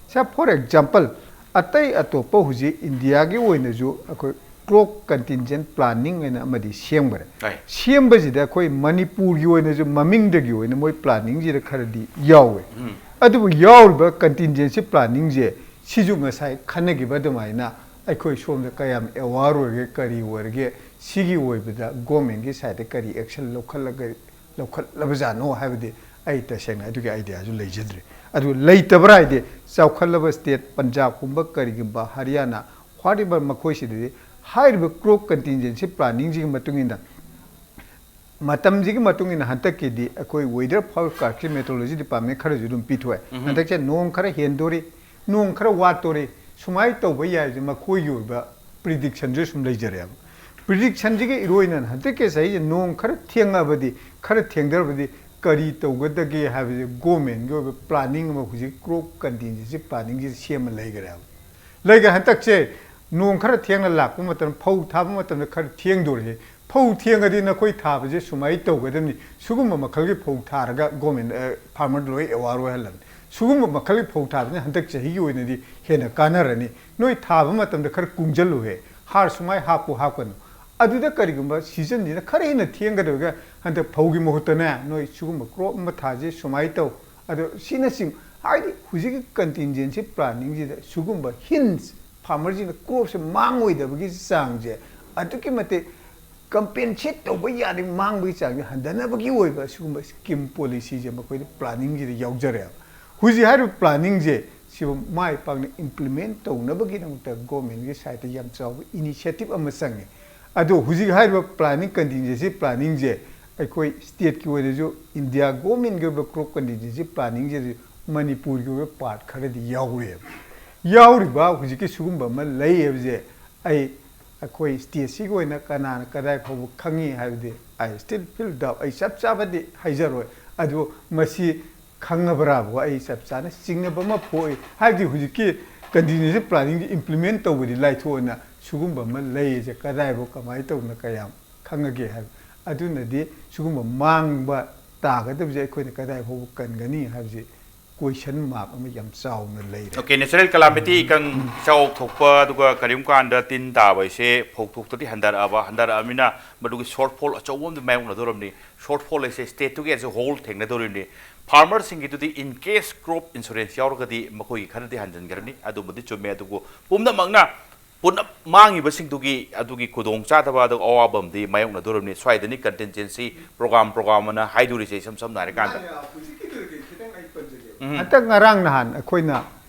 ꯁꯥ, for example, ꯑꯇꯩ ꯑꯇꯣꯞꯄ ꯍꯧꯖꯤꯛ ꯏꯟꯗꯤꯌꯥꯒꯤ ꯑꯣꯏꯅꯁꯨ ꯑꯩꯈꯣꯏ crop contingent planning ꯍꯥꯏꯅ ꯑꯃꯗꯤ ꯁꯦꯝꯈꯔꯦ꯫ ꯍꯣꯏ꯫ ꯁꯦꯝꯕꯁꯤꯗ ꯑꯩꯈꯣꯏ ꯃꯅꯤꯄꯨꯔꯒꯤ ꯑꯣꯏꯅꯁꯨ ꯃꯃꯤꯡꯗꯒꯤ ꯑꯣꯏꯅ ꯃꯣꯏ planningꯁꯤꯗ ꯈꯔꯗꯤ ꯌꯥꯎꯋꯦ꯫ ꯑꯗꯨꯕꯨ ꯌꯥꯎꯔꯤꯕ contingency planningꯁꯦ ꯁꯤꯁꯨ ꯉꯁꯥꯏ ꯈꯟꯅꯈꯤꯕ ꯑꯗꯨꯃꯥꯏꯅ ꯑꯩꯈꯣꯏ ꯁꯣꯝꯗ ꯀꯌꯥꯝ aware ꯑꯣꯏꯔꯒꯦ, ꯀꯔꯤ ꯑꯣꯏꯔꯒꯦ, ꯁꯤꯒꯤ ꯑꯣꯏꯕꯗ governmentꯀꯤ sideꯇ ꯀꯔꯤ action ꯂꯧꯈꯠꯂꯒ, ꯂꯧꯈꯠꯂꯕꯖꯥꯠꯅꯣ ꯍꯥꯏꯕꯗꯤ ꯑꯩ ꯇꯁꯦꯡꯅ ꯑꯗꯨꯒꯤ ideaꯁꯨ ꯂꯩꯖꯗ꯭ꯔꯦ꯫ ꯑꯗꯨ ꯂꯩꯇꯕ꯭ꯔꯥ ꯍꯥꯏꯗꯤ, ꯆꯥꯎꯈꯠꯂꯕ state ꯄꯟꯖꯥꯕꯀꯨꯝꯕ, ꯀꯔꯤꯒꯨꯝꯕ ꯍꯔꯤꯌꯥꯅꯥ, whatever, ꯃꯈꯣꯏꯁꯤꯗꯗꯤ ꯍꯥꯏꯔꯤꯕ crop contingency planningꯁꯤꯒꯤ ꯃꯇꯨꯡ ꯏꯟꯅ ꯃꯇꯝꯁꯤꯒꯤ ꯃꯇꯨꯡ ꯏꯟꯅ ꯍꯟꯗꯛꯀꯤꯗꯤ ꯑꯩꯈꯣꯏ weather forecastꯀꯤ meteorology department ꯈꯔꯁꯨ ꯑꯗꯨꯝ ꯄꯤꯊꯣꯛꯑꯦ꯫ ꯍꯟꯗꯛꯁꯦ ꯅꯣꯡ ꯈꯔ ꯍꯦꯟꯗꯣꯔꯤ, ꯅꯣꯡ ꯈꯔ ꯋꯥꯠꯇꯣꯔꯤ, ꯁꯨꯃꯥꯏꯅ ꯇꯧꯕ ꯌꯥꯏꯁꯦ ꯃꯈꯣꯏꯒꯤ ꯑꯣꯏꯕ predictionꯁꯨ ꯁꯨꯝ ꯂꯩꯖꯔꯦꯕ꯫ Predictionꯁꯤꯒ ꯏꯔꯣꯏꯅꯅ ꯍꯟꯗꯛꯀꯤ ꯆꯍꯤꯁꯦ ꯅꯣꯡ ꯈꯔ ꯊꯦꯡꯉꯕꯗꯤ, ꯈꯔ ꯊꯦꯡꯊꯔꯕꯗꯤ ꯀꯔꯤ ꯇꯧꯒꯗꯒꯦ ꯍꯥꯏꯕꯁꯦ governmentꯀꯤ ꯑꯣꯏꯕ planning ꯑꯃ ꯍꯧꯖꯤꯛ crop contingency planningꯁꯤ ꯁꯦꯝꯃ ꯂꯩꯈ꯭ꯔꯦꯕ꯫ ꯂꯩꯈ꯭ꯔꯦ꯫ ꯍꯟꯗꯛꯁꯦ ꯅꯣꯡ ꯈꯔ ꯊꯦꯡꯅ ꯂꯥꯛꯄ ꯃꯇꯝꯗ, ꯐꯧ ꯊꯥꯕ ꯃꯇꯝꯗ ꯈꯔ ꯊꯦꯡꯗꯣꯔꯤꯁꯦ ꯐꯧ ꯊꯦꯡꯉꯗꯤ ꯅꯈꯣꯏ ꯊꯥꯕꯁꯦ ꯁꯨꯃꯥꯏꯅ ꯇꯧꯒꯗꯕꯅꯤ, ꯁꯤꯒꯨꯝꯕ ꯃꯈꯜꯒꯤ ꯐꯧ ꯊꯥꯔꯒ ꯒꯣꯔꯃꯦꯟ ꯐꯥꯔꯃꯔ ꯂꯣꯏ ꯑꯦꯋꯥꯔ ꯑꯣꯏꯍꯜꯂꯕꯅꯤ꯫ ꯁꯤꯒꯨꯝꯕ ꯃꯈꯜꯒꯤ ꯐꯧ ꯊꯥꯕꯁꯤꯅ ꯍꯟꯗꯛ ꯆꯍꯤꯒꯤ ꯑꯣꯏꯅꯗꯤ ꯍꯦꯟꯅ ꯀꯥꯟꯅꯔꯅꯤ꯫ ꯅꯣꯏ ꯊꯥꯕ ꯃꯇꯝꯗ ꯈꯔ ꯀꯨꯡꯖꯜꯂꯨꯍꯦ, ꯍꯥꯔ ꯁꯨꯃꯥꯏꯅ ꯍꯥꯞꯄꯨ ꯍꯥꯞꯀꯅꯨ꯫ ꯑꯗꯨꯗ ꯀꯔꯤꯒꯨꯝꯕ ꯁꯤꯖꯟꯁꯤꯅ ꯈꯔ ꯍꯦꯟꯅ ꯊꯦꯡꯒꯗꯧꯔꯒ ꯍꯟꯗꯛ ꯐꯧꯒꯤ ꯃꯍꯨꯠꯇꯅꯦ, ꯅꯣꯏ ꯁꯤꯒꯨꯝꯕ ꯀ꯭ꯔꯣꯞ ꯑꯃ ꯊꯥꯁꯤ, ꯁꯨꯃꯥꯏꯅ ꯇꯧ, ꯑꯗꯣ ꯁꯤꯅꯆꯤꯡ ꯍꯥꯏꯗꯤ ꯍꯧꯖꯤꯛꯀꯤ ꯀꯟꯇꯤꯟꯖꯦꯟꯁꯤ ꯄ꯭ꯂꯥꯅꯤꯡꯁꯤꯗ ꯁꯤꯒꯨꯝꯕ ꯍꯤꯟꯁ ꯐꯥꯔꯃꯔꯁꯤꯡꯅ ꯀ꯭ꯔꯣꯞꯁꯦ ꯃꯥꯡꯉꯣꯏꯗꯕꯒꯤ ꯆꯥꯡꯁꯦ ꯑꯗꯨꯛꯀꯤ ꯃꯇꯤꯛ ꯀꯝꯄꯦꯟꯁꯦꯠ ꯇꯧꯕ ꯌꯥꯔꯤ ꯃꯥꯡꯕꯒꯤ ꯆꯥꯡꯁꯦ ꯍꯟꯊꯅꯕꯒꯤ ꯑꯣꯏꯕ ꯁꯤꯒꯨꯝꯕ ꯁ꯭ꯀꯤꯝ ꯄꯣꯂꯤꯁꯤꯁꯦ ꯃꯈꯣꯏꯗ ꯄ꯭ꯂꯥꯅꯤꯡꯁꯤꯗ ꯌꯥꯎꯖꯔꯦꯕ꯫ ꯍꯧꯖꯤꯛ ꯍꯥꯏꯔꯤꯕ ꯄ꯭ꯂꯥꯅꯤꯡꯁꯦ ꯁꯤꯕꯨ ꯃꯥꯏ ꯄꯥꯛꯅ ꯏꯝꯄ꯭ꯂꯤꯃꯦꯟ ꯇꯧꯅꯕꯒꯤꯗꯃꯛꯇ ꯒꯣꯔꯃꯦꯟꯒꯤ ꯁꯥꯏꯠꯇ ꯌꯥꯝ ꯆꯥꯎꯕ ꯏꯅꯤꯁꯤꯌꯦꯇꯤꯞ ꯑꯃ ꯆꯪꯉꯦ꯫ ꯑꯗꯣ ꯍꯧꯖꯤꯛ ꯍꯥꯏꯔꯤꯕ ꯄ꯭ꯂꯥꯅꯤꯡ ꯀꯟꯇꯤꯟꯖꯦꯟꯁꯤ ꯄ꯭ꯂꯥꯅꯤꯡꯁꯦ ꯑꯩꯈꯣꯏ ꯁ꯭ꯇꯦꯠꯀꯤ ꯑꯣꯏꯅꯁꯨ, ꯏꯟꯗꯤꯌꯥ ꯒꯣꯔꯃꯦꯟꯒꯤ ꯑꯣꯏꯕ ꯀ꯭ꯔꯣꯞ ꯀꯟꯇꯤꯟꯖꯦꯟꯁꯤ ꯄ꯭ꯂꯥꯅꯤꯡꯁꯤꯗꯤ ꯃꯅꯤꯄꯨꯔꯒꯤ ꯑꯣꯏꯕ ꯄꯥꯔꯠ ꯈꯔꯗꯤ ꯌꯥꯎꯔꯤꯑꯕ꯫ ꯌꯥꯎꯔꯤꯕ ꯍꯧꯖꯤꯛꯀꯤ ꯁꯤꯒꯨꯝꯕ ꯑꯃ ꯂꯩ ꯍꯥꯏꯕꯁꯦ ꯑꯩ ꯑꯩꯈꯣꯏ ꯁ꯭ꯇꯦꯠꯁꯤꯒꯤ ꯑꯣꯏꯅ ꯀꯅꯥꯅ ꯀꯗꯥꯏ ꯐꯥꯎꯕ ꯈꯪꯉꯤ ꯍꯥꯏꯕꯗꯤ I still feel doubt, ꯑꯩ ꯆꯞ ꯆꯥꯕꯗꯤ ꯍꯥꯏꯖꯔꯣꯏ꯫ ꯑꯗꯨ ꯃꯁꯤ ꯈꯪꯉꯕ꯭ꯔꯥꯕꯨ ꯑꯩ ꯆꯞ ꯆꯥꯅ ꯆꯤꯡꯅꯕ ꯑꯃ ꯄꯣꯛꯏ꯫ ꯍꯥꯏꯕꯗꯤ ꯍꯧꯖꯤꯛꯀꯤ ꯀꯟꯇꯤꯟꯖꯦꯟꯁꯤ ꯄ꯭ꯂꯥꯅꯤꯡꯁꯤ ꯏꯝꯄ꯭ꯂꯤꯃꯦꯟ ꯇꯧꯕꯗꯤ ꯂꯥꯏꯊꯣꯛꯑꯅ ꯁꯤꯒꯨꯝꯕ ꯑꯃ ꯂꯩꯔꯤꯁꯦ ꯀꯗꯥꯏꯐꯥꯎ ꯀꯃꯥꯏꯅ ꯇꯧꯅ ꯀꯌꯥꯝ ꯈꯪꯉꯒꯦ ꯍꯥꯏꯕ꯫ ꯑꯗꯨꯅꯗꯤ ꯁꯤꯒꯨꯝꯕ ꯃꯥꯡꯕ ꯇꯥꯒꯗꯕꯁꯦ ꯑꯩꯈꯣꯏꯅ ꯀꯗꯥꯏ ꯐꯥꯎꯕ ꯀꯟꯒꯅꯤ ꯍꯥꯏꯕꯁꯤ ꯀꯣꯏꯁꯟ ꯃꯥꯔꯛ ꯑꯃ ꯌꯥꯝ ꯆꯥꯎꯅ ꯂꯩꯔꯦ꯫ ꯑꯣꯀꯦ, ꯅꯦꯆꯔꯦꯜ ꯀꯦꯂꯥꯃꯤꯇꯤ, ꯏꯀꯪ ꯏꯆꯥꯎ ꯊꯣꯛꯄ, ꯑꯗꯨꯒ ꯀꯔꯤꯒꯨꯝꯕ ꯀꯥꯟꯗ ꯇꯤꯟ ꯇꯥꯕ ꯍꯥꯏꯁꯦ ꯐꯧ ꯊꯣꯛꯇꯗꯤ ꯍꯟꯊꯔꯛꯑꯕ, ꯍꯟꯊꯔꯛꯑꯃꯤꯅ ꯃꯗꯨꯒꯤ ꯁꯣꯔꯠꯐꯣꯜ ꯑꯆꯧꯕ ꯑꯃꯗꯤ ꯃꯥꯌꯣꯛꯅꯗꯧꯔꯕꯅꯤ꯫ ꯁꯣꯔꯠꯐꯣꯜ ꯍꯥꯏꯁꯦ ꯁ꯭ꯇꯦꯠꯇꯨꯒꯤ ꯑꯦꯁ ꯑꯦ hall ꯊꯦꯡꯅꯗꯧꯔꯤꯕꯅꯤ꯫ ꯐꯥꯔꯃꯔꯁꯤꯡꯒꯤꯗꯨꯗꯤ in case crop insurance ꯌꯥꯎꯔꯒꯗꯤ ꯃꯈꯣꯏꯒꯤ ꯈꯔꯗꯤ ꯍꯟꯖꯤꯟꯈ꯭ꯔꯅꯤ, ꯑꯗꯨꯕꯨꯗꯤ ꯆꯨꯝꯃꯦ꯫ ꯑꯗꯨꯕꯨ ꯄꯨꯝꯅꯃꯛꯅ ꯄꯨꯂꯞ ꯃꯥꯡꯉꯤꯕꯁꯤꯡꯗꯨꯒꯤ ꯑꯗꯨꯒꯤ ꯈꯨꯗꯣꯡꯆꯥꯗꯕ ꯑꯗꯨꯒ ꯑꯋꯥꯕ ꯑꯃꯗꯤ ꯃꯥꯌꯣꯛꯅꯗꯧꯔꯕꯅꯤ꯫ ꯁ꯭ꯋꯥꯏꯗꯅꯤ ꯀꯟꯇꯤꯟꯖꯦꯟꯁꯤ ꯄ꯭ꯔꯣꯒ꯭ꯔꯥꯝ ꯄ꯭ꯔꯣꯒ꯭ꯔꯥꯝ ꯑꯅ ꯍꯥꯏꯗꯣꯔꯤꯁꯦ, ꯏꯁꯝ ꯁꯝꯅ ꯍꯥꯏꯔꯀꯥꯟꯗ꯫ ꯍꯧꯖꯤꯛꯀꯤꯗꯨꯗꯤ ꯈꯤꯇꯪ ꯑꯩ ꯄꯟꯖꯒꯦ꯫ ꯎꯝ꯫ ꯍꯟꯗꯛ ꯉꯔꯥꯡ ꯅꯍꯥꯟ ꯑꯩꯈꯣꯏꯅ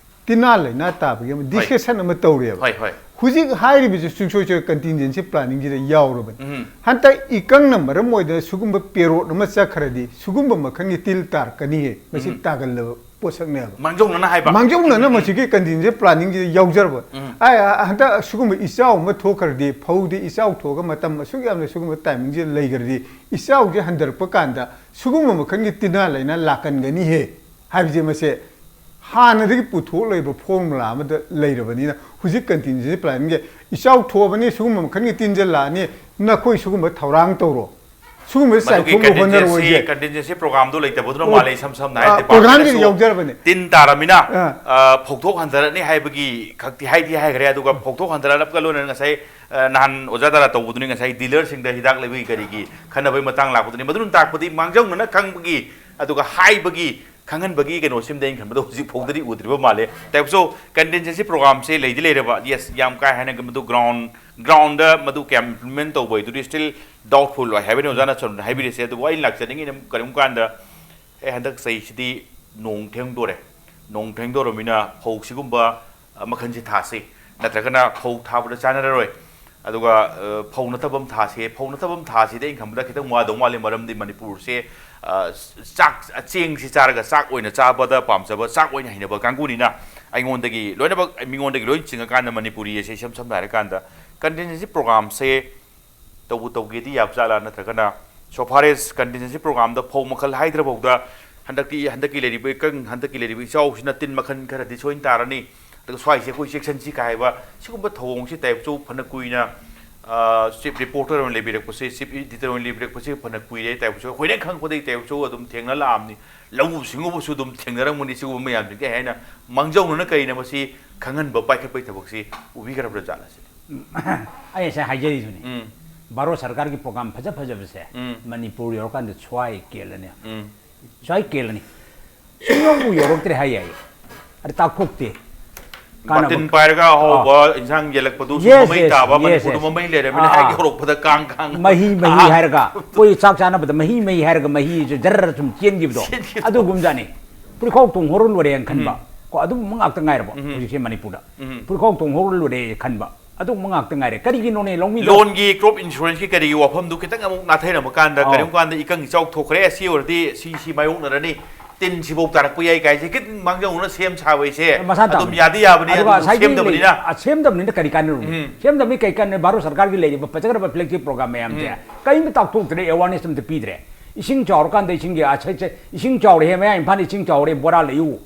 ꯇꯤꯟꯅꯥ ꯂꯩꯅꯥ ꯇꯥꯕꯒꯤ ꯑꯃ ꯗꯤꯁꯀꯁꯟ ꯑꯃ ꯇꯧꯔꯦꯕ꯫ ꯍꯣꯏ, ꯍꯣꯏ꯫ ꯍꯧꯖꯤꯛ ꯍꯥꯏꯔꯤꯕꯁꯤ ꯁꯨꯡꯁꯣꯏ ꯁꯣꯏ ꯀꯟꯇꯤꯟꯖꯦꯟꯁꯤ ꯄ꯭ꯂꯥꯅꯤꯡꯁꯤꯗ ꯌꯥꯎꯔꯕꯅꯤ꯫ ꯎꯝ꯫ ꯍꯟꯗꯛ ꯏꯀꯪꯅ ꯃꯔꯝ ꯑꯣꯏꯗꯅ ꯁꯤꯒꯨꯝꯕ ꯄꯦꯔꯣꯠ ꯑꯃ ꯆꯠꯈ꯭ꯔꯗꯤ ꯁꯤꯒꯨꯝꯕ ꯃꯈꯜꯒꯤ ꯇꯤꯜ ꯇꯥꯔꯛꯀꯅꯤꯌꯦ꯫ ꯃꯁꯤ ꯎꯝ꯫ ꯇꯥꯒꯜꯂꯕ ꯄꯣꯠꯁꯛꯅꯦꯕ꯫ ꯃꯥꯡꯖꯧꯅꯅ ꯍꯥꯏꯕ꯫ ꯃꯥꯡꯖꯧꯅꯅ ꯎꯝ, ꯎꯝ, ꯎꯝ꯫ ꯃꯁꯤꯒꯤ ꯀꯟꯇꯤꯟꯖꯦꯟꯁꯤ ꯄ꯭ꯂꯥꯅꯤꯡꯁꯤꯗ ꯌꯥꯎꯖꯔꯕ꯫ ꯎꯝ꯫ ꯑꯩ, ꯑ, ꯍꯟꯗꯛ ꯁꯤꯒꯨꯝꯕ ꯏꯆꯥꯎ ꯑꯃ ꯊꯣꯛꯈ꯭ꯔꯗꯤ, ꯐꯧꯗꯤ ꯏꯆꯥꯎ ꯊꯣꯛꯑꯒ ꯃꯇꯝ ꯑꯁꯨꯛ ꯌꯥꯝꯅ ꯁꯤꯒꯨꯝꯕ ꯇꯥꯏꯃꯤꯡꯁꯤꯗ ꯂꯩꯈ꯭ꯔꯗꯤ, ꯏꯆꯥꯎꯁꯦ ꯍꯟꯊꯔꯛꯄ ꯀꯥꯟꯗ ꯁꯤꯒꯨꯝꯕ ꯃꯈꯜꯒꯤ ꯇꯤꯟꯅꯥ ꯂꯩꯅꯥ ꯂꯥꯛꯀꯟꯒꯅꯤꯍꯦ ꯍꯥꯏꯕꯁꯦ ꯃꯁꯦ ꯍꯥꯟꯅꯗꯒꯤ ꯄꯨꯊꯣꯛ ꯂꯩꯕ ꯐꯣꯔꯃꯨꯂꯥ ꯑꯃꯗ ꯂꯩꯔꯕꯅꯤꯅ, ꯍꯧꯖꯤꯛ ꯀꯟꯇꯤꯟꯖꯦꯟꯁꯤ ꯄ꯭ꯂꯥꯟꯒꯤ ꯏꯆꯥꯎ ꯊꯣꯛꯑꯕꯅꯤ, ꯁꯤꯒꯨꯝꯕ ꯃꯈꯜꯒꯤ ꯇꯤꯟꯖꯦ ꯂꯥꯛꯑꯅꯤ, ꯅꯈꯣꯏ ꯁꯤꯒꯨꯝꯕ ꯊꯧꯔꯥꯡ ꯇꯧꯔꯣ, ꯁꯤꯒꯨꯝꯕ ꯃꯗꯨꯒꯤ ꯆꯥꯏꯊꯣꯛꯅꯕ contingency ꯍꯣꯠꯅꯔꯣꯏꯁꯦ꯫ Contingency programꯗꯨ ꯂꯩꯇꯕꯗꯨꯅ ꯑꯣ, ꯃꯥꯜꯂꯦ꯫ ꯏꯁꯝ ꯁꯝꯅ ꯑ, ꯍꯥꯏꯔꯗꯤ, programꯗꯤ departmentꯅꯁꯨ ꯌꯥꯎꯖꯔꯕꯅꯦ꯫ ꯇꯤꯟ ꯇꯥꯔꯃꯤꯅ, ꯑ꯫ ꯑ, ꯐꯧꯊꯣꯛ ꯍꯟꯊꯔꯛꯅꯤ ꯍꯥꯏꯕꯒꯤ ꯈꯛꯇꯤ ꯍꯥꯏꯗꯤ ꯍꯥꯏꯈ꯭ꯔꯦ꯫ ꯑꯗꯨꯒ ꯐꯧꯊꯣꯛ ꯍꯟꯊꯔꯛꯂꯒ ꯂꯣꯏꯅꯅ ꯉꯁꯥꯏ, ꯑ, ꯅꯍꯥꯟ ꯑꯣꯖꯥ ꯗꯥꯔꯥ ꯇꯧꯕꯗꯨꯅꯤ, ꯉꯁꯥꯏ dealerꯁꯤꯡꯗ ꯍꯤꯗꯥꯛ ꯂꯩꯕꯒꯤ ꯀꯔꯤꯒꯤ ꯈꯟꯅꯕꯒꯤ ꯃꯇꯥꯡ ꯂꯥꯛꯄꯗꯨꯅꯤ꯫ ꯃꯗꯨꯅ ꯇꯥꯛꯄꯗꯤ ꯃꯥꯡꯖꯧꯅꯅ ꯈꯪꯕꯒꯤ, ꯑꯗꯨꯒ ꯍꯥꯏꯕꯒꯤ, ꯈꯪꯍꯟꯕꯒꯤ ꯀꯩꯅꯣꯁꯤꯃꯗꯤ ꯑꯩꯅ ꯈꯟꯕꯗ ꯍꯧꯖꯤꯛ ꯐꯥꯎꯗꯗꯤ ꯎꯗ꯭ꯔꯤꯕ ꯃꯥꯜꯂꯦ꯫ ꯇꯥꯏꯞꯁꯨ contingency programꯁꯦ ꯂꯩꯗꯤ ꯂꯩꯔꯕ, yes, ꯌꯥꯝ ꯀꯥ ꯍꯦꯟꯅ ꯃꯗꯨ ground, groundꯗ ꯃꯗꯨ ꯀꯌꯥꯝ implement ꯇꯧꯕ ꯍꯥꯏꯗꯨꯗꯤ still doubtful ꯑꯣꯏ ꯍꯥꯏꯕꯅꯤ ꯑꯣꯖꯥꯅ ꯆꯨꯝꯅ ꯍꯥꯏꯕꯤꯔꯤꯁꯦ꯫ ꯑꯗꯨꯕꯨ ꯑꯩꯅ ꯂꯥꯛꯆꯅꯤꯡꯉꯤꯅ ꯀꯔꯤꯒꯨꯝꯕ ꯀꯥꯟꯗ, ꯑꯦ, ꯍꯟꯗꯛ ꯆꯍꯤꯁꯤꯗꯤ ꯅꯣꯡ ꯊꯦꯡꯗꯣꯔꯦ, ꯅꯣꯡ ꯊꯦꯡꯗꯣꯔꯃꯤꯅ ꯐꯧ ꯁꯤꯒꯨꯝꯕ, ꯑ, ꯃꯈꯜꯁꯤ ꯊꯥꯁꯤ, ꯅꯠꯇ꯭ꯔꯒꯅ ꯐꯧ ꯊꯥꯕꯗ ꯆꯥꯟꯅꯔꯔꯣꯏ, ꯑꯗꯨꯒ, ꯑ, ꯐꯧ ꯅꯠꯇꯕ ꯑꯃ ꯊꯥꯁꯤ꯫ ꯐꯧ ꯅꯠꯇꯕ ꯑꯃ ꯊꯥꯁꯤꯗꯤ ꯑꯩꯅ ꯈꯟꯕꯗ ꯈꯤꯇꯪ ꯋꯥꯗꯧ ꯃꯥꯜꯂꯤ, ꯃꯔꯝꯗꯤ ꯃꯅꯤꯄꯨꯔꯁꯦ, ꯑ, ꯆꯥꯛ, ꯆꯦꯡꯁꯤ ꯆꯥꯔꯒ ꯆꯥꯛ ꯑꯣꯏꯅ ꯆꯥꯕꯗ ꯄꯥꯝꯖꯕ, ꯆꯥꯛ ꯑꯣꯏꯅ ꯍꯩꯅꯕ ꯀꯥꯡꯕꯨꯅꯤꯅ ꯑꯩꯉꯣꯟꯗꯒꯤ ꯂꯣꯏꯅꯃꯛ, ꯃꯤꯉꯣꯟꯗꯒꯤ ꯂꯣꯏ ꯆꯤꯡꯉꯀꯥꯟꯗ ꯃꯅꯤꯄꯨꯔꯤ ꯑꯁꯦ ꯏꯁꯝ ꯁꯝꯅ ꯍꯥꯏꯔꯀꯥꯟꯗ contingency programꯁꯦ ꯇꯧꯕꯨ ꯇꯧꯒꯦꯗꯤ ꯌꯥꯕꯖꯥꯠꯂꯥ? ꯅꯠꯇ꯭ꯔꯒꯅ so far as contingency programꯗ ꯐꯧ ꯃꯈꯜ ꯍꯥꯏꯗ꯭ꯔꯐꯥꯎꯗ ꯍꯟꯗꯛꯇꯤ, ꯍꯟꯗꯛꯀꯤ ꯂꯩꯔꯤꯕ ꯏꯀꯪ, ꯍꯟꯗꯛꯀꯤ ꯂꯩꯔꯤꯕ ꯏꯆꯥꯎꯁꯤꯅ ꯇꯤꯟ ꯃꯈꯜ ꯈꯔꯗꯤ ꯁꯣꯏꯅ ꯇꯥꯔꯅꯤ, ꯑꯗꯨꯒ ꯁ꯭ꯋꯥꯏꯁꯦ ꯑꯩꯈꯣꯏ ꯆꯦꯛꯁꯤꯟꯁꯤ ꯀꯥꯏꯕ ꯁꯤꯒꯨꯝꯕ ꯊꯧꯑꯣꯡꯁꯤ ꯇꯥꯏꯞꯁꯨ ꯐꯅ ꯀꯨꯏꯅ, ꯑ, chief reporter ꯑꯣꯏꯅ ꯂꯩꯕꯤꯔꯛꯄꯁꯦ, chief editor ꯑꯣꯏꯅ ꯂꯩꯕꯤꯔꯛꯄꯁꯦ ꯐꯅ ꯀꯨꯏꯔꯦ꯫ ꯇꯥꯏꯞꯁꯨ ꯑꯩꯈꯣꯏꯅ ꯈꯪꯉꯛꯄꯗꯒꯤ ꯇꯥꯏꯞꯁꯨ ꯑꯗꯨꯝ ꯊꯦꯡꯅ ꯂꯥꯛꯑꯕꯅꯤ, ꯂꯧꯎ ꯁꯤꯡꯎꯕꯁꯨ ꯑꯗꯨꯝ ꯊꯦꯡꯅꯔꯝꯒꯅꯤ꯫ ꯁꯤꯒꯨꯝꯕ ꯃꯌꯥꯝꯁꯤꯡꯁꯦ ꯍꯥꯏꯅ ꯃꯥꯡꯖꯧꯅꯅ ꯀꯔꯤꯅ ꯃꯁꯤ ꯈꯪꯍꯟꯕ, ꯄꯥꯏꯈꯠꯄꯒꯤ ꯊꯕꯛꯁꯤ ꯎꯕꯤꯈ꯭ꯔꯕ꯭ꯔꯥ ꯖꯥꯠꯂ ꯁꯤꯅꯤ꯫ ꯑꯩ ꯉꯁꯥꯏ ꯍꯥꯏꯖꯔꯤꯗꯨꯅꯤ, ꯎꯝ꯫ ꯚꯥꯔꯠ ꯁꯔꯀꯥꯔꯒꯤ program ꯐꯖ ꯐꯖꯕꯁꯦ ꯎꯝ꯫ ꯃꯅꯤꯄꯨꯔ ꯌꯧꯔꯀꯥꯟꯗ ꯁ꯭ꯋꯥꯏ ꯀꯦꯜꯂꯅꯤ꯫ ꯎꯝ꯫ ꯁ꯭ꯋꯥꯏ ꯀꯦꯜꯂꯅꯤ꯫ ꯁꯨꯡꯌꯧꯕꯨ ꯌꯧꯔꯛꯇ꯭ꯔꯦ ꯍꯥꯏ ꯌꯥꯏꯌꯦ꯫ ꯑꯗ ꯇꯥꯛꯊꯣꯛꯇꯦ꯫ ꯀꯥꯟꯅꯕ ꯕꯥꯇꯤꯟ ꯄꯥꯏꯔꯒ ꯑꯍꯥꯎꯕ ꯑꯥ꯫ ꯏꯟꯁꯥꯡ ꯌꯦꯜꯂꯛꯄꯗꯨꯁꯨ Yes, ꯃꯃꯩ yes, ꯇꯥꯕ, yes, ꯃꯅꯤꯄꯨꯔꯗ yes꯫ ꯃꯃꯩ ꯂꯩꯔꯝꯃꯤꯅ ꯑꯥ, ꯍꯥꯏꯒꯤ ꯑꯥ꯫ ꯍꯧꯔꯛꯄꯗ ꯀꯥꯡ ꯀꯥꯡ꯫ ꯃꯍꯤ, ꯃꯍꯤ ꯑꯥ꯫ ꯍꯥꯏꯔꯒ, ꯑꯩꯈꯣꯏ ꯆꯥꯛ ꯆꯥꯅꯕꯗ ꯃꯍꯤ, ꯃꯍꯤ ꯍꯥꯏꯔꯒ ꯃꯍꯤꯁꯦ ꯖꯔ ꯁꯨꯝ ꯆꯦꯟꯈꯤꯕꯗꯣ꯫ ꯆꯦꯟꯈꯤꯕꯗꯣ꯫ ꯑꯗꯨꯒꯨꯝꯖꯥꯠꯅꯤ꯫ ꯄꯨꯔꯤꯈꯥꯎ ꯇꯣꯡꯍꯧꯔ ꯂꯣꯏꯔꯦꯅ ꯈꯟꯕ꯫ ꯎꯝ꯫ ꯀꯣ, ꯑꯗꯨꯒꯨꯝꯕ ꯉꯥꯛꯇ ꯉꯥꯏꯔꯕ ꯎꯝ꯫ ꯍꯧꯖꯤꯛꯁꯦ ꯃꯅꯤꯄꯨꯔꯗ꯫ ꯎꯝ꯫ ꯄꯨꯔꯤꯈꯥꯎ ꯇꯣꯡꯍꯧꯔ ꯂꯣꯏꯔꯦ ꯈꯟꯕ꯫ ꯑꯗꯨꯒꯨꯝꯕ ꯉꯥꯛꯇ ꯉꯥꯏꯔꯦ꯫ ꯀꯔꯤꯒꯤꯅꯣꯅꯦ ꯂꯧꯃꯤꯗ? ꯂꯣꯟꯒꯤ, crop insuranceꯀꯤ ꯀꯔꯤꯒꯤ ꯋꯥꯐꯝꯗꯨ ꯈꯤꯇꯪ ꯑꯃꯨꯛ ꯅꯥꯊꯩꯔꯝꯕ ꯀꯥꯟꯗ, ꯑꯧ꯫ ꯀꯔꯤꯒꯨꯝꯕ ꯀꯥꯟꯗ ꯏꯀꯪ ꯏꯆꯥꯎ ꯊꯣꯛꯈ꯭ꯔꯦ, ꯑꯁꯤ ꯑꯣꯏꯔꯗꯤ ꯁꯤ, ꯁꯤ ꯃꯥꯌꯣꯛꯅꯔꯅꯤ, ꯇꯤꯟ ꯁꯤꯐꯧ ꯇꯥꯔꯛꯄ ꯌꯥꯏ ꯀꯥꯏꯁꯦ ꯈꯤꯇꯪ ꯃꯥꯡꯖꯧꯅꯅ ꯁꯦꯝ ꯁꯥꯕ ꯍꯥꯏꯁꯦ ꯃꯁꯥ ꯑꯗꯨꯝ ꯇꯥꯕꯅꯤ꯫ ꯌꯥꯗꯤ ꯌꯥꯕꯅꯤ, ꯑꯗꯨꯒ ꯑꯗꯨꯝ ꯉꯁꯥꯏꯒꯤ ꯁꯦꯝꯗꯕꯅꯤꯅ꯫ ꯂꯩ-, ꯑ, ꯁꯦꯝꯗꯕꯅꯤꯅ ꯀꯔꯤ ꯀꯥꯟꯅꯔꯨꯅꯤ? ꯎꯝ꯫ ꯁꯦꯝꯗꯕꯅꯤ ꯀꯔꯤ ꯀꯥꯟꯅ? ꯚꯥꯔꯠ ꯁꯔꯀꯥꯔꯒꯤ ꯂꯩꯔꯤꯕ ꯐꯖꯈ꯭ꯔꯕ flagship program ꯃꯌꯥꯝꯁꯦ ꯎꯝ꯫ ꯀꯔꯤꯝꯇ ꯇꯥꯛꯊꯣꯛꯇ꯭ꯔꯦ, awareness ꯑꯝꯇ ꯄꯤꯗ꯭ꯔꯦ꯫ ꯏꯁꯤꯡ ꯆꯥꯎꯔꯀꯥꯟꯗ ꯏꯁꯤꯡꯒꯤ, ꯑ, ꯁꯦ, ꯁꯦ, ꯏꯁꯤꯡ ꯆꯥꯎꯔꯦ, ꯃꯌꯥꯏ ꯏꯝꯐꯥꯜ ꯏꯁꯤꯡ ꯆꯥꯎꯔꯦ, ꯕꯣꯔꯥ ꯂꯩꯌꯨ꯫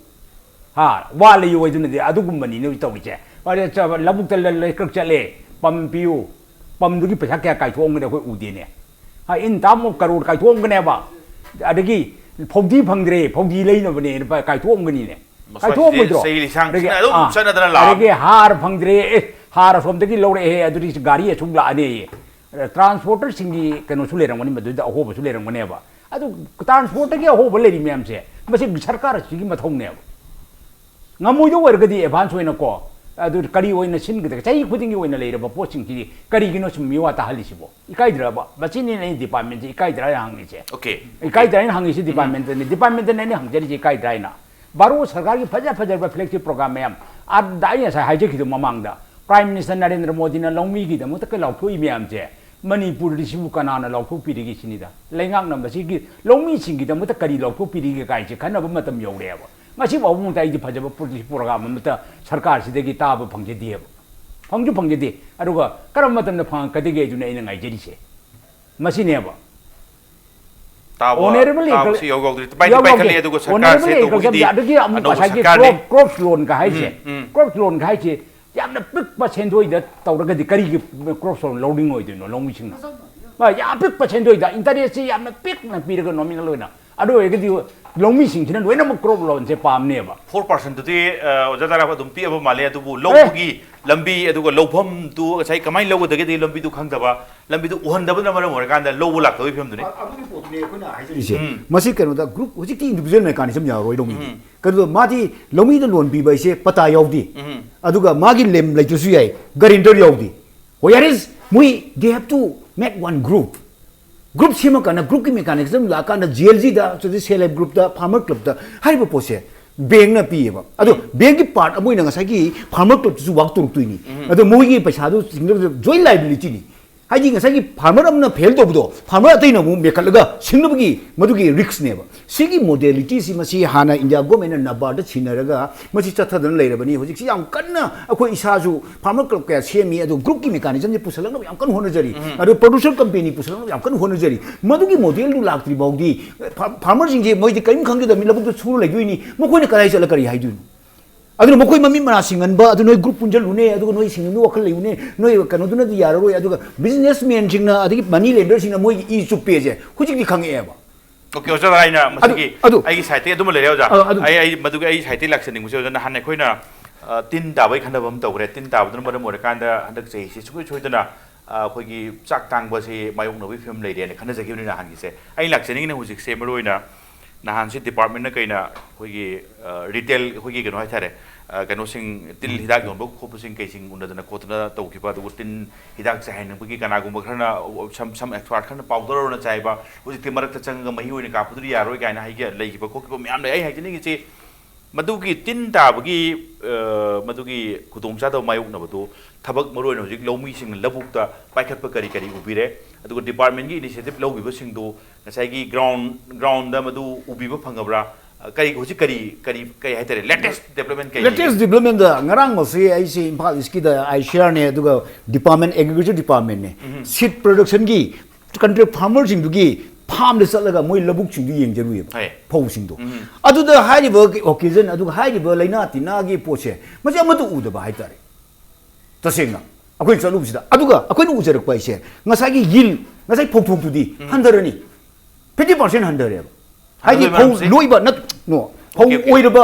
ꯍꯥ, ꯋꯥ ꯂꯩꯌꯨ ꯍꯥꯏꯗꯨꯅꯗꯤ ꯑꯗꯨꯒꯨꯝꯕꯅꯤꯅꯦ ꯍꯧꯖꯤꯛ ꯇꯧꯔꯤꯁꯦ꯫ ꯍꯣꯔꯦꯟ ꯆ-, ꯂꯧꯕꯨꯛꯇ ꯂ-, ꯂꯩꯀ꯭ꯔꯛ ꯆꯠꯂꯦ, ꯄꯝ ꯄꯤꯌꯨ, ꯄꯝꯗꯨꯒꯤ ꯄꯩꯁꯥ ꯀꯌꯥ ꯀꯥꯏꯊꯣꯛꯑꯝꯒꯅꯤ ꯑꯩꯈꯣꯏ ꯎꯗꯦꯅꯦ꯫ ꯍꯥ, ꯏꯟ ꯇꯥꯃꯨꯛ ꯀꯔꯣꯔ ꯀꯥꯏꯊꯣꯛꯑꯝꯒꯅꯦꯕ꯫ ꯑꯗꯒꯤ ꯐꯧꯗꯤ ꯐꯪꯗ꯭ꯔꯦ, ꯐꯧꯗꯤ ꯂꯩꯅꯕꯅꯦꯅ ꯄ-, ꯀꯥꯏꯊꯣꯛꯑꯝꯒꯅꯤꯅꯦ꯫ ꯃꯁꯥꯁꯤꯗꯤ ꯀꯥꯏꯊꯣꯛꯑꯝꯃꯣꯏꯗ꯭ꯔꯣ? ꯆꯍꯤ ꯂꯤꯁꯥꯡ ꯑꯗꯒꯤ, ꯊꯤꯅ ꯑꯗꯨꯝ ꯑꯥ, ꯆꯠꯅꯗꯅ ꯂꯥꯛꯑꯕꯅꯤ꯫ ꯑꯗꯒꯤ ꯍꯥꯔ ꯐꯪꯗ꯭ꯔꯦ, ꯑꯦ, ꯍꯥꯔ ꯑꯁꯣꯝꯗꯒꯤ ꯂꯧꯔꯛꯑꯦ, ꯑꯗꯨꯗꯤ ꯒꯥꯔꯤ ꯑꯁꯨꯛ ꯂꯥꯛꯑꯅꯦꯌꯦ꯫ ꯇ꯭ꯔꯥꯟꯁꯄꯣꯔꯇꯔꯁꯤꯡꯒꯤ ꯀꯩꯅꯣꯁꯨ ꯂꯩꯔꯝꯒꯅꯤ, ꯃꯗꯨꯗ ꯑꯍꯣꯕꯁꯨ ꯂꯩꯔꯝꯒꯅꯦꯕ꯫ ꯑꯗꯨ ꯇ꯭ꯔꯥꯟꯁꯄꯣꯔꯠꯇꯒꯤ ꯑꯍꯣꯕ ꯂꯩꯔꯤ ꯃꯌꯥꯝꯁꯦ, ꯃꯁꯤ ꯁꯔꯀꯥꯔ ꯑꯁꯤꯒꯤ ꯃꯊꯧꯅꯦꯕ꯫ ꯉꯝꯃꯣꯏꯗꯧ ꯑꯣꯏꯔꯒꯗꯤ ꯑꯦꯗꯚꯥꯟꯁ ꯑꯣꯏꯅꯀꯣ, ꯑꯗꯨ ꯀꯔꯤ ꯑꯣꯏꯅ ꯁꯤꯟꯒꯗꯒꯦ? ꯆꯍꯤ ꯈꯨꯗꯤꯡꯒꯤ ꯑꯣꯏꯅ ꯂꯩꯔꯕ ꯄꯣꯠꯁꯤꯡꯁꯤꯗꯤ ꯀꯔꯤꯒꯤꯅꯣ ꯁꯨꯝ ꯃꯤꯋꯥ ꯇꯥꯍꯜꯂꯤꯁꯤꯕꯣ? ꯏꯀꯥꯏꯗ꯭ꯔꯕ? ꯃꯁꯤꯅꯤꯅꯦ ꯑꯩ ꯗꯤꯄꯥꯔꯠꯃꯦꯟꯁꯦ ꯏꯀꯥꯏꯗ꯭ꯔꯥ ꯍꯥꯏꯅ ꯍꯪꯉꯤꯁꯦ꯫ Okay. ꯏꯀꯥꯏꯗ꯭ꯔꯥ ꯍꯥꯏꯅ ꯍꯪꯉꯤꯁꯤ ꯗꯤꯄꯥꯔꯠꯃꯦꯟꯇꯅꯤ꯫ ꯗꯤꯄꯥꯔꯠꯃꯦꯟꯇꯅꯦ ꯑꯩꯅ ꯍꯪꯖꯔꯤꯁꯦ ꯏꯀꯥꯏꯗ꯭ꯔꯥ ꯍꯥꯏꯅ꯫ ꯚꯥꯔꯠ ꯁꯔꯀꯥꯔꯒꯤ ꯐꯖ ꯐꯖꯔꯕ ꯐ꯭ꯂꯦꯛꯁꯤꯞ ꯄ꯭ꯔꯣꯒ꯭ꯔꯥꯝ ꯃꯌꯥꯝ, ꯑꯗ ꯑꯩ ꯉꯁꯥꯏ ꯍꯥꯏꯖꯈꯤꯗꯨ ꯃꯃꯥꯡꯗ, ꯄ꯭ꯔꯥꯏꯝ ꯃꯤꯅꯤꯁꯇꯔ ꯅꯔꯦꯟꯗ꯭ꯔ ꯃꯣꯗꯤꯅ ꯂꯧꯃꯤꯒꯤꯗꯃꯛꯇ ꯀꯩ ꯂꯥꯎꯊꯣꯛꯏ ꯃꯌꯥꯝꯁꯦ, ꯃꯅꯤꯄꯨꯔꯗꯤ ꯁꯤꯕꯨ ꯀꯅꯥꯅ ꯂꯥꯎꯊꯣꯛꯄꯤꯔꯤꯒꯦ ꯁꯤꯅꯤꯗ꯫ ꯂꯩꯉꯥꯛꯅ ꯃꯁꯤꯒꯤ ꯂꯧꯃꯤꯁꯤꯡꯒꯤꯗꯃꯛꯇ ꯀꯔꯤ ꯂꯥꯎꯊꯣꯛꯄꯤꯔꯤꯒꯦ ꯀꯥꯏꯁꯦ ꯈꯟꯅꯕ ꯃꯇꯝ ꯌꯧꯔꯛꯑꯦꯕ꯫ ꯉꯁꯤ ꯐꯥꯎꯕꯃꯛꯇ ꯑꯩꯗꯤ ꯐꯖꯕ ꯄꯣꯂꯤꯁꯤ ꯄ꯭ꯔꯣꯒ꯭ꯔꯥꯝ ꯑꯃꯠꯇ ꯁꯔꯀꯥꯔꯁꯤꯗꯒꯤ ꯇꯥꯕ ꯐꯪꯖꯗꯦꯕ꯫ ꯐꯪꯁꯨ ꯐꯪꯖꯗꯦ꯫ ꯑꯗꯨꯒ ꯀꯔꯝꯕ ꯃꯇꯝꯗ ꯐꯪꯉꯛꯀꯗꯒꯦ ꯑꯗꯨꯅ ꯑꯩꯅ ꯉꯥꯏꯖꯔꯤꯁꯦ꯫ ꯃꯁꯤꯅꯦꯕ꯫ ꯇꯥꯕ Honourable ꯇꯥꯕꯁꯨ Agriculture ꯌꯥꯎ ꯌꯥꯎꯗ꯭ꯔꯤ꯫ ꯄꯥꯏꯗꯤ ꯌꯥꯎ ꯌꯥꯎꯗꯦ꯫ ꯄꯥꯏꯈꯠꯂꯦ, ꯑꯗꯨꯒ ꯁꯔꯀꯥꯔꯁꯦ Honourable ꯇꯧꯕꯒꯤꯗꯤ Agriculture ꯑꯗꯨꯒꯤ ꯑꯃꯨꯛ ꯑꯅꯧꯕ ꯉꯁꯥꯏꯒꯤ ꯁꯔꯀꯥꯔꯅꯤ꯫ crop, crops loan ꯀ ꯍꯥꯏꯁꯦ, ꯎꯝ, ꯎꯝ꯫ Crops loan ꯀ ꯍꯥꯏꯁꯦ ꯌꯥꯝꯅ ꯄꯤꯛꯄ ꯁꯦꯟꯗꯣꯏꯗ ꯇꯧꯔꯒꯗꯤ ꯀꯔꯤꯒꯤ crops loan ꯂꯧꯅꯤꯡꯉꯣꯏꯗꯣꯏꯅꯣ ꯂꯧꯃꯤꯁꯤꯡꯅ? ꯃꯥ ꯌꯥꯝ ꯄꯤꯛꯄ ꯁꯦꯟꯗꯣꯏꯗ interest ꯁꯤ ꯌꯥꯝꯅ ꯄꯤꯛꯅ ꯄꯤꯔꯒ nominal ꯑꯣꯏꯅ, ꯑꯗꯨ ꯑꯣꯏꯔꯒꯗꯤ ꯂꯧꯃꯤꯁꯤꯡꯁꯤꯅ ꯂꯣꯏꯅꯃꯛ crop loan ꯁꯦ ꯄꯥꯝꯅꯦꯕ꯫ Four percent ꯇꯨꯗꯤ, ꯑ, ꯑꯣꯖꯥ ꯇꯔꯥ ꯑꯗꯨꯝ ꯄꯤꯛꯑꯕ ꯃꯥꯜꯂꯦ, ꯑꯗꯨꯕꯨ ꯂꯧꯕꯒꯤ ꯂꯝꯕꯤ, ꯑꯗꯨꯒ ꯂꯧꯐꯝꯗꯨ ꯉꯁꯥꯏ ꯀꯃꯥꯏꯅ ꯂꯧꯒꯗꯒꯦꯗꯤ ꯂꯝꯕꯤꯗꯨ ꯈꯪꯗꯕ, ꯂꯝꯕꯤꯗꯨ ꯎꯍꯟꯗꯕꯅ ꯃꯔꯝ ꯑꯣꯏꯔꯀꯥꯟꯗ ꯂꯧꯕ ꯂꯥꯛꯇꯕꯒꯤ ꯐꯤꯕꯝꯗꯨꯅꯤ꯫ ꯑꯗꯨꯒꯤ ꯄꯣꯠꯇꯨꯅꯦ ꯑꯩꯈꯣꯏꯅ ꯍꯥꯏꯖꯔꯤꯁꯦ꯫ ꯎꯝ꯫ ꯃꯁꯤ ꯀꯩꯅꯣꯗ group, ꯍꯧꯖꯤꯛꯇꯤ individual mechanism ꯌꯥꯔꯣꯏ ꯂꯧꯃꯤꯗꯤ꯫ ꯎꯝ꯫ ꯀꯩꯅꯣ ꯃꯥꯗꯤ ꯂꯧꯃꯤꯗ loan ꯄꯤꯕ ꯍꯥꯏꯁꯦ ꯄꯇꯥ ꯌꯥꯎꯗꯦ꯫ ꯎꯝ꯫ ꯑꯗꯨꯒ ꯃꯥꯒꯤ ꯂꯦꯝ ꯂꯩꯇ꯭ꯔꯁꯨ ꯌꯥꯏ, guarantor ꯌꯥꯎꯗꯦ꯫ Whereas ꯃꯣꯏ they have to make one group꯫ Group ꯁꯦꯝꯃꯀꯥꯟꯗ group ꯀꯤ mechanism ꯂꯥꯛꯑꯀꯥꯟꯗ G L G ꯗ, ꯁꯤꯗ self help group ꯇ, farmer club ꯇ ꯍꯥꯏꯔꯤꯕ ꯄꯣꯠꯁꯦ bank ꯅ ꯄꯤꯌꯦꯕ꯫ ꯑꯗꯣ bank ꯀꯤ part ꯑꯃ ꯑꯣꯏꯅ ꯉꯁꯥꯏꯒꯤ farmer club ꯇꯁꯨ work ꯇꯧꯔꯛꯇꯣꯏꯅꯤ꯫ ꯑꯗꯣ ꯃꯣꯏꯒꯤ ꯄꯩꯁꯥꯗꯨ ꯆꯤꯡꯗꯕꯗ joint liability ꯅꯤ꯫ ꯑꯩꯗꯤ ꯉꯁꯥꯏꯒꯤ farmer ꯑꯃꯅ fail ꯇꯧꯕꯗꯣ farmer ꯑꯇꯩꯅ ꯑꯃꯨꯛ ꯃꯦꯟꯈꯠꯂꯒ ꯁꯤꯡꯅꯕꯒꯤ ꯃꯗꯨꯒꯤ risk ꯅꯦꯕ꯫ ꯁꯤꯒꯤ modality ꯁꯤ ꯃꯁꯤ ꯍꯥꯟꯅ India government ꯅ NABARD ꯗ ꯁꯤꯟꯅꯔꯒ ꯃꯁꯤ ꯆꯠꯊꯗꯅ ꯂꯩꯔꯕꯅꯤ꯫ ꯍꯧꯖꯤꯛꯁꯤ ꯌꯥꯝ ꯀꯟꯅ ꯑꯩꯈꯣꯏ ꯏꯁꯥꯁꯨ farmer club ꯀꯌꯥ ꯁꯦꯝꯃꯤ, ꯑꯗꯣ group ꯀꯤ mechanism ꯁꯦ ꯄꯨꯁꯜꯂꯛꯅꯕ ꯌꯥꯝ ꯀꯟꯅ ꯍꯣꯠꯅꯖꯔꯤ, ꯑꯗꯣ producer company ꯄꯨꯁꯜꯂꯛꯅꯕ ꯌꯥꯝ ꯀꯟꯅ ꯍꯣꯠꯅꯖꯔꯤ꯫ ꯃꯗꯨꯒꯤ model ꯗꯨ ꯂꯥꯛꯇ꯭ꯔꯤ ꯐꯥꯎꯗꯤ farmer ꯁꯤꯡꯁꯦ ꯃꯣꯏꯗꯤ ꯀꯔꯤꯝ ꯈꯪꯖꯗꯕꯅꯤ, ꯂꯧꯕꯨꯛꯇ ꯁꯨꯔ ꯂꯩꯗꯣꯏꯅꯤ, ꯃꯈꯣꯏꯅ ꯀꯗꯥꯏ ꯆꯠꯂ ꯀꯔꯤ ꯍꯥꯏꯗꯣꯏꯅꯣ? ꯑꯗꯨꯅ ꯃꯈꯣꯏ ꯃꯃꯤꯠ ꯃꯅꯥ ꯁꯤꯡꯍꯟꯕ, ꯑꯗꯨ ꯅꯣꯏ group ꯄꯨꯟꯁꯤꯜꯂꯨꯅꯦ, ꯑꯗꯨꯒ ꯅꯣꯏ ꯁꯤꯡꯍꯟꯕ ꯋꯥꯈꯜ ꯂꯩꯌꯨꯅꯦ, ꯅꯣꯏ ꯀꯩꯅꯣꯗꯨꯅꯗꯤ ꯌꯥꯔꯔꯣꯏ, ꯑꯗꯨꯒ businessman ꯁꯤꯡꯅ ꯑꯗꯒꯤ money lender ꯁꯤꯡꯅ ꯃꯣꯏꯒꯤ ꯏ ꯆꯨꯞꯄꯦꯁꯦ ꯍꯧꯖꯤꯛꯇꯤ ꯈꯪꯉꯛꯑꯦꯕ꯫ ꯑꯣꯀꯦ, ꯑꯣꯖꯥ, ꯑꯩꯅ ꯑꯗꯨ ꯃꯁꯤꯒꯤ ꯑꯗꯨ ꯑꯩꯒꯤ side ꯇꯒꯤ ꯑꯗꯨꯃ ꯂꯩꯔꯦ, ꯑꯣꯖꯥ꯫ ꯑ, ꯑꯗꯨ ꯑꯩ ꯑꯩ ꯃꯗꯨꯒꯤ ꯑꯩ side ꯇꯒꯤ ꯂꯥꯛꯆꯅꯤꯡꯕꯁꯦ, ꯑꯣꯖꯥ, ꯅꯍꯥꯟ ꯑꯩꯈꯣꯏꯅ ꯑ, ꯇꯤꯟ ꯇꯥꯕꯒꯤ ꯈꯟꯅꯕ ꯑꯃ ꯇꯧꯈ꯭ꯔꯦ꯫ ꯇꯤꯟ ꯇꯥꯕꯗꯨꯅ ꯃꯔꯝ ꯑꯣꯏꯔꯀꯥꯟꯗ ꯍꯟꯗꯛ ꯆꯍꯤꯁꯤ ꯁꯨꯡꯁꯣꯏ ꯁꯣꯏꯗꯅ ꯑ, ꯑꯩꯈꯣꯏꯒꯤ ꯆꯥꯛ ꯇꯥꯡꯕꯁꯤ ꯃꯥꯌꯣꯛꯅꯕꯒꯤ ꯐꯤꯕꯝ ꯂꯩꯔꯦꯅ ꯈꯟꯅꯖꯈꯤꯕꯅꯤ ꯅꯍꯥꯟꯒꯤꯁꯦ꯫ ꯑꯩ ꯂꯥꯛꯆꯅꯤꯡꯉꯤꯅ ꯍꯧꯖꯤꯛꯁꯦ ꯃꯔꯨ ꯑꯣꯏꯅ ꯅꯍꯥꯟꯁꯤ department ꯅ ꯀꯩꯅ ꯑꯩꯈꯣꯏꯒꯤ ꯑ, retail, ꯑꯩꯈꯣꯏꯒꯤ ꯀꯩꯅꯣ ꯍꯥꯏꯇꯥꯔꯦ, ꯑ, ꯀꯩꯅꯣꯁꯤꯡ, ꯇꯤꯜ ꯍꯤꯗꯥꯛ ꯌꯣꯟꯕ ꯈꯣꯠꯄꯁꯤꯡ ꯀꯩꯁꯤꯡ ꯎꯅꯗꯅ ꯈꯣꯠꯇꯅ ꯇꯧꯈꯤꯕ, ꯑꯗꯨꯒ ꯇꯤꯟ ꯍꯤꯗꯥꯛ ꯆꯥꯏꯍꯟꯅꯕꯒꯤ ꯀꯅꯥꯒꯨꯝꯕ ꯈꯔꯅ, some some expert ꯈꯔꯅ powder ꯑꯣꯏꯅ ꯆꯥꯏꯕ, ꯍꯧꯖꯤꯛꯇꯤ ꯃꯔꯛꯇ ꯆꯪꯉꯒ ꯃꯍꯤ ꯑꯣꯏꯅ ꯀꯥꯞꯄꯗꯨꯗꯤ ꯌꯥꯔꯣꯏ ꯀꯥꯏꯅ ꯍꯥꯏꯒ ꯂꯩꯈꯤꯕ ꯈꯣꯠꯈꯤꯕ ꯃꯌꯥꯝ ꯂꯩ꯫ ꯑꯩ ꯍꯥꯏꯖꯅꯤꯡꯉꯤꯁꯤ, ꯃꯗꯨꯒꯤ ꯇꯤꯟ ꯇꯥꯕꯒꯤ ꯑ, ꯃꯗꯨꯒꯤ ꯈꯨꯗꯣꯡꯆꯥꯗꯕ ꯃꯥꯌꯣꯛꯅꯕꯗꯨ ꯊꯕꯛ, ꯃꯔꯨꯑꯣꯏꯅ ꯍꯧꯖꯤꯛ ꯂꯧꯃꯤꯁꯤꯡꯅ ꯂꯧꯕꯨꯛꯇ ꯄꯥꯏꯈꯠꯄ ꯀꯔꯤ ꯀꯔꯤ ꯎꯕꯤꯔꯦ, ꯑꯗꯨꯒ department ꯒꯤ initiative ꯂꯧꯈꯤꯕꯁꯤꯡꯗꯨ ꯉꯁꯥꯏꯒꯤ ground ground ꯗ ꯃꯗꯨ ꯎꯕꯤꯕ ꯐꯪꯉꯕ꯭ꯔꯥ? ꯑ, ꯀꯔꯤ, ꯍꯧꯖꯤꯛ ꯀꯔꯤ ꯀꯔꯤ ꯀꯔꯤ ꯍꯥꯏꯇꯥꯔꯦ, latest development ꯀꯔꯤ ꯂꯩꯒꯦ? Latest development ꯗ ꯉꯔꯥꯡꯃꯛꯁꯦ ꯑꯩꯁꯦ ꯏꯝꯐꯥꯜ ꯏꯁꯀꯤꯗ ꯑꯥꯏ ꯁꯤ ꯑꯥꯔ ꯅꯦ, ꯑꯗꯨꯒ department, agriculture department ꯅꯦ, seed production ꯒꯤ contract farmer ꯁꯤꯡꯗꯨꯒꯤ farm ꯗ ꯆꯠꯂꯒ ꯃꯣꯏ ꯂꯧꯕꯨꯛꯁꯤꯡꯗꯨ ꯌꯦꯡꯖꯔꯨꯏꯕ, ꯍꯣꯏ꯫ ꯐꯧꯁꯤꯡꯗꯣ꯫ ꯑꯗꯨꯗ ꯍꯥꯏꯔꯤꯕ occasion, ꯑꯗꯨꯒ ꯍꯥꯏꯔꯤꯕ ꯂꯥꯏꯅꯥ ꯇꯤꯟꯅꯥꯒꯤ ꯄꯣꯠꯁꯦ ꯃꯁꯤ ꯑꯃꯠꯇ ꯎꯗꯕ ꯍꯥꯏꯇꯥꯔꯦ, ꯇꯁꯦꯡꯅ꯫ ꯑꯩꯈꯣꯏꯅ ꯆꯠꯂꯨꯕꯁꯤꯗ, ꯑꯗꯨꯒ ꯑꯩꯈꯣꯏꯅ ꯎꯖꯔꯛꯄ ꯍꯥꯏꯁꯦ ꯉꯁꯥꯏꯒꯤ yield, ꯉꯁꯥꯏ ꯐꯧꯊꯣꯛꯇꯨꯗꯤ ꯍꯟꯊꯔꯅꯤ, fifty percent ꯍꯟꯊꯔꯦꯕ꯫ ꯍꯥꯏꯗꯤ ꯑꯗꯨꯒꯤ ꯐꯧ ꯃꯔꯝꯁꯦ? ꯂꯣꯏꯕ ꯅꯠ ꯅꯣ ꯐꯧ Okay, okay. ꯑꯣꯏꯔꯕ,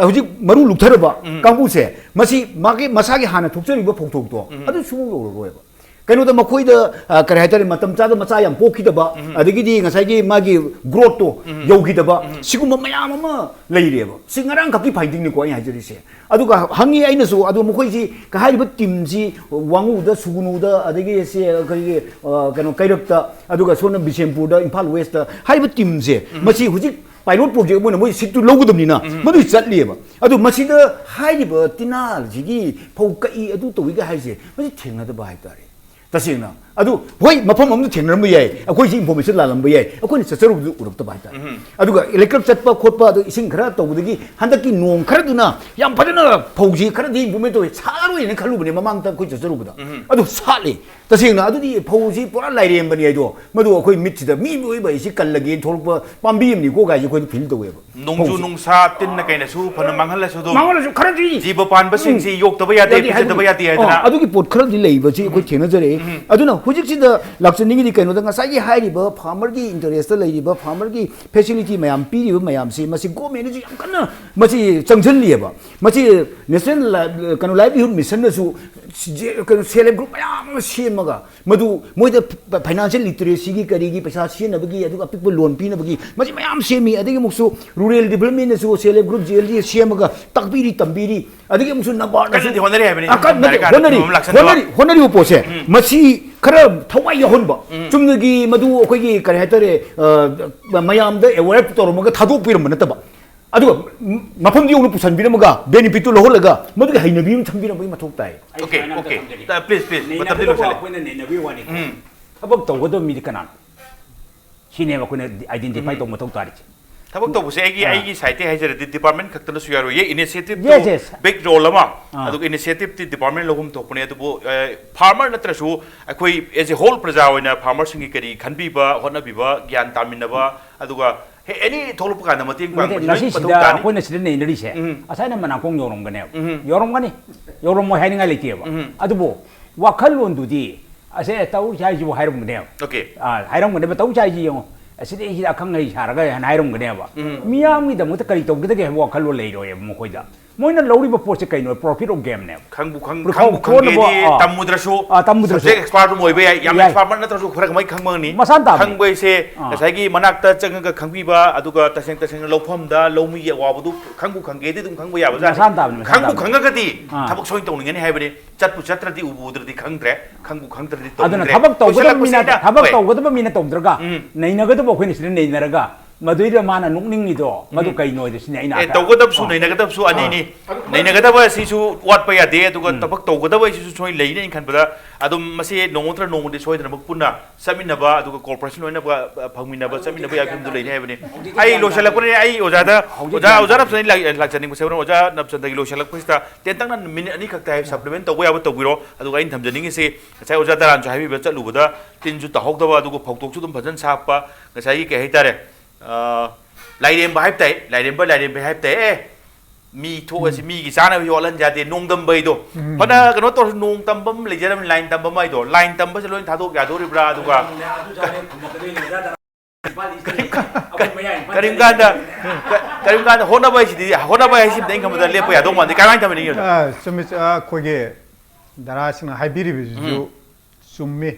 ꯍꯧꯖꯤꯛ ꯃꯔꯨ ꯂꯨꯛꯊꯔꯕ ꯀꯥꯡꯕꯨꯁꯦ, ꯃꯁꯤ ꯃꯥꯒꯤ ꯃꯁꯥꯒꯤ ꯍꯥꯟꯅ ꯊꯣꯛꯆꯔꯤꯕ ꯐꯧꯊꯣꯛꯇꯣ ꯑꯗꯨ ꯁꯨꯡꯂꯧ ꯂꯧꯔꯔꯣꯏꯕ꯫ ꯀꯩꯅꯣꯗ ꯃꯈꯣꯏꯗ, ꯑ, ꯀꯔꯤ ꯍꯥꯏꯇꯥꯔꯦ, ꯃꯇꯝ ꯆꯥꯗ ꯃꯆꯥ ꯌꯥꯝ ꯄꯣꯛꯈꯤꯗꯕ, ꯑꯗꯒꯤꯗꯤ ꯉꯁꯥꯏꯒꯤ ꯃꯥꯒꯤ growth ꯇꯣ ꯌꯧꯈꯤꯗꯕ, ꯁꯤꯒꯨꯝꯕ ꯃꯌꯥꯝ ꯑꯃ ꯂꯩꯔꯦꯕ꯫ ꯁꯤ ꯉꯔꯥꯡ ꯈꯛꯀꯤ finding ꯅꯤꯀꯣ ꯑꯩꯅ ꯍꯥꯏꯖꯔꯤꯁꯦ꯫ ꯑꯗꯨꯒ ꯍꯪꯉꯤ ꯑꯩꯅꯁꯨ, ꯑꯗꯨ ꯃꯈꯣꯏꯁꯤ ꯍꯥꯏꯔꯤꯕ team ꯁꯤ ꯋꯥꯉꯨꯗ, ꯁꯨꯒꯨꯅꯨꯗ, ꯑꯗꯒꯤ ꯁꯤ ꯑꯩꯈꯣꯏꯒꯤ, ꯑ, ꯀꯩꯅꯣ, ꯀꯩꯔꯛꯇ, ꯑꯗꯨꯒ ꯁꯣꯝꯅ ꯕꯤꯁꯦꯝꯄꯨꯔꯗ, ꯏꯝꯐꯥꯜ West ꯇ ꯍꯥꯏꯔꯤꯕ team ꯁꯦ ꯃꯁꯤ ꯍꯧꯖꯤꯛ pilot project ꯑꯃ ꯑꯣꯏꯅ ꯃꯣꯏ seed ꯇꯨ ꯂꯧꯒꯗꯕꯅꯤꯅ ꯃꯗꯨꯒꯤ ꯆꯠꯂꯤꯑꯕ꯫ ꯑꯗꯨ ꯃꯁꯤꯗ ꯍꯥꯏꯔꯤꯕ ꯇꯤꯟꯅꯥꯁꯤꯒꯤ ꯐꯧ ꯀꯛꯏ, ꯑꯗꯨ ꯇꯧꯏꯒ ꯍꯥꯏꯁꯦ ꯃꯁꯤ ꯊꯦꯡꯅꯗꯕ ꯍꯥꯏꯇꯥꯔꯦ꯫ ꯇꯁꯦꯡꯅ ꯑꯗꯨ ꯍꯣꯏ, ꯃꯐꯝ ꯑꯃꯗ ꯊꯦꯡꯅꯔꯝꯕ ꯌꯥꯏ, ꯑꯩꯈꯣꯏꯁꯤ ꯏꯟꯐꯣꯔꯃꯦꯁꯟ ꯂꯥꯜꯂꯝꯕ ꯌꯥꯏ, ꯑꯩꯈꯣꯏꯅ ꯆꯠꯆꯔꯨꯕꯗꯨ ꯎꯔꯛꯇꯕ ꯍꯥꯏꯇꯥꯔꯦ꯫ ꯑꯗꯨꯒ ꯏꯂꯦꯛꯇ꯭ꯔꯤꯛ ꯆꯠꯄ ꯈꯣꯠꯄ, ꯑꯗꯨ ꯏꯁꯤꯡ ꯈꯔ ꯇꯧꯕꯗꯒꯤ ꯍꯟꯗꯛꯀꯤ ꯅꯣꯡ ꯈꯔꯗꯨꯅ ꯌꯥꯝ ꯐꯖꯅ ꯐꯧꯁꯤ ꯈꯔꯗꯤ ꯏꯝꯄ꯭ꯔꯨꯚꯃꯦꯟ ꯇꯧꯋꯦ, ꯁꯥꯔꯔꯣꯏꯅ ꯈꯜꯂꯨꯕꯅꯦ ꯃꯃꯥꯡꯗ ꯑꯩꯈꯣꯏ ꯆꯠꯆꯔꯨꯕꯗ꯫ ꯑꯗꯨ ꯁꯥꯠꯂꯤ꯫ ꯇꯁꯦꯡꯅ ꯑꯗꯨꯗꯤ ꯐꯧꯁꯤ ꯄꯨꯔꯥ ꯂꯥꯏꯔꯦꯝꯕꯅꯤ ꯍꯥꯏꯗꯣ, ꯃꯗꯨ ꯑꯩꯈꯣꯏ ꯃꯤꯠꯁꯤꯗ ꯃꯤꯑꯣꯏꯕ ꯍꯥꯏꯁꯤ ꯀꯜꯂꯒꯦꯅ ꯊꯣꯛꯂꯛꯄ ꯄꯥꯝꯕꯤ ꯑꯃꯅꯤꯀꯣ ꯀꯥꯏꯁꯦ ꯑꯩꯈꯣꯏꯗ ꯐꯤꯜ ꯇꯧꯋꯦꯕ꯫ ꯅꯣꯡꯖꯨ ꯐꯧꯁꯦ꯫ ꯅꯨꯡꯁꯥ ꯇꯤꯟꯅ ꯀꯩꯅꯁꯨ ꯐꯅ ꯃꯥꯡꯍꯜꯂꯁꯨ ꯑꯗꯨꯝ ꯃꯥꯡꯍꯜꯂꯁꯨ ꯈꯔꯗꯤ ꯖꯤꯕ ꯄꯥꯟꯕꯁꯤꯡꯁꯤ ꯌꯣꯛꯇꯕ ꯌꯥꯗꯦ, ꯄꯤꯖꯗꯕ ꯌꯥꯗꯦ ꯍꯥꯏꯗꯅ꯫ ꯑꯗꯨꯒꯤ ꯄꯣꯠ ꯈꯔꯗꯤ ꯂꯩꯕꯁꯤ ꯑꯩꯈꯣꯏ ꯊꯦꯡꯅꯖꯔꯛꯏ꯫ ꯑꯗꯨꯅ ꯍꯧꯖꯤꯛꯁꯤꯗ ꯂꯥꯛꯆꯅꯤꯡꯉꯤꯗꯤ ꯀꯩꯅꯣꯗ, ꯉꯁꯥꯏꯒꯤ ꯍꯥꯏꯔꯤꯕ ꯐꯥꯔꯃꯔꯒꯤ ꯏꯟꯇꯔꯦꯁꯇ ꯂꯩꯔꯤꯕ, ꯐꯥꯔꯃꯔꯒꯤ ꯐꯦꯁꯤꯂꯤꯇꯤ ꯃꯌꯥꯝ ꯄꯤꯔꯤꯕ ꯃꯌꯥꯝꯁꯤ, ꯃꯁꯤ ꯒꯣꯔꯃꯦꯟꯅꯁꯨ ꯌꯥꯝ ꯀꯟꯅ ꯃꯁꯤ ꯆꯪꯁꯤꯜꯂꯤꯑꯕ꯫ ꯃꯁꯤ ꯅꯦꯁꯅꯦꯜ ꯂꯥꯏ-, ꯀꯩꯅꯣ, ꯂꯥꯏꯚꯂꯤꯍꯨꯗ ꯃꯤꯁꯟꯅꯁꯨ ꯁꯤ-, ꯖꯦ-, ꯀꯩꯅꯣ, ꯁꯦꯜꯐ ꯍꯦꯜꯞ ꯒ꯭ꯔꯨꯞ ꯃꯌꯥꯝ ꯑꯃ ꯁꯦꯝꯃꯒ, ꯃꯗꯨ ꯃꯣꯏꯗ ꯐ-, ꯐꯥꯏꯅꯥꯟꯁꯤꯌꯦꯜ ꯂꯤꯇꯔꯦꯁꯤꯒꯤ, ꯀꯔꯤꯒꯤ, ꯄꯩꯁꯥ ꯁꯤꯖꯤꯟꯅꯕꯒꯤ, ꯑꯗꯨꯒ ꯑꯄꯤꯛꯄ ꯂꯣꯟ ꯄꯤꯅꯕꯒꯤ, ꯃꯁꯤ ꯃꯌꯥꯝ ꯁꯦꯝꯃꯤ꯫ ꯑꯗꯒꯤ ꯑꯃꯨꯛꯁꯨ ꯔꯨꯔꯦꯜ ꯗꯤꯕꯂꯞꯃꯦꯟꯅꯁꯨ self help group, J L G ꯁꯦꯝꯃꯒ ꯇꯥꯛꯄꯤꯔꯤ, ꯇꯝꯕꯤꯔꯤ꯫ ꯑꯗꯒꯤ ꯑꯃꯨꯛꯁꯨ ꯅꯕꯥꯔꯠꯅꯁꯨ ꯀꯟꯅꯗꯤ ꯍꯣꯠꯅꯔꯤ ꯍꯥꯏꯕꯅꯤ, ꯑ, ꯀꯟꯅꯗꯤ ꯂꯥꯏꯔꯤꯛ ꯀꯥꯟꯗ ꯍꯣꯠꯅꯔꯤ, ꯐꯤꯕꯝ ꯂꯥꯛꯁꯟꯅꯕ꯫ ꯍꯣꯠꯅꯔꯤ, ꯍꯣꯠꯅꯔꯤꯕ ꯄꯣꯠꯁꯦ ꯃꯁꯤ ꯈꯔ ꯊꯋꯥꯏ ꯌꯥꯎꯍꯟꯕ, ꯆꯨꯝꯅꯒꯤ ꯃꯗꯨ ꯑꯩꯈꯣꯏꯒꯤ ꯀꯔꯤ ꯍꯥꯏꯇꯥꯔꯦ, ꯑ, ꯃꯌꯥꯝꯗ ꯑꯦꯋꯦꯌꯔ ꯇꯧꯔꯝꯃꯒ ꯊꯥꯗꯣꯛꯄꯤꯔꯝꯕ ꯅꯠꯇꯕ, ꯑꯗꯨꯒ ꯃꯐꯝꯗꯨ ꯌꯧꯅ ꯄꯨꯁꯟꯕꯤꯔꯝꯃꯒ ꯕꯦꯅꯤꯐꯤꯠꯇꯨ ꯂꯧꯍꯜꯂꯒ ꯃꯗꯨꯒꯤ ꯍꯩꯅꯕꯤ ꯑꯃ ꯊꯝꯕꯤꯔꯝꯕꯒꯤ ꯃꯊꯧ ꯇꯥꯏ꯫ Okay, okay. ꯇ-, please, please, ꯃꯇꯝꯗꯤ ꯂꯣꯏꯁꯜꯂꯦ꯫ ꯑꯩꯈꯣꯏꯅ ꯅꯩꯅꯕꯒꯤ ꯋꯥꯅꯤ꯫ ꯊꯕꯛ ꯇꯧꯒꯗꯕ ꯃꯤꯗꯤ ꯀꯅꯥꯅꯣ? ꯁꯤꯅꯦꯕ ꯑꯩꯈꯣꯏꯅ ꯑꯥꯏꯗꯦꯟꯇꯤꯐꯥꯏ ꯇꯧꯕ ꯃꯊꯧ ꯇꯥꯔꯤꯁꯦ꯫ ꯊꯕꯛ ꯇꯧꯕꯁꯦ ꯑꯩꯒꯤ, ꯑꯥ꯫ ꯑꯩꯒꯤ ꯁꯥꯏꯠꯇꯒꯤ ꯍꯥꯏꯖꯔꯗꯤ, ꯗꯤꯄꯥꯔꯠꯃꯦꯟ ꯈꯛꯇꯅꯁꯨ ꯌꯥꯔꯣꯏꯌꯦ꯫ ꯏꯅꯤꯁꯤꯌꯦꯇꯤꯞꯇꯨ, yes, yes, ꯕꯤꯛ ꯔꯣꯜ ꯑꯃ, ꯑꯥ꯫ ꯑꯗꯨꯒ ꯏꯅꯤꯁꯤꯌꯦꯇꯤꯞꯇꯤ ꯗꯤꯄꯥꯔꯠꯃꯦꯟ ꯂꯧꯐꯝ ꯊꯣꯛꯄꯅꯦ꯫ ꯑꯗꯨꯕꯨ, ꯑ, ꯐꯥꯔꯃꯔ ꯅꯠꯇ꯭ꯔꯁꯨ ꯑꯩꯈꯣꯏ as a whole ꯄ꯭ꯔꯖꯥ ꯑꯣꯏꯅ ꯐꯥꯔꯃꯔꯁꯤꯡꯒꯤ ꯀꯔꯤ ꯈꯟꯕꯤꯕ, ꯍꯣꯠꯅꯕꯤꯕ, ꯒ꯭ꯌꯥꯟ ꯇꯥꯃꯤꯟꯅꯕ, ꯑꯗꯨꯒ ꯍꯦ, ꯑꯦꯅꯤ ꯊꯣꯛꯂꯛꯄ ꯀꯥꯟꯗ ꯃꯇꯦꯡ ꯅꯠꯇꯦ, ꯄꯥꯡꯕꯁꯨ ꯂꯣꯏꯅ ꯉꯁꯤꯁꯤꯗ ꯃꯊꯧ ꯇꯥꯅꯤ꯫ ꯑꯩꯈꯣꯏꯅ ꯁꯤꯗ ꯅꯩꯅꯔꯤꯁꯦ, ꯎꯝ꯫ ꯉꯁꯥꯏꯅ ꯃꯅꯥꯀꯣꯡ ꯌꯧꯔꯝꯒꯅꯦꯕ꯫ ꯎꯝ꯫ ꯌꯧꯔꯝꯒꯅꯤ, ꯌꯧꯔꯝꯃꯣꯏ ꯍꯥꯏꯅꯤꯡꯉꯥꯏ ꯂꯩꯇꯦꯕ꯫ ꯎꯝ꯫ ꯑꯗꯨꯕꯨ ꯋꯥꯈꯜꯂꯣꯟꯗꯨꯗꯤ, ꯑꯁꯦ ꯇꯧꯔꯤꯁꯦ ꯍꯥꯏꯁꯤꯕꯨ ꯍꯥꯏꯔꯝꯒꯅꯦꯕ꯫ Okay꯫ ꯑꯥ, ꯍꯥꯏꯔꯝꯒꯅꯦꯕ, ꯇꯧꯔꯤꯁꯦ ꯍꯥꯏꯁꯤ ꯌꯦꯡꯉꯣ, ꯑꯁꯤꯗꯩꯁꯤꯗ ꯑꯈꯪ ꯑꯍꯩ ꯁꯥꯔꯒ ꯍꯥꯏꯅ ꯍꯥꯏꯔꯝꯒꯅꯦꯕ꯫ ꯎꯝ꯫ ꯃꯤꯌꯥꯝꯒꯤꯗꯃꯛꯇ ꯀꯔꯤ ꯇꯧꯒꯗꯒꯦ ꯍꯥꯏꯕ ꯋꯥꯈꯜꯂꯣꯟ ꯂꯩꯔꯣꯏꯕ ꯃꯈꯣꯏꯗ꯫ ꯃꯣꯏꯅ ꯂꯧꯔꯤꯕ ꯄꯣꯠꯁꯦ ꯀꯩꯅꯣ? Profit of game ꯅꯦꯕ꯫ ꯈꯪꯕꯨ ꯈꯪ-, ꯄꯨꯈꯥꯎ ꯈꯪꯕꯨ ꯈꯪꯒꯦꯗꯤ ꯈꯣꯟꯅꯕ, ꯑꯥ, ꯇꯝꯃꯨꯗ꯭ꯔꯁꯨ, ꯑꯥ, ꯇꯝꯃꯨꯗ꯭ꯔꯁꯨ꯫ Subject expert ꯑꯗꯨꯝ ꯑꯣꯏꯕ ꯌꯥꯏ, ꯌꯥꯝ ꯌꯥꯏ꯫ Expert ꯅꯠꯇ꯭ꯔꯁꯨ ꯈꯔ ꯀꯃꯥꯏ ꯈꯪꯕ ꯉꯝꯅꯤ? ꯃꯁꯥꯅ ꯇꯥꯕꯅꯤ꯫ ꯈꯪꯕ ꯍꯥꯏꯁꯦ ꯑꯥ꯫ ꯉꯁꯥꯏꯒꯤ ꯃꯅꯥꯛꯇ ꯆꯪꯉꯒ ꯈꯪꯕꯤꯕ, ꯑꯗꯨꯒ ꯇꯁꯦꯡ ꯇꯁꯦꯡꯅ ꯂꯧꯐꯝꯗ ꯂꯧꯃꯤꯒꯤ ꯑꯋꯥꯕꯗꯨ ꯈꯪꯕꯨ ꯈꯪꯒꯦꯗꯤ ꯑꯗꯨꯝ ꯈꯪꯕ ꯌꯥꯕꯖꯥꯠꯅꯤ꯫ ꯃꯁꯥꯅ ꯇꯥꯕꯅꯤ, ꯃꯁꯥꯅ ꯈꯪꯕꯨ ꯇꯥꯕꯅꯤ꯫ ꯈꯪꯉꯒꯗꯤ ꯑꯥ꯫ ꯊꯕꯛ ꯁꯣꯏꯅ ꯇꯧꯅꯤꯡꯒꯅꯤ ꯍꯥꯏꯕꯅꯤ꯫ ꯆꯠꯄꯨ ꯆꯠꯇ꯭ꯔꯗꯤ, ꯎꯕꯨ ꯎꯗ꯭ꯔꯗꯤ ꯈꯪꯗ꯭ꯔꯦ, ꯈꯪꯕꯨ ꯈꯪꯗ꯭ꯔꯗꯤ ꯑꯗꯨꯅ ꯇꯧꯅꯤꯡꯗ꯭ꯔꯦ꯫ ꯊꯕꯛ ꯇꯧꯒꯗꯕ ꯂꯣꯏꯁꯤꯜꯂꯛꯄꯁꯦ ꯃꯤꯅ, ꯑꯩꯅ, ꯊꯕꯛ ꯍꯣꯏ꯫ ꯇꯧꯒꯗꯕ ꯃꯤꯅ ꯇꯧꯗ꯭ꯔꯒ, ꯎꯝ꯫ ꯅꯩꯅꯒꯗꯕ ꯑꯩꯈꯣꯏꯅ ꯁꯤꯗ ꯅꯩꯅꯔꯒ, ꯃꯗꯨꯏꯗ ꯃꯥꯅ ꯅꯣꯛꯅꯤꯡꯉꯤꯗꯣ ꯃꯗꯨ ꯎꯝ꯫ ꯀꯩꯅꯣ ꯍꯥꯏꯗꯣ ꯁꯤꯅꯤ ꯑꯩꯅ ꯑꯦ, ꯑꯥ꯫ ꯇꯧꯒꯗꯕꯁꯨ ꯑꯥ꯫ ꯅꯩꯅꯒꯗꯕꯁꯨ ꯑꯥ꯫ ꯑꯅꯤꯅꯤ꯫ ꯅꯩꯅꯒꯗꯕ ꯑꯁꯤꯁꯨ ꯋꯥꯠꯄ ꯌꯥꯗꯦ, ꯑꯗꯨꯒ ꯎꯝ꯫ ꯊꯕꯛ ꯇꯧꯒꯗꯕ ꯑꯁꯤꯁꯨ ꯁꯣꯏ ꯂꯩꯅꯤ ꯑꯩꯅ ꯈꯟꯕꯗ꯫ ꯑꯗꯨꯝ ꯃꯁꯤ ꯅꯣꯡꯃ ꯅꯠꯇ꯭ꯔ ꯅꯣꯡꯃꯗꯤ ꯁꯣꯏꯗꯅꯃꯛ ꯄꯨꯟꯅ ꯆꯠꯃꯤꯟꯅꯕ, ꯑꯗꯨꯒ cooperation ꯑꯣꯏꯅ ꯐ-, ꯐꯪꯃꯤꯟꯅꯕ, ꯆꯠꯃꯤꯟꯅꯕ ꯌꯥꯕꯒꯤ ꯐꯤꯕꯝꯗꯨ ꯂꯩꯅꯤ ꯍꯥꯏꯕꯅꯤ꯫ ꯍꯧꯖꯤꯛꯇꯤ ꯑꯩ ꯒ꯭ꯌꯥꯟ ꯂꯣꯏꯁꯤꯜꯂꯛꯄꯅꯤꯅ ꯑꯩ ꯑꯣꯖꯥꯗ, ꯍꯧꯖꯤꯛ ꯑꯣꯖꯥ, ꯒ꯭ꯌꯥꯟ ꯑꯣꯖꯥ ꯇꯥꯔꯦ꯫ ꯔꯕꯁꯟ ꯑꯩ ꯂꯥꯛ-, ꯂꯥꯛꯆꯅꯤꯡꯕꯁꯦ ꯍꯣꯔꯦꯟ ꯑꯣꯖꯥ ꯔꯕꯁꯟꯗꯒꯤ ꯂꯣꯏꯁꯤꯜꯂꯛꯄꯁꯤꯗ ꯇꯦꯟꯇꯛꯅ ꯃꯤꯅꯤꯠ ꯑꯅꯤꯈꯛꯇ ꯍꯥꯏ supplement ꯇꯧꯕ ꯌꯥꯕ ꯇꯧꯕꯤꯔꯣ꯫ ꯑꯗꯨꯒ ꯑꯩꯅ ꯊꯝꯖꯅꯤꯡꯉꯤꯁꯤ ꯉꯁꯥꯏ ꯑꯣꯖꯥ ꯇꯔꯥꯟꯁꯨ ꯍꯥꯏꯕꯤꯕ ꯆꯠꯂꯨꯕꯗ ꯇꯤꯟꯁꯨ ꯇꯥꯍꯧꯗꯕ, ꯑꯗꯨꯒ ꯐꯧꯗꯣꯛꯁꯨ ꯑꯗꯨꯝ ꯐꯖꯅ ꯁꯥꯞꯄ, ꯉꯁꯥꯏꯒꯤ ꯀꯩ ꯍꯥꯏꯇꯥꯔꯦ, ꯑ, ꯂꯥꯏꯔꯦꯝꯕ ꯍꯥꯏꯕ ꯇꯥꯏ, ꯂꯥꯏꯔꯦꯝꯕ, ꯂꯥꯏꯔꯦꯝꯕ ꯍꯥꯏꯕ ꯇꯥꯏ꯫ ꯑꯦ, ꯃꯤ ꯊꯣꯛꯑꯁꯤ ꯎꯝ꯫ ꯃꯤꯒꯤ ꯆꯥꯅꯕ ꯌꯣꯜꯍꯟ ꯌꯥꯗꯦ, ꯅꯣꯡꯗꯝꯕ ꯍꯥꯏꯗꯣ꯫ ꯎꯝ꯫ ꯐꯅ ꯀꯩꯅꯣ ꯇꯧꯔꯁꯨ ꯅꯣꯡ ꯇꯝꯕ ꯑꯃ ꯂꯩꯖꯔꯝꯃꯤ, line ꯇꯝꯕ ꯑꯃ ꯍꯥꯏꯗꯣ꯫ Line ꯇꯝꯕꯁꯦ ꯂꯣꯏ ꯊꯥꯗꯣꯛ ꯌꯥꯗꯣꯔꯤꯕ꯭ꯔꯥ? ꯑꯗꯨꯒ ꯀꯔꯤꯝ ꯀꯥꯟꯗ, ꯀ-, ꯀꯔꯤꯝ ꯀꯥꯟꯗ ꯍꯣꯠꯅꯕ ꯍꯥꯏꯁꯤꯗꯤ, ꯍꯣꯠꯅꯕ ꯍꯥꯏꯁꯤꯃꯗꯤ ꯑꯩꯅ ꯈꯟꯕꯗ ꯂꯦꯞꯄ ꯌꯥꯗꯧ ꯃꯥꯟꯗꯦ꯫ ꯀꯃꯥꯏꯅ ꯊꯝꯕꯤꯅꯤꯡꯉꯤ ꯑꯣꯖꯥ? ꯑ, ꯆꯨꯝꯃꯤ, ꯑ, ꯑꯩꯈꯣꯏꯒꯤ ꯗꯔꯥꯁꯤꯡꯅ ꯍꯥꯏꯕꯤꯔꯤꯕꯁꯤꯁꯨ ꯎꯝ꯫ ꯆꯨꯝꯃꯤ꯫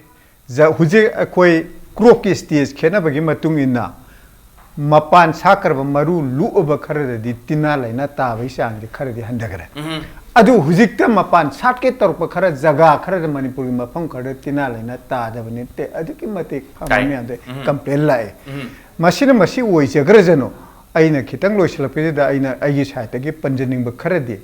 ꯖ-, ꯍꯧꯖꯤꯛ ꯑꯩꯈꯣꯏ crop ꯀꯤ stage ꯈꯦꯠꯅꯕꯒꯤ ꯃꯇꯨꯡ ꯏꯟꯅ ꯃꯄꯥꯟ ꯁꯥꯠꯈ꯭ꯔꯕ ꯃꯔꯨ ꯂꯨꯛꯑꯕ ꯈꯔꯗꯗꯤ ꯇꯤꯟꯅꯥ ꯂꯥꯏꯅꯥ ꯇꯥꯕꯒꯤ ꯆꯥꯡꯗꯤ ꯈꯔꯗꯤ ꯍꯟꯊꯈ꯭ꯔꯦ꯫ ꯎꯝ꯫ ꯑꯗꯨ ꯍꯧꯖꯤꯛꯇ ꯃꯄꯥꯟ ꯁꯥꯠꯀꯦ ꯇꯧꯔꯛꯄ ꯈꯔ ꯖꯒꯥ ꯈꯔꯗ ꯃꯅꯤꯄꯨꯔꯒꯤ ꯃꯐꯝ ꯈꯔꯗ ꯇꯤꯟꯅꯥ ꯂꯥꯏꯅꯥ ꯇꯥꯗꯕ ꯅꯠꯇꯦ, ꯑꯗꯨꯛꯀꯤ ꯃꯇꯤꯛ farmer ꯇꯥꯏ꯫ ꯃꯌꯥꯝꯗ ꯎꯝ꯫ Complain ꯂꯥꯛꯑꯦ꯫ ꯎꯝ꯫ ꯃꯁꯤꯅ ꯃꯁꯤ ꯑꯣꯏꯖꯈ꯭ꯔꯖꯅꯨ꯫ ꯑꯩꯅ ꯈꯤꯇꯪ ꯂꯣꯏꯁꯤꯜꯂꯛꯄꯁꯤꯗ ꯑꯩꯅ ꯑꯩꯒꯤ side ꯇꯒꯤ ꯄꯟꯖꯅꯤꯡꯕ ꯈꯔꯗꯤ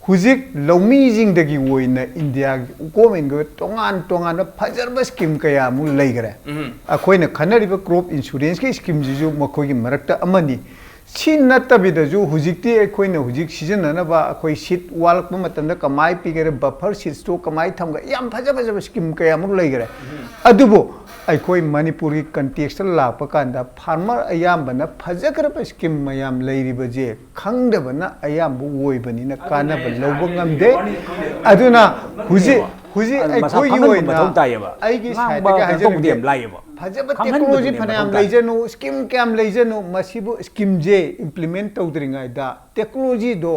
ꯍꯧꯖꯤꯛ ꯂꯧꯃꯤꯁꯤꯡꯗꯒꯤ ꯑꯣꯏꯅ India ꯒꯤ government ꯀꯤ ꯇꯣꯉꯥꯟ ꯇꯣꯉꯥꯟꯕ ꯐꯖꯔꯕ scheme ꯀꯌꯥ ꯑꯃꯨꯛ ꯂꯩꯈ꯭ꯔꯦ꯫ ꯎꯝ꯫ ꯑꯩꯈꯣꯏꯅ ꯈꯟꯅꯔꯤꯕ crop insurance ꯀꯤ scheme ꯁꯤꯁꯨ ꯃꯈꯣꯏꯒꯤ ꯃꯔꯛꯇ ꯑꯃꯅꯤ꯫ ꯁꯤ ꯅꯠꯇꯕꯤꯗꯁꯨ ꯍꯧꯖꯤꯛꯇꯤ ꯑꯩꯈꯣꯏꯅ ꯍꯧꯖꯤꯛ ꯁꯤꯖꯤꯟꯅꯅꯕ ꯑꯩꯈꯣꯏ seed ꯋꯥꯠꯂꯛꯄ ꯃꯇꯝꯗ ꯀꯃꯥꯏ ꯄꯤꯒꯦꯔꯦ, buffer seeds ꯇꯣ ꯀꯃꯥꯏ ꯊꯝꯒꯦ, ꯌꯥꯝ ꯐꯖ ꯐꯖꯕ scheme ꯀꯌꯥ ꯑꯃꯨꯛ ꯂꯩꯈ꯭ꯔꯦ꯫ ꯎꯝ꯫ ꯑꯗꯨꯕꯨ ꯑꯩꯈꯣꯏ ꯃꯅꯤꯄꯨꯔꯒꯤ context ꯇ ꯂꯥꯛꯄ ꯀꯥꯟꯗ farmer ꯑꯌꯥꯝꯕꯅ ꯐꯖꯈ꯭ꯔꯕ scheme ꯃꯌꯥꯝ ꯂꯩꯔꯤꯕꯁꯦ ꯈꯪꯗꯕꯅ ꯑꯌꯥꯝꯕ ꯑꯣꯏꯕꯅꯤꯅ ꯑꯗꯨꯅꯦ ꯀꯥꯟꯅꯕ ꯑꯩꯅ ꯂꯧꯕ ꯍꯥꯏꯔꯤꯁꯦ, ꯉꯝꯗꯦ꯫ ꯋꯥꯔꯤ ꯈꯪꯗꯦ꯫ ꯑꯗꯨꯅ ꯍꯧꯖꯤꯛ, ꯍꯧꯖꯤꯛ ꯃꯁꯥ ꯑꯩꯈꯣꯏꯒꯤ ꯈꯪꯍꯟꯕꯗꯤ ꯑꯣꯏꯅ ꯃꯊꯧ ꯇꯥꯏꯌꯦꯕ꯫ ꯑꯩꯒꯤ ꯉꯥꯡꯕ side ꯇꯒꯤ ꯉꯥꯡꯕꯕꯨꯗꯤ ꯍꯥꯏꯖꯅꯤꯡꯕ ꯌꯥꯝ ꯂꯥꯏꯌꯦꯕ꯫ ꯐꯖꯕ ꯈꯪꯍꯟꯕꯗꯨꯅꯦ technology ꯐꯅꯌꯥꯝ ꯃꯊꯧ ꯇꯥꯏ꯫ ꯂꯩꯖꯅꯨ, scheme ꯀꯌꯥꯝ ꯂꯩꯖꯅꯨ, ꯃꯁꯤꯕꯨ scheme ꯁꯦ implement ꯇꯧꯗ꯭ꯔꯤꯉꯩꯗ technology ꯗꯣ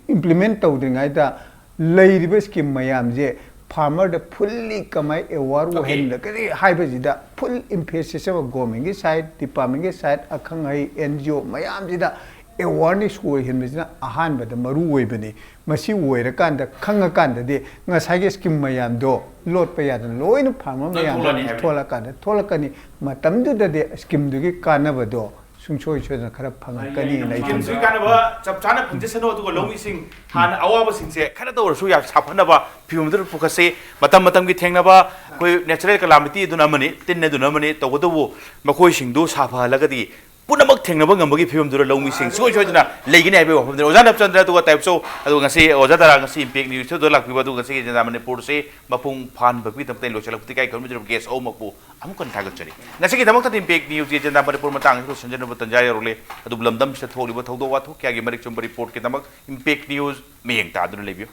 implement ꯇꯧꯗ꯭ꯔꯤꯉꯩꯗ ꯂꯩꯔꯤꯕ scheme ꯃꯌꯥꯝꯁꯦ farmer ꯗ fully ꯀꯃꯥꯏ aware Okay. ꯑꯣꯏꯍꯜꯂꯒꯅꯤ ꯍꯥꯏꯕꯁꯤꯗ full emphasis ꯑꯃ government ꯀꯤ side, department ꯀꯤ side, ꯑꯈꯪ ꯑꯍꯩ, N G O ꯃꯌꯥꯝꯁꯤꯗ ꯑꯦꯋꯥꯔꯅꯦꯁ ꯑꯣꯏꯍꯟꯕꯁꯤꯅ ꯑꯍꯥꯟꯕꯗ ꯃꯔꯨ ꯑꯣꯏꯕꯅꯤ꯫ ꯃꯁꯤ ꯑꯣꯏꯔꯀꯥꯟꯗ, ꯈꯪꯉꯀꯥꯟꯗꯗꯤ ꯉꯁꯥꯏꯒꯤ ꯁ꯭ꯀꯤꯝ ꯃꯌꯥꯝꯗꯣ ꯂꯣꯠꯄ ꯌꯥꯗꯅ ꯂꯣꯏꯅ ꯐꯪꯕ ꯃꯌꯥꯝꯗꯣ ꯊꯣꯛꯂꯛꯀꯥꯟꯗ ꯊꯣꯛꯂꯛꯀꯅꯤ꯫ ꯃꯇꯝꯗꯨꯗꯗꯤ ꯁ꯭ꯀꯤꯝꯗꯨꯒꯤ ꯀꯥꯟꯅꯕꯗꯣ ꯁꯨꯡꯁꯣꯏ ꯁꯣꯏꯗꯅ ꯈꯔ ꯐꯪꯉꯛꯀꯅꯤꯅ ꯑꯩ ꯁ꯭ꯀꯤꯝꯗꯨꯒꯤ ꯀꯥꯟꯅꯕ ꯆꯞ ꯆꯥꯅ ꯐꯪꯖꯁꯅꯨ꯫ ꯑꯗꯨꯒ ꯂꯧꯃꯤꯁꯤꯡ ꯍꯥꯟꯅ ꯑꯋꯥꯕꯁꯤꯡꯁꯦ ꯈꯔꯇ ꯑꯣꯏꯔꯁꯨ ꯌꯥꯝ ꯁꯥꯐꯅꯕ ꯐꯤꯕꯝꯗꯨꯗ ꯄꯨꯈꯠꯁꯤ꯫ ꯃꯇꯝ ꯃꯇꯝꯒꯤ ꯊꯦꯡꯅꯕ ꯑꯩꯈꯣꯏ ꯅꯦꯆꯔꯦꯜ ꯀꯂꯥꯃꯤꯇꯤ ꯑꯗꯨꯅ ꯑꯃꯅꯤ, ꯇꯤꯟ ꯑꯗꯨꯅ ꯑꯃꯅꯤ꯫ ꯇꯧꯕꯇꯕꯨ ꯃꯈꯣꯏꯁꯤꯡꯗꯨ ꯁꯥꯐꯍꯜꯂꯒꯗꯤ ꯄꯨꯝꯅꯃꯛ ꯊꯦꯡꯅꯕ ꯉꯝꯕꯒꯤ ꯐꯤꯕꯝꯗꯨꯗ ꯂꯧꯃꯤꯁꯤꯡ ꯁꯨꯡꯁꯣꯏ ꯁꯣꯏꯗꯅ ꯂꯩꯒꯅꯤ ꯍꯥꯏꯕꯒꯤ ꯋꯥꯐꯝꯗꯨꯅꯤ꯫ ꯑꯣꯖꯥ ꯅꯕꯆꯟꯗ꯭ꯔ, ꯑꯗꯨꯒ ꯇꯥꯏꯕꯆꯧ, ꯑꯗꯨꯒ ꯉꯁꯤ ꯑꯣꯖꯥ ꯗꯥꯔꯥ ꯉꯁꯤ ꯏꯝꯄꯦꯛ ꯅ꯭ꯌꯨꯁꯇ ꯂꯥꯛꯄꯤꯕ, ꯑꯗꯨꯒ ꯉꯁꯤꯒꯤ ꯖꯅꯇꯥ ꯃꯅꯤꯄꯨꯔꯁꯤ ꯃꯄꯨꯡ ꯐꯥꯍꯟꯕꯒꯤꯗꯃꯛꯇ ꯑꯩ ꯂꯣꯏꯁꯤꯜꯂꯛꯄꯗ ꯏꯀꯥꯏ ꯈꯨꯝꯅꯖꯔꯤꯕ ꯒꯦꯁ ꯑꯍꯨꯝꯃꯛꯄꯨ ꯑꯃꯨꯛ ꯍꯟꯅ ꯊꯥꯒꯠꯆꯔꯤ꯫ ꯉꯁꯤꯒꯤꯗꯃꯛꯇꯗꯤ ꯏꯝꯄꯦꯛ ꯅ꯭ꯌꯨꯁꯀꯤ ꯖꯅꯇꯥ ꯃꯅꯤꯄꯨꯔ ꯃꯇꯥꯡ ꯑꯁꯤꯗ ꯂꯣꯏꯁꯤꯟꯖꯅꯕ ꯇꯟꯖꯥ ꯌꯧꯔꯛꯂꯦ꯫ ꯑꯗꯨꯕꯨ ꯂꯝꯗꯝꯁꯤꯗ ꯊꯣꯛꯂꯤꯕ ꯊꯧꯗꯣꯛ ꯋꯥꯊꯣꯛ ꯀꯌꯥꯒꯤ ꯃꯔꯤꯛ ꯆꯨꯝꯕ ꯔꯤꯄꯣꯔꯠꯀꯤꯗꯃꯛ ꯏꯝꯄꯦꯛ ꯅ꯭ꯌꯨꯁ ꯃꯤꯠꯌꯦꯡ ꯇꯥꯗꯨꯅ ꯂꯩꯕꯤꯌꯨ꯫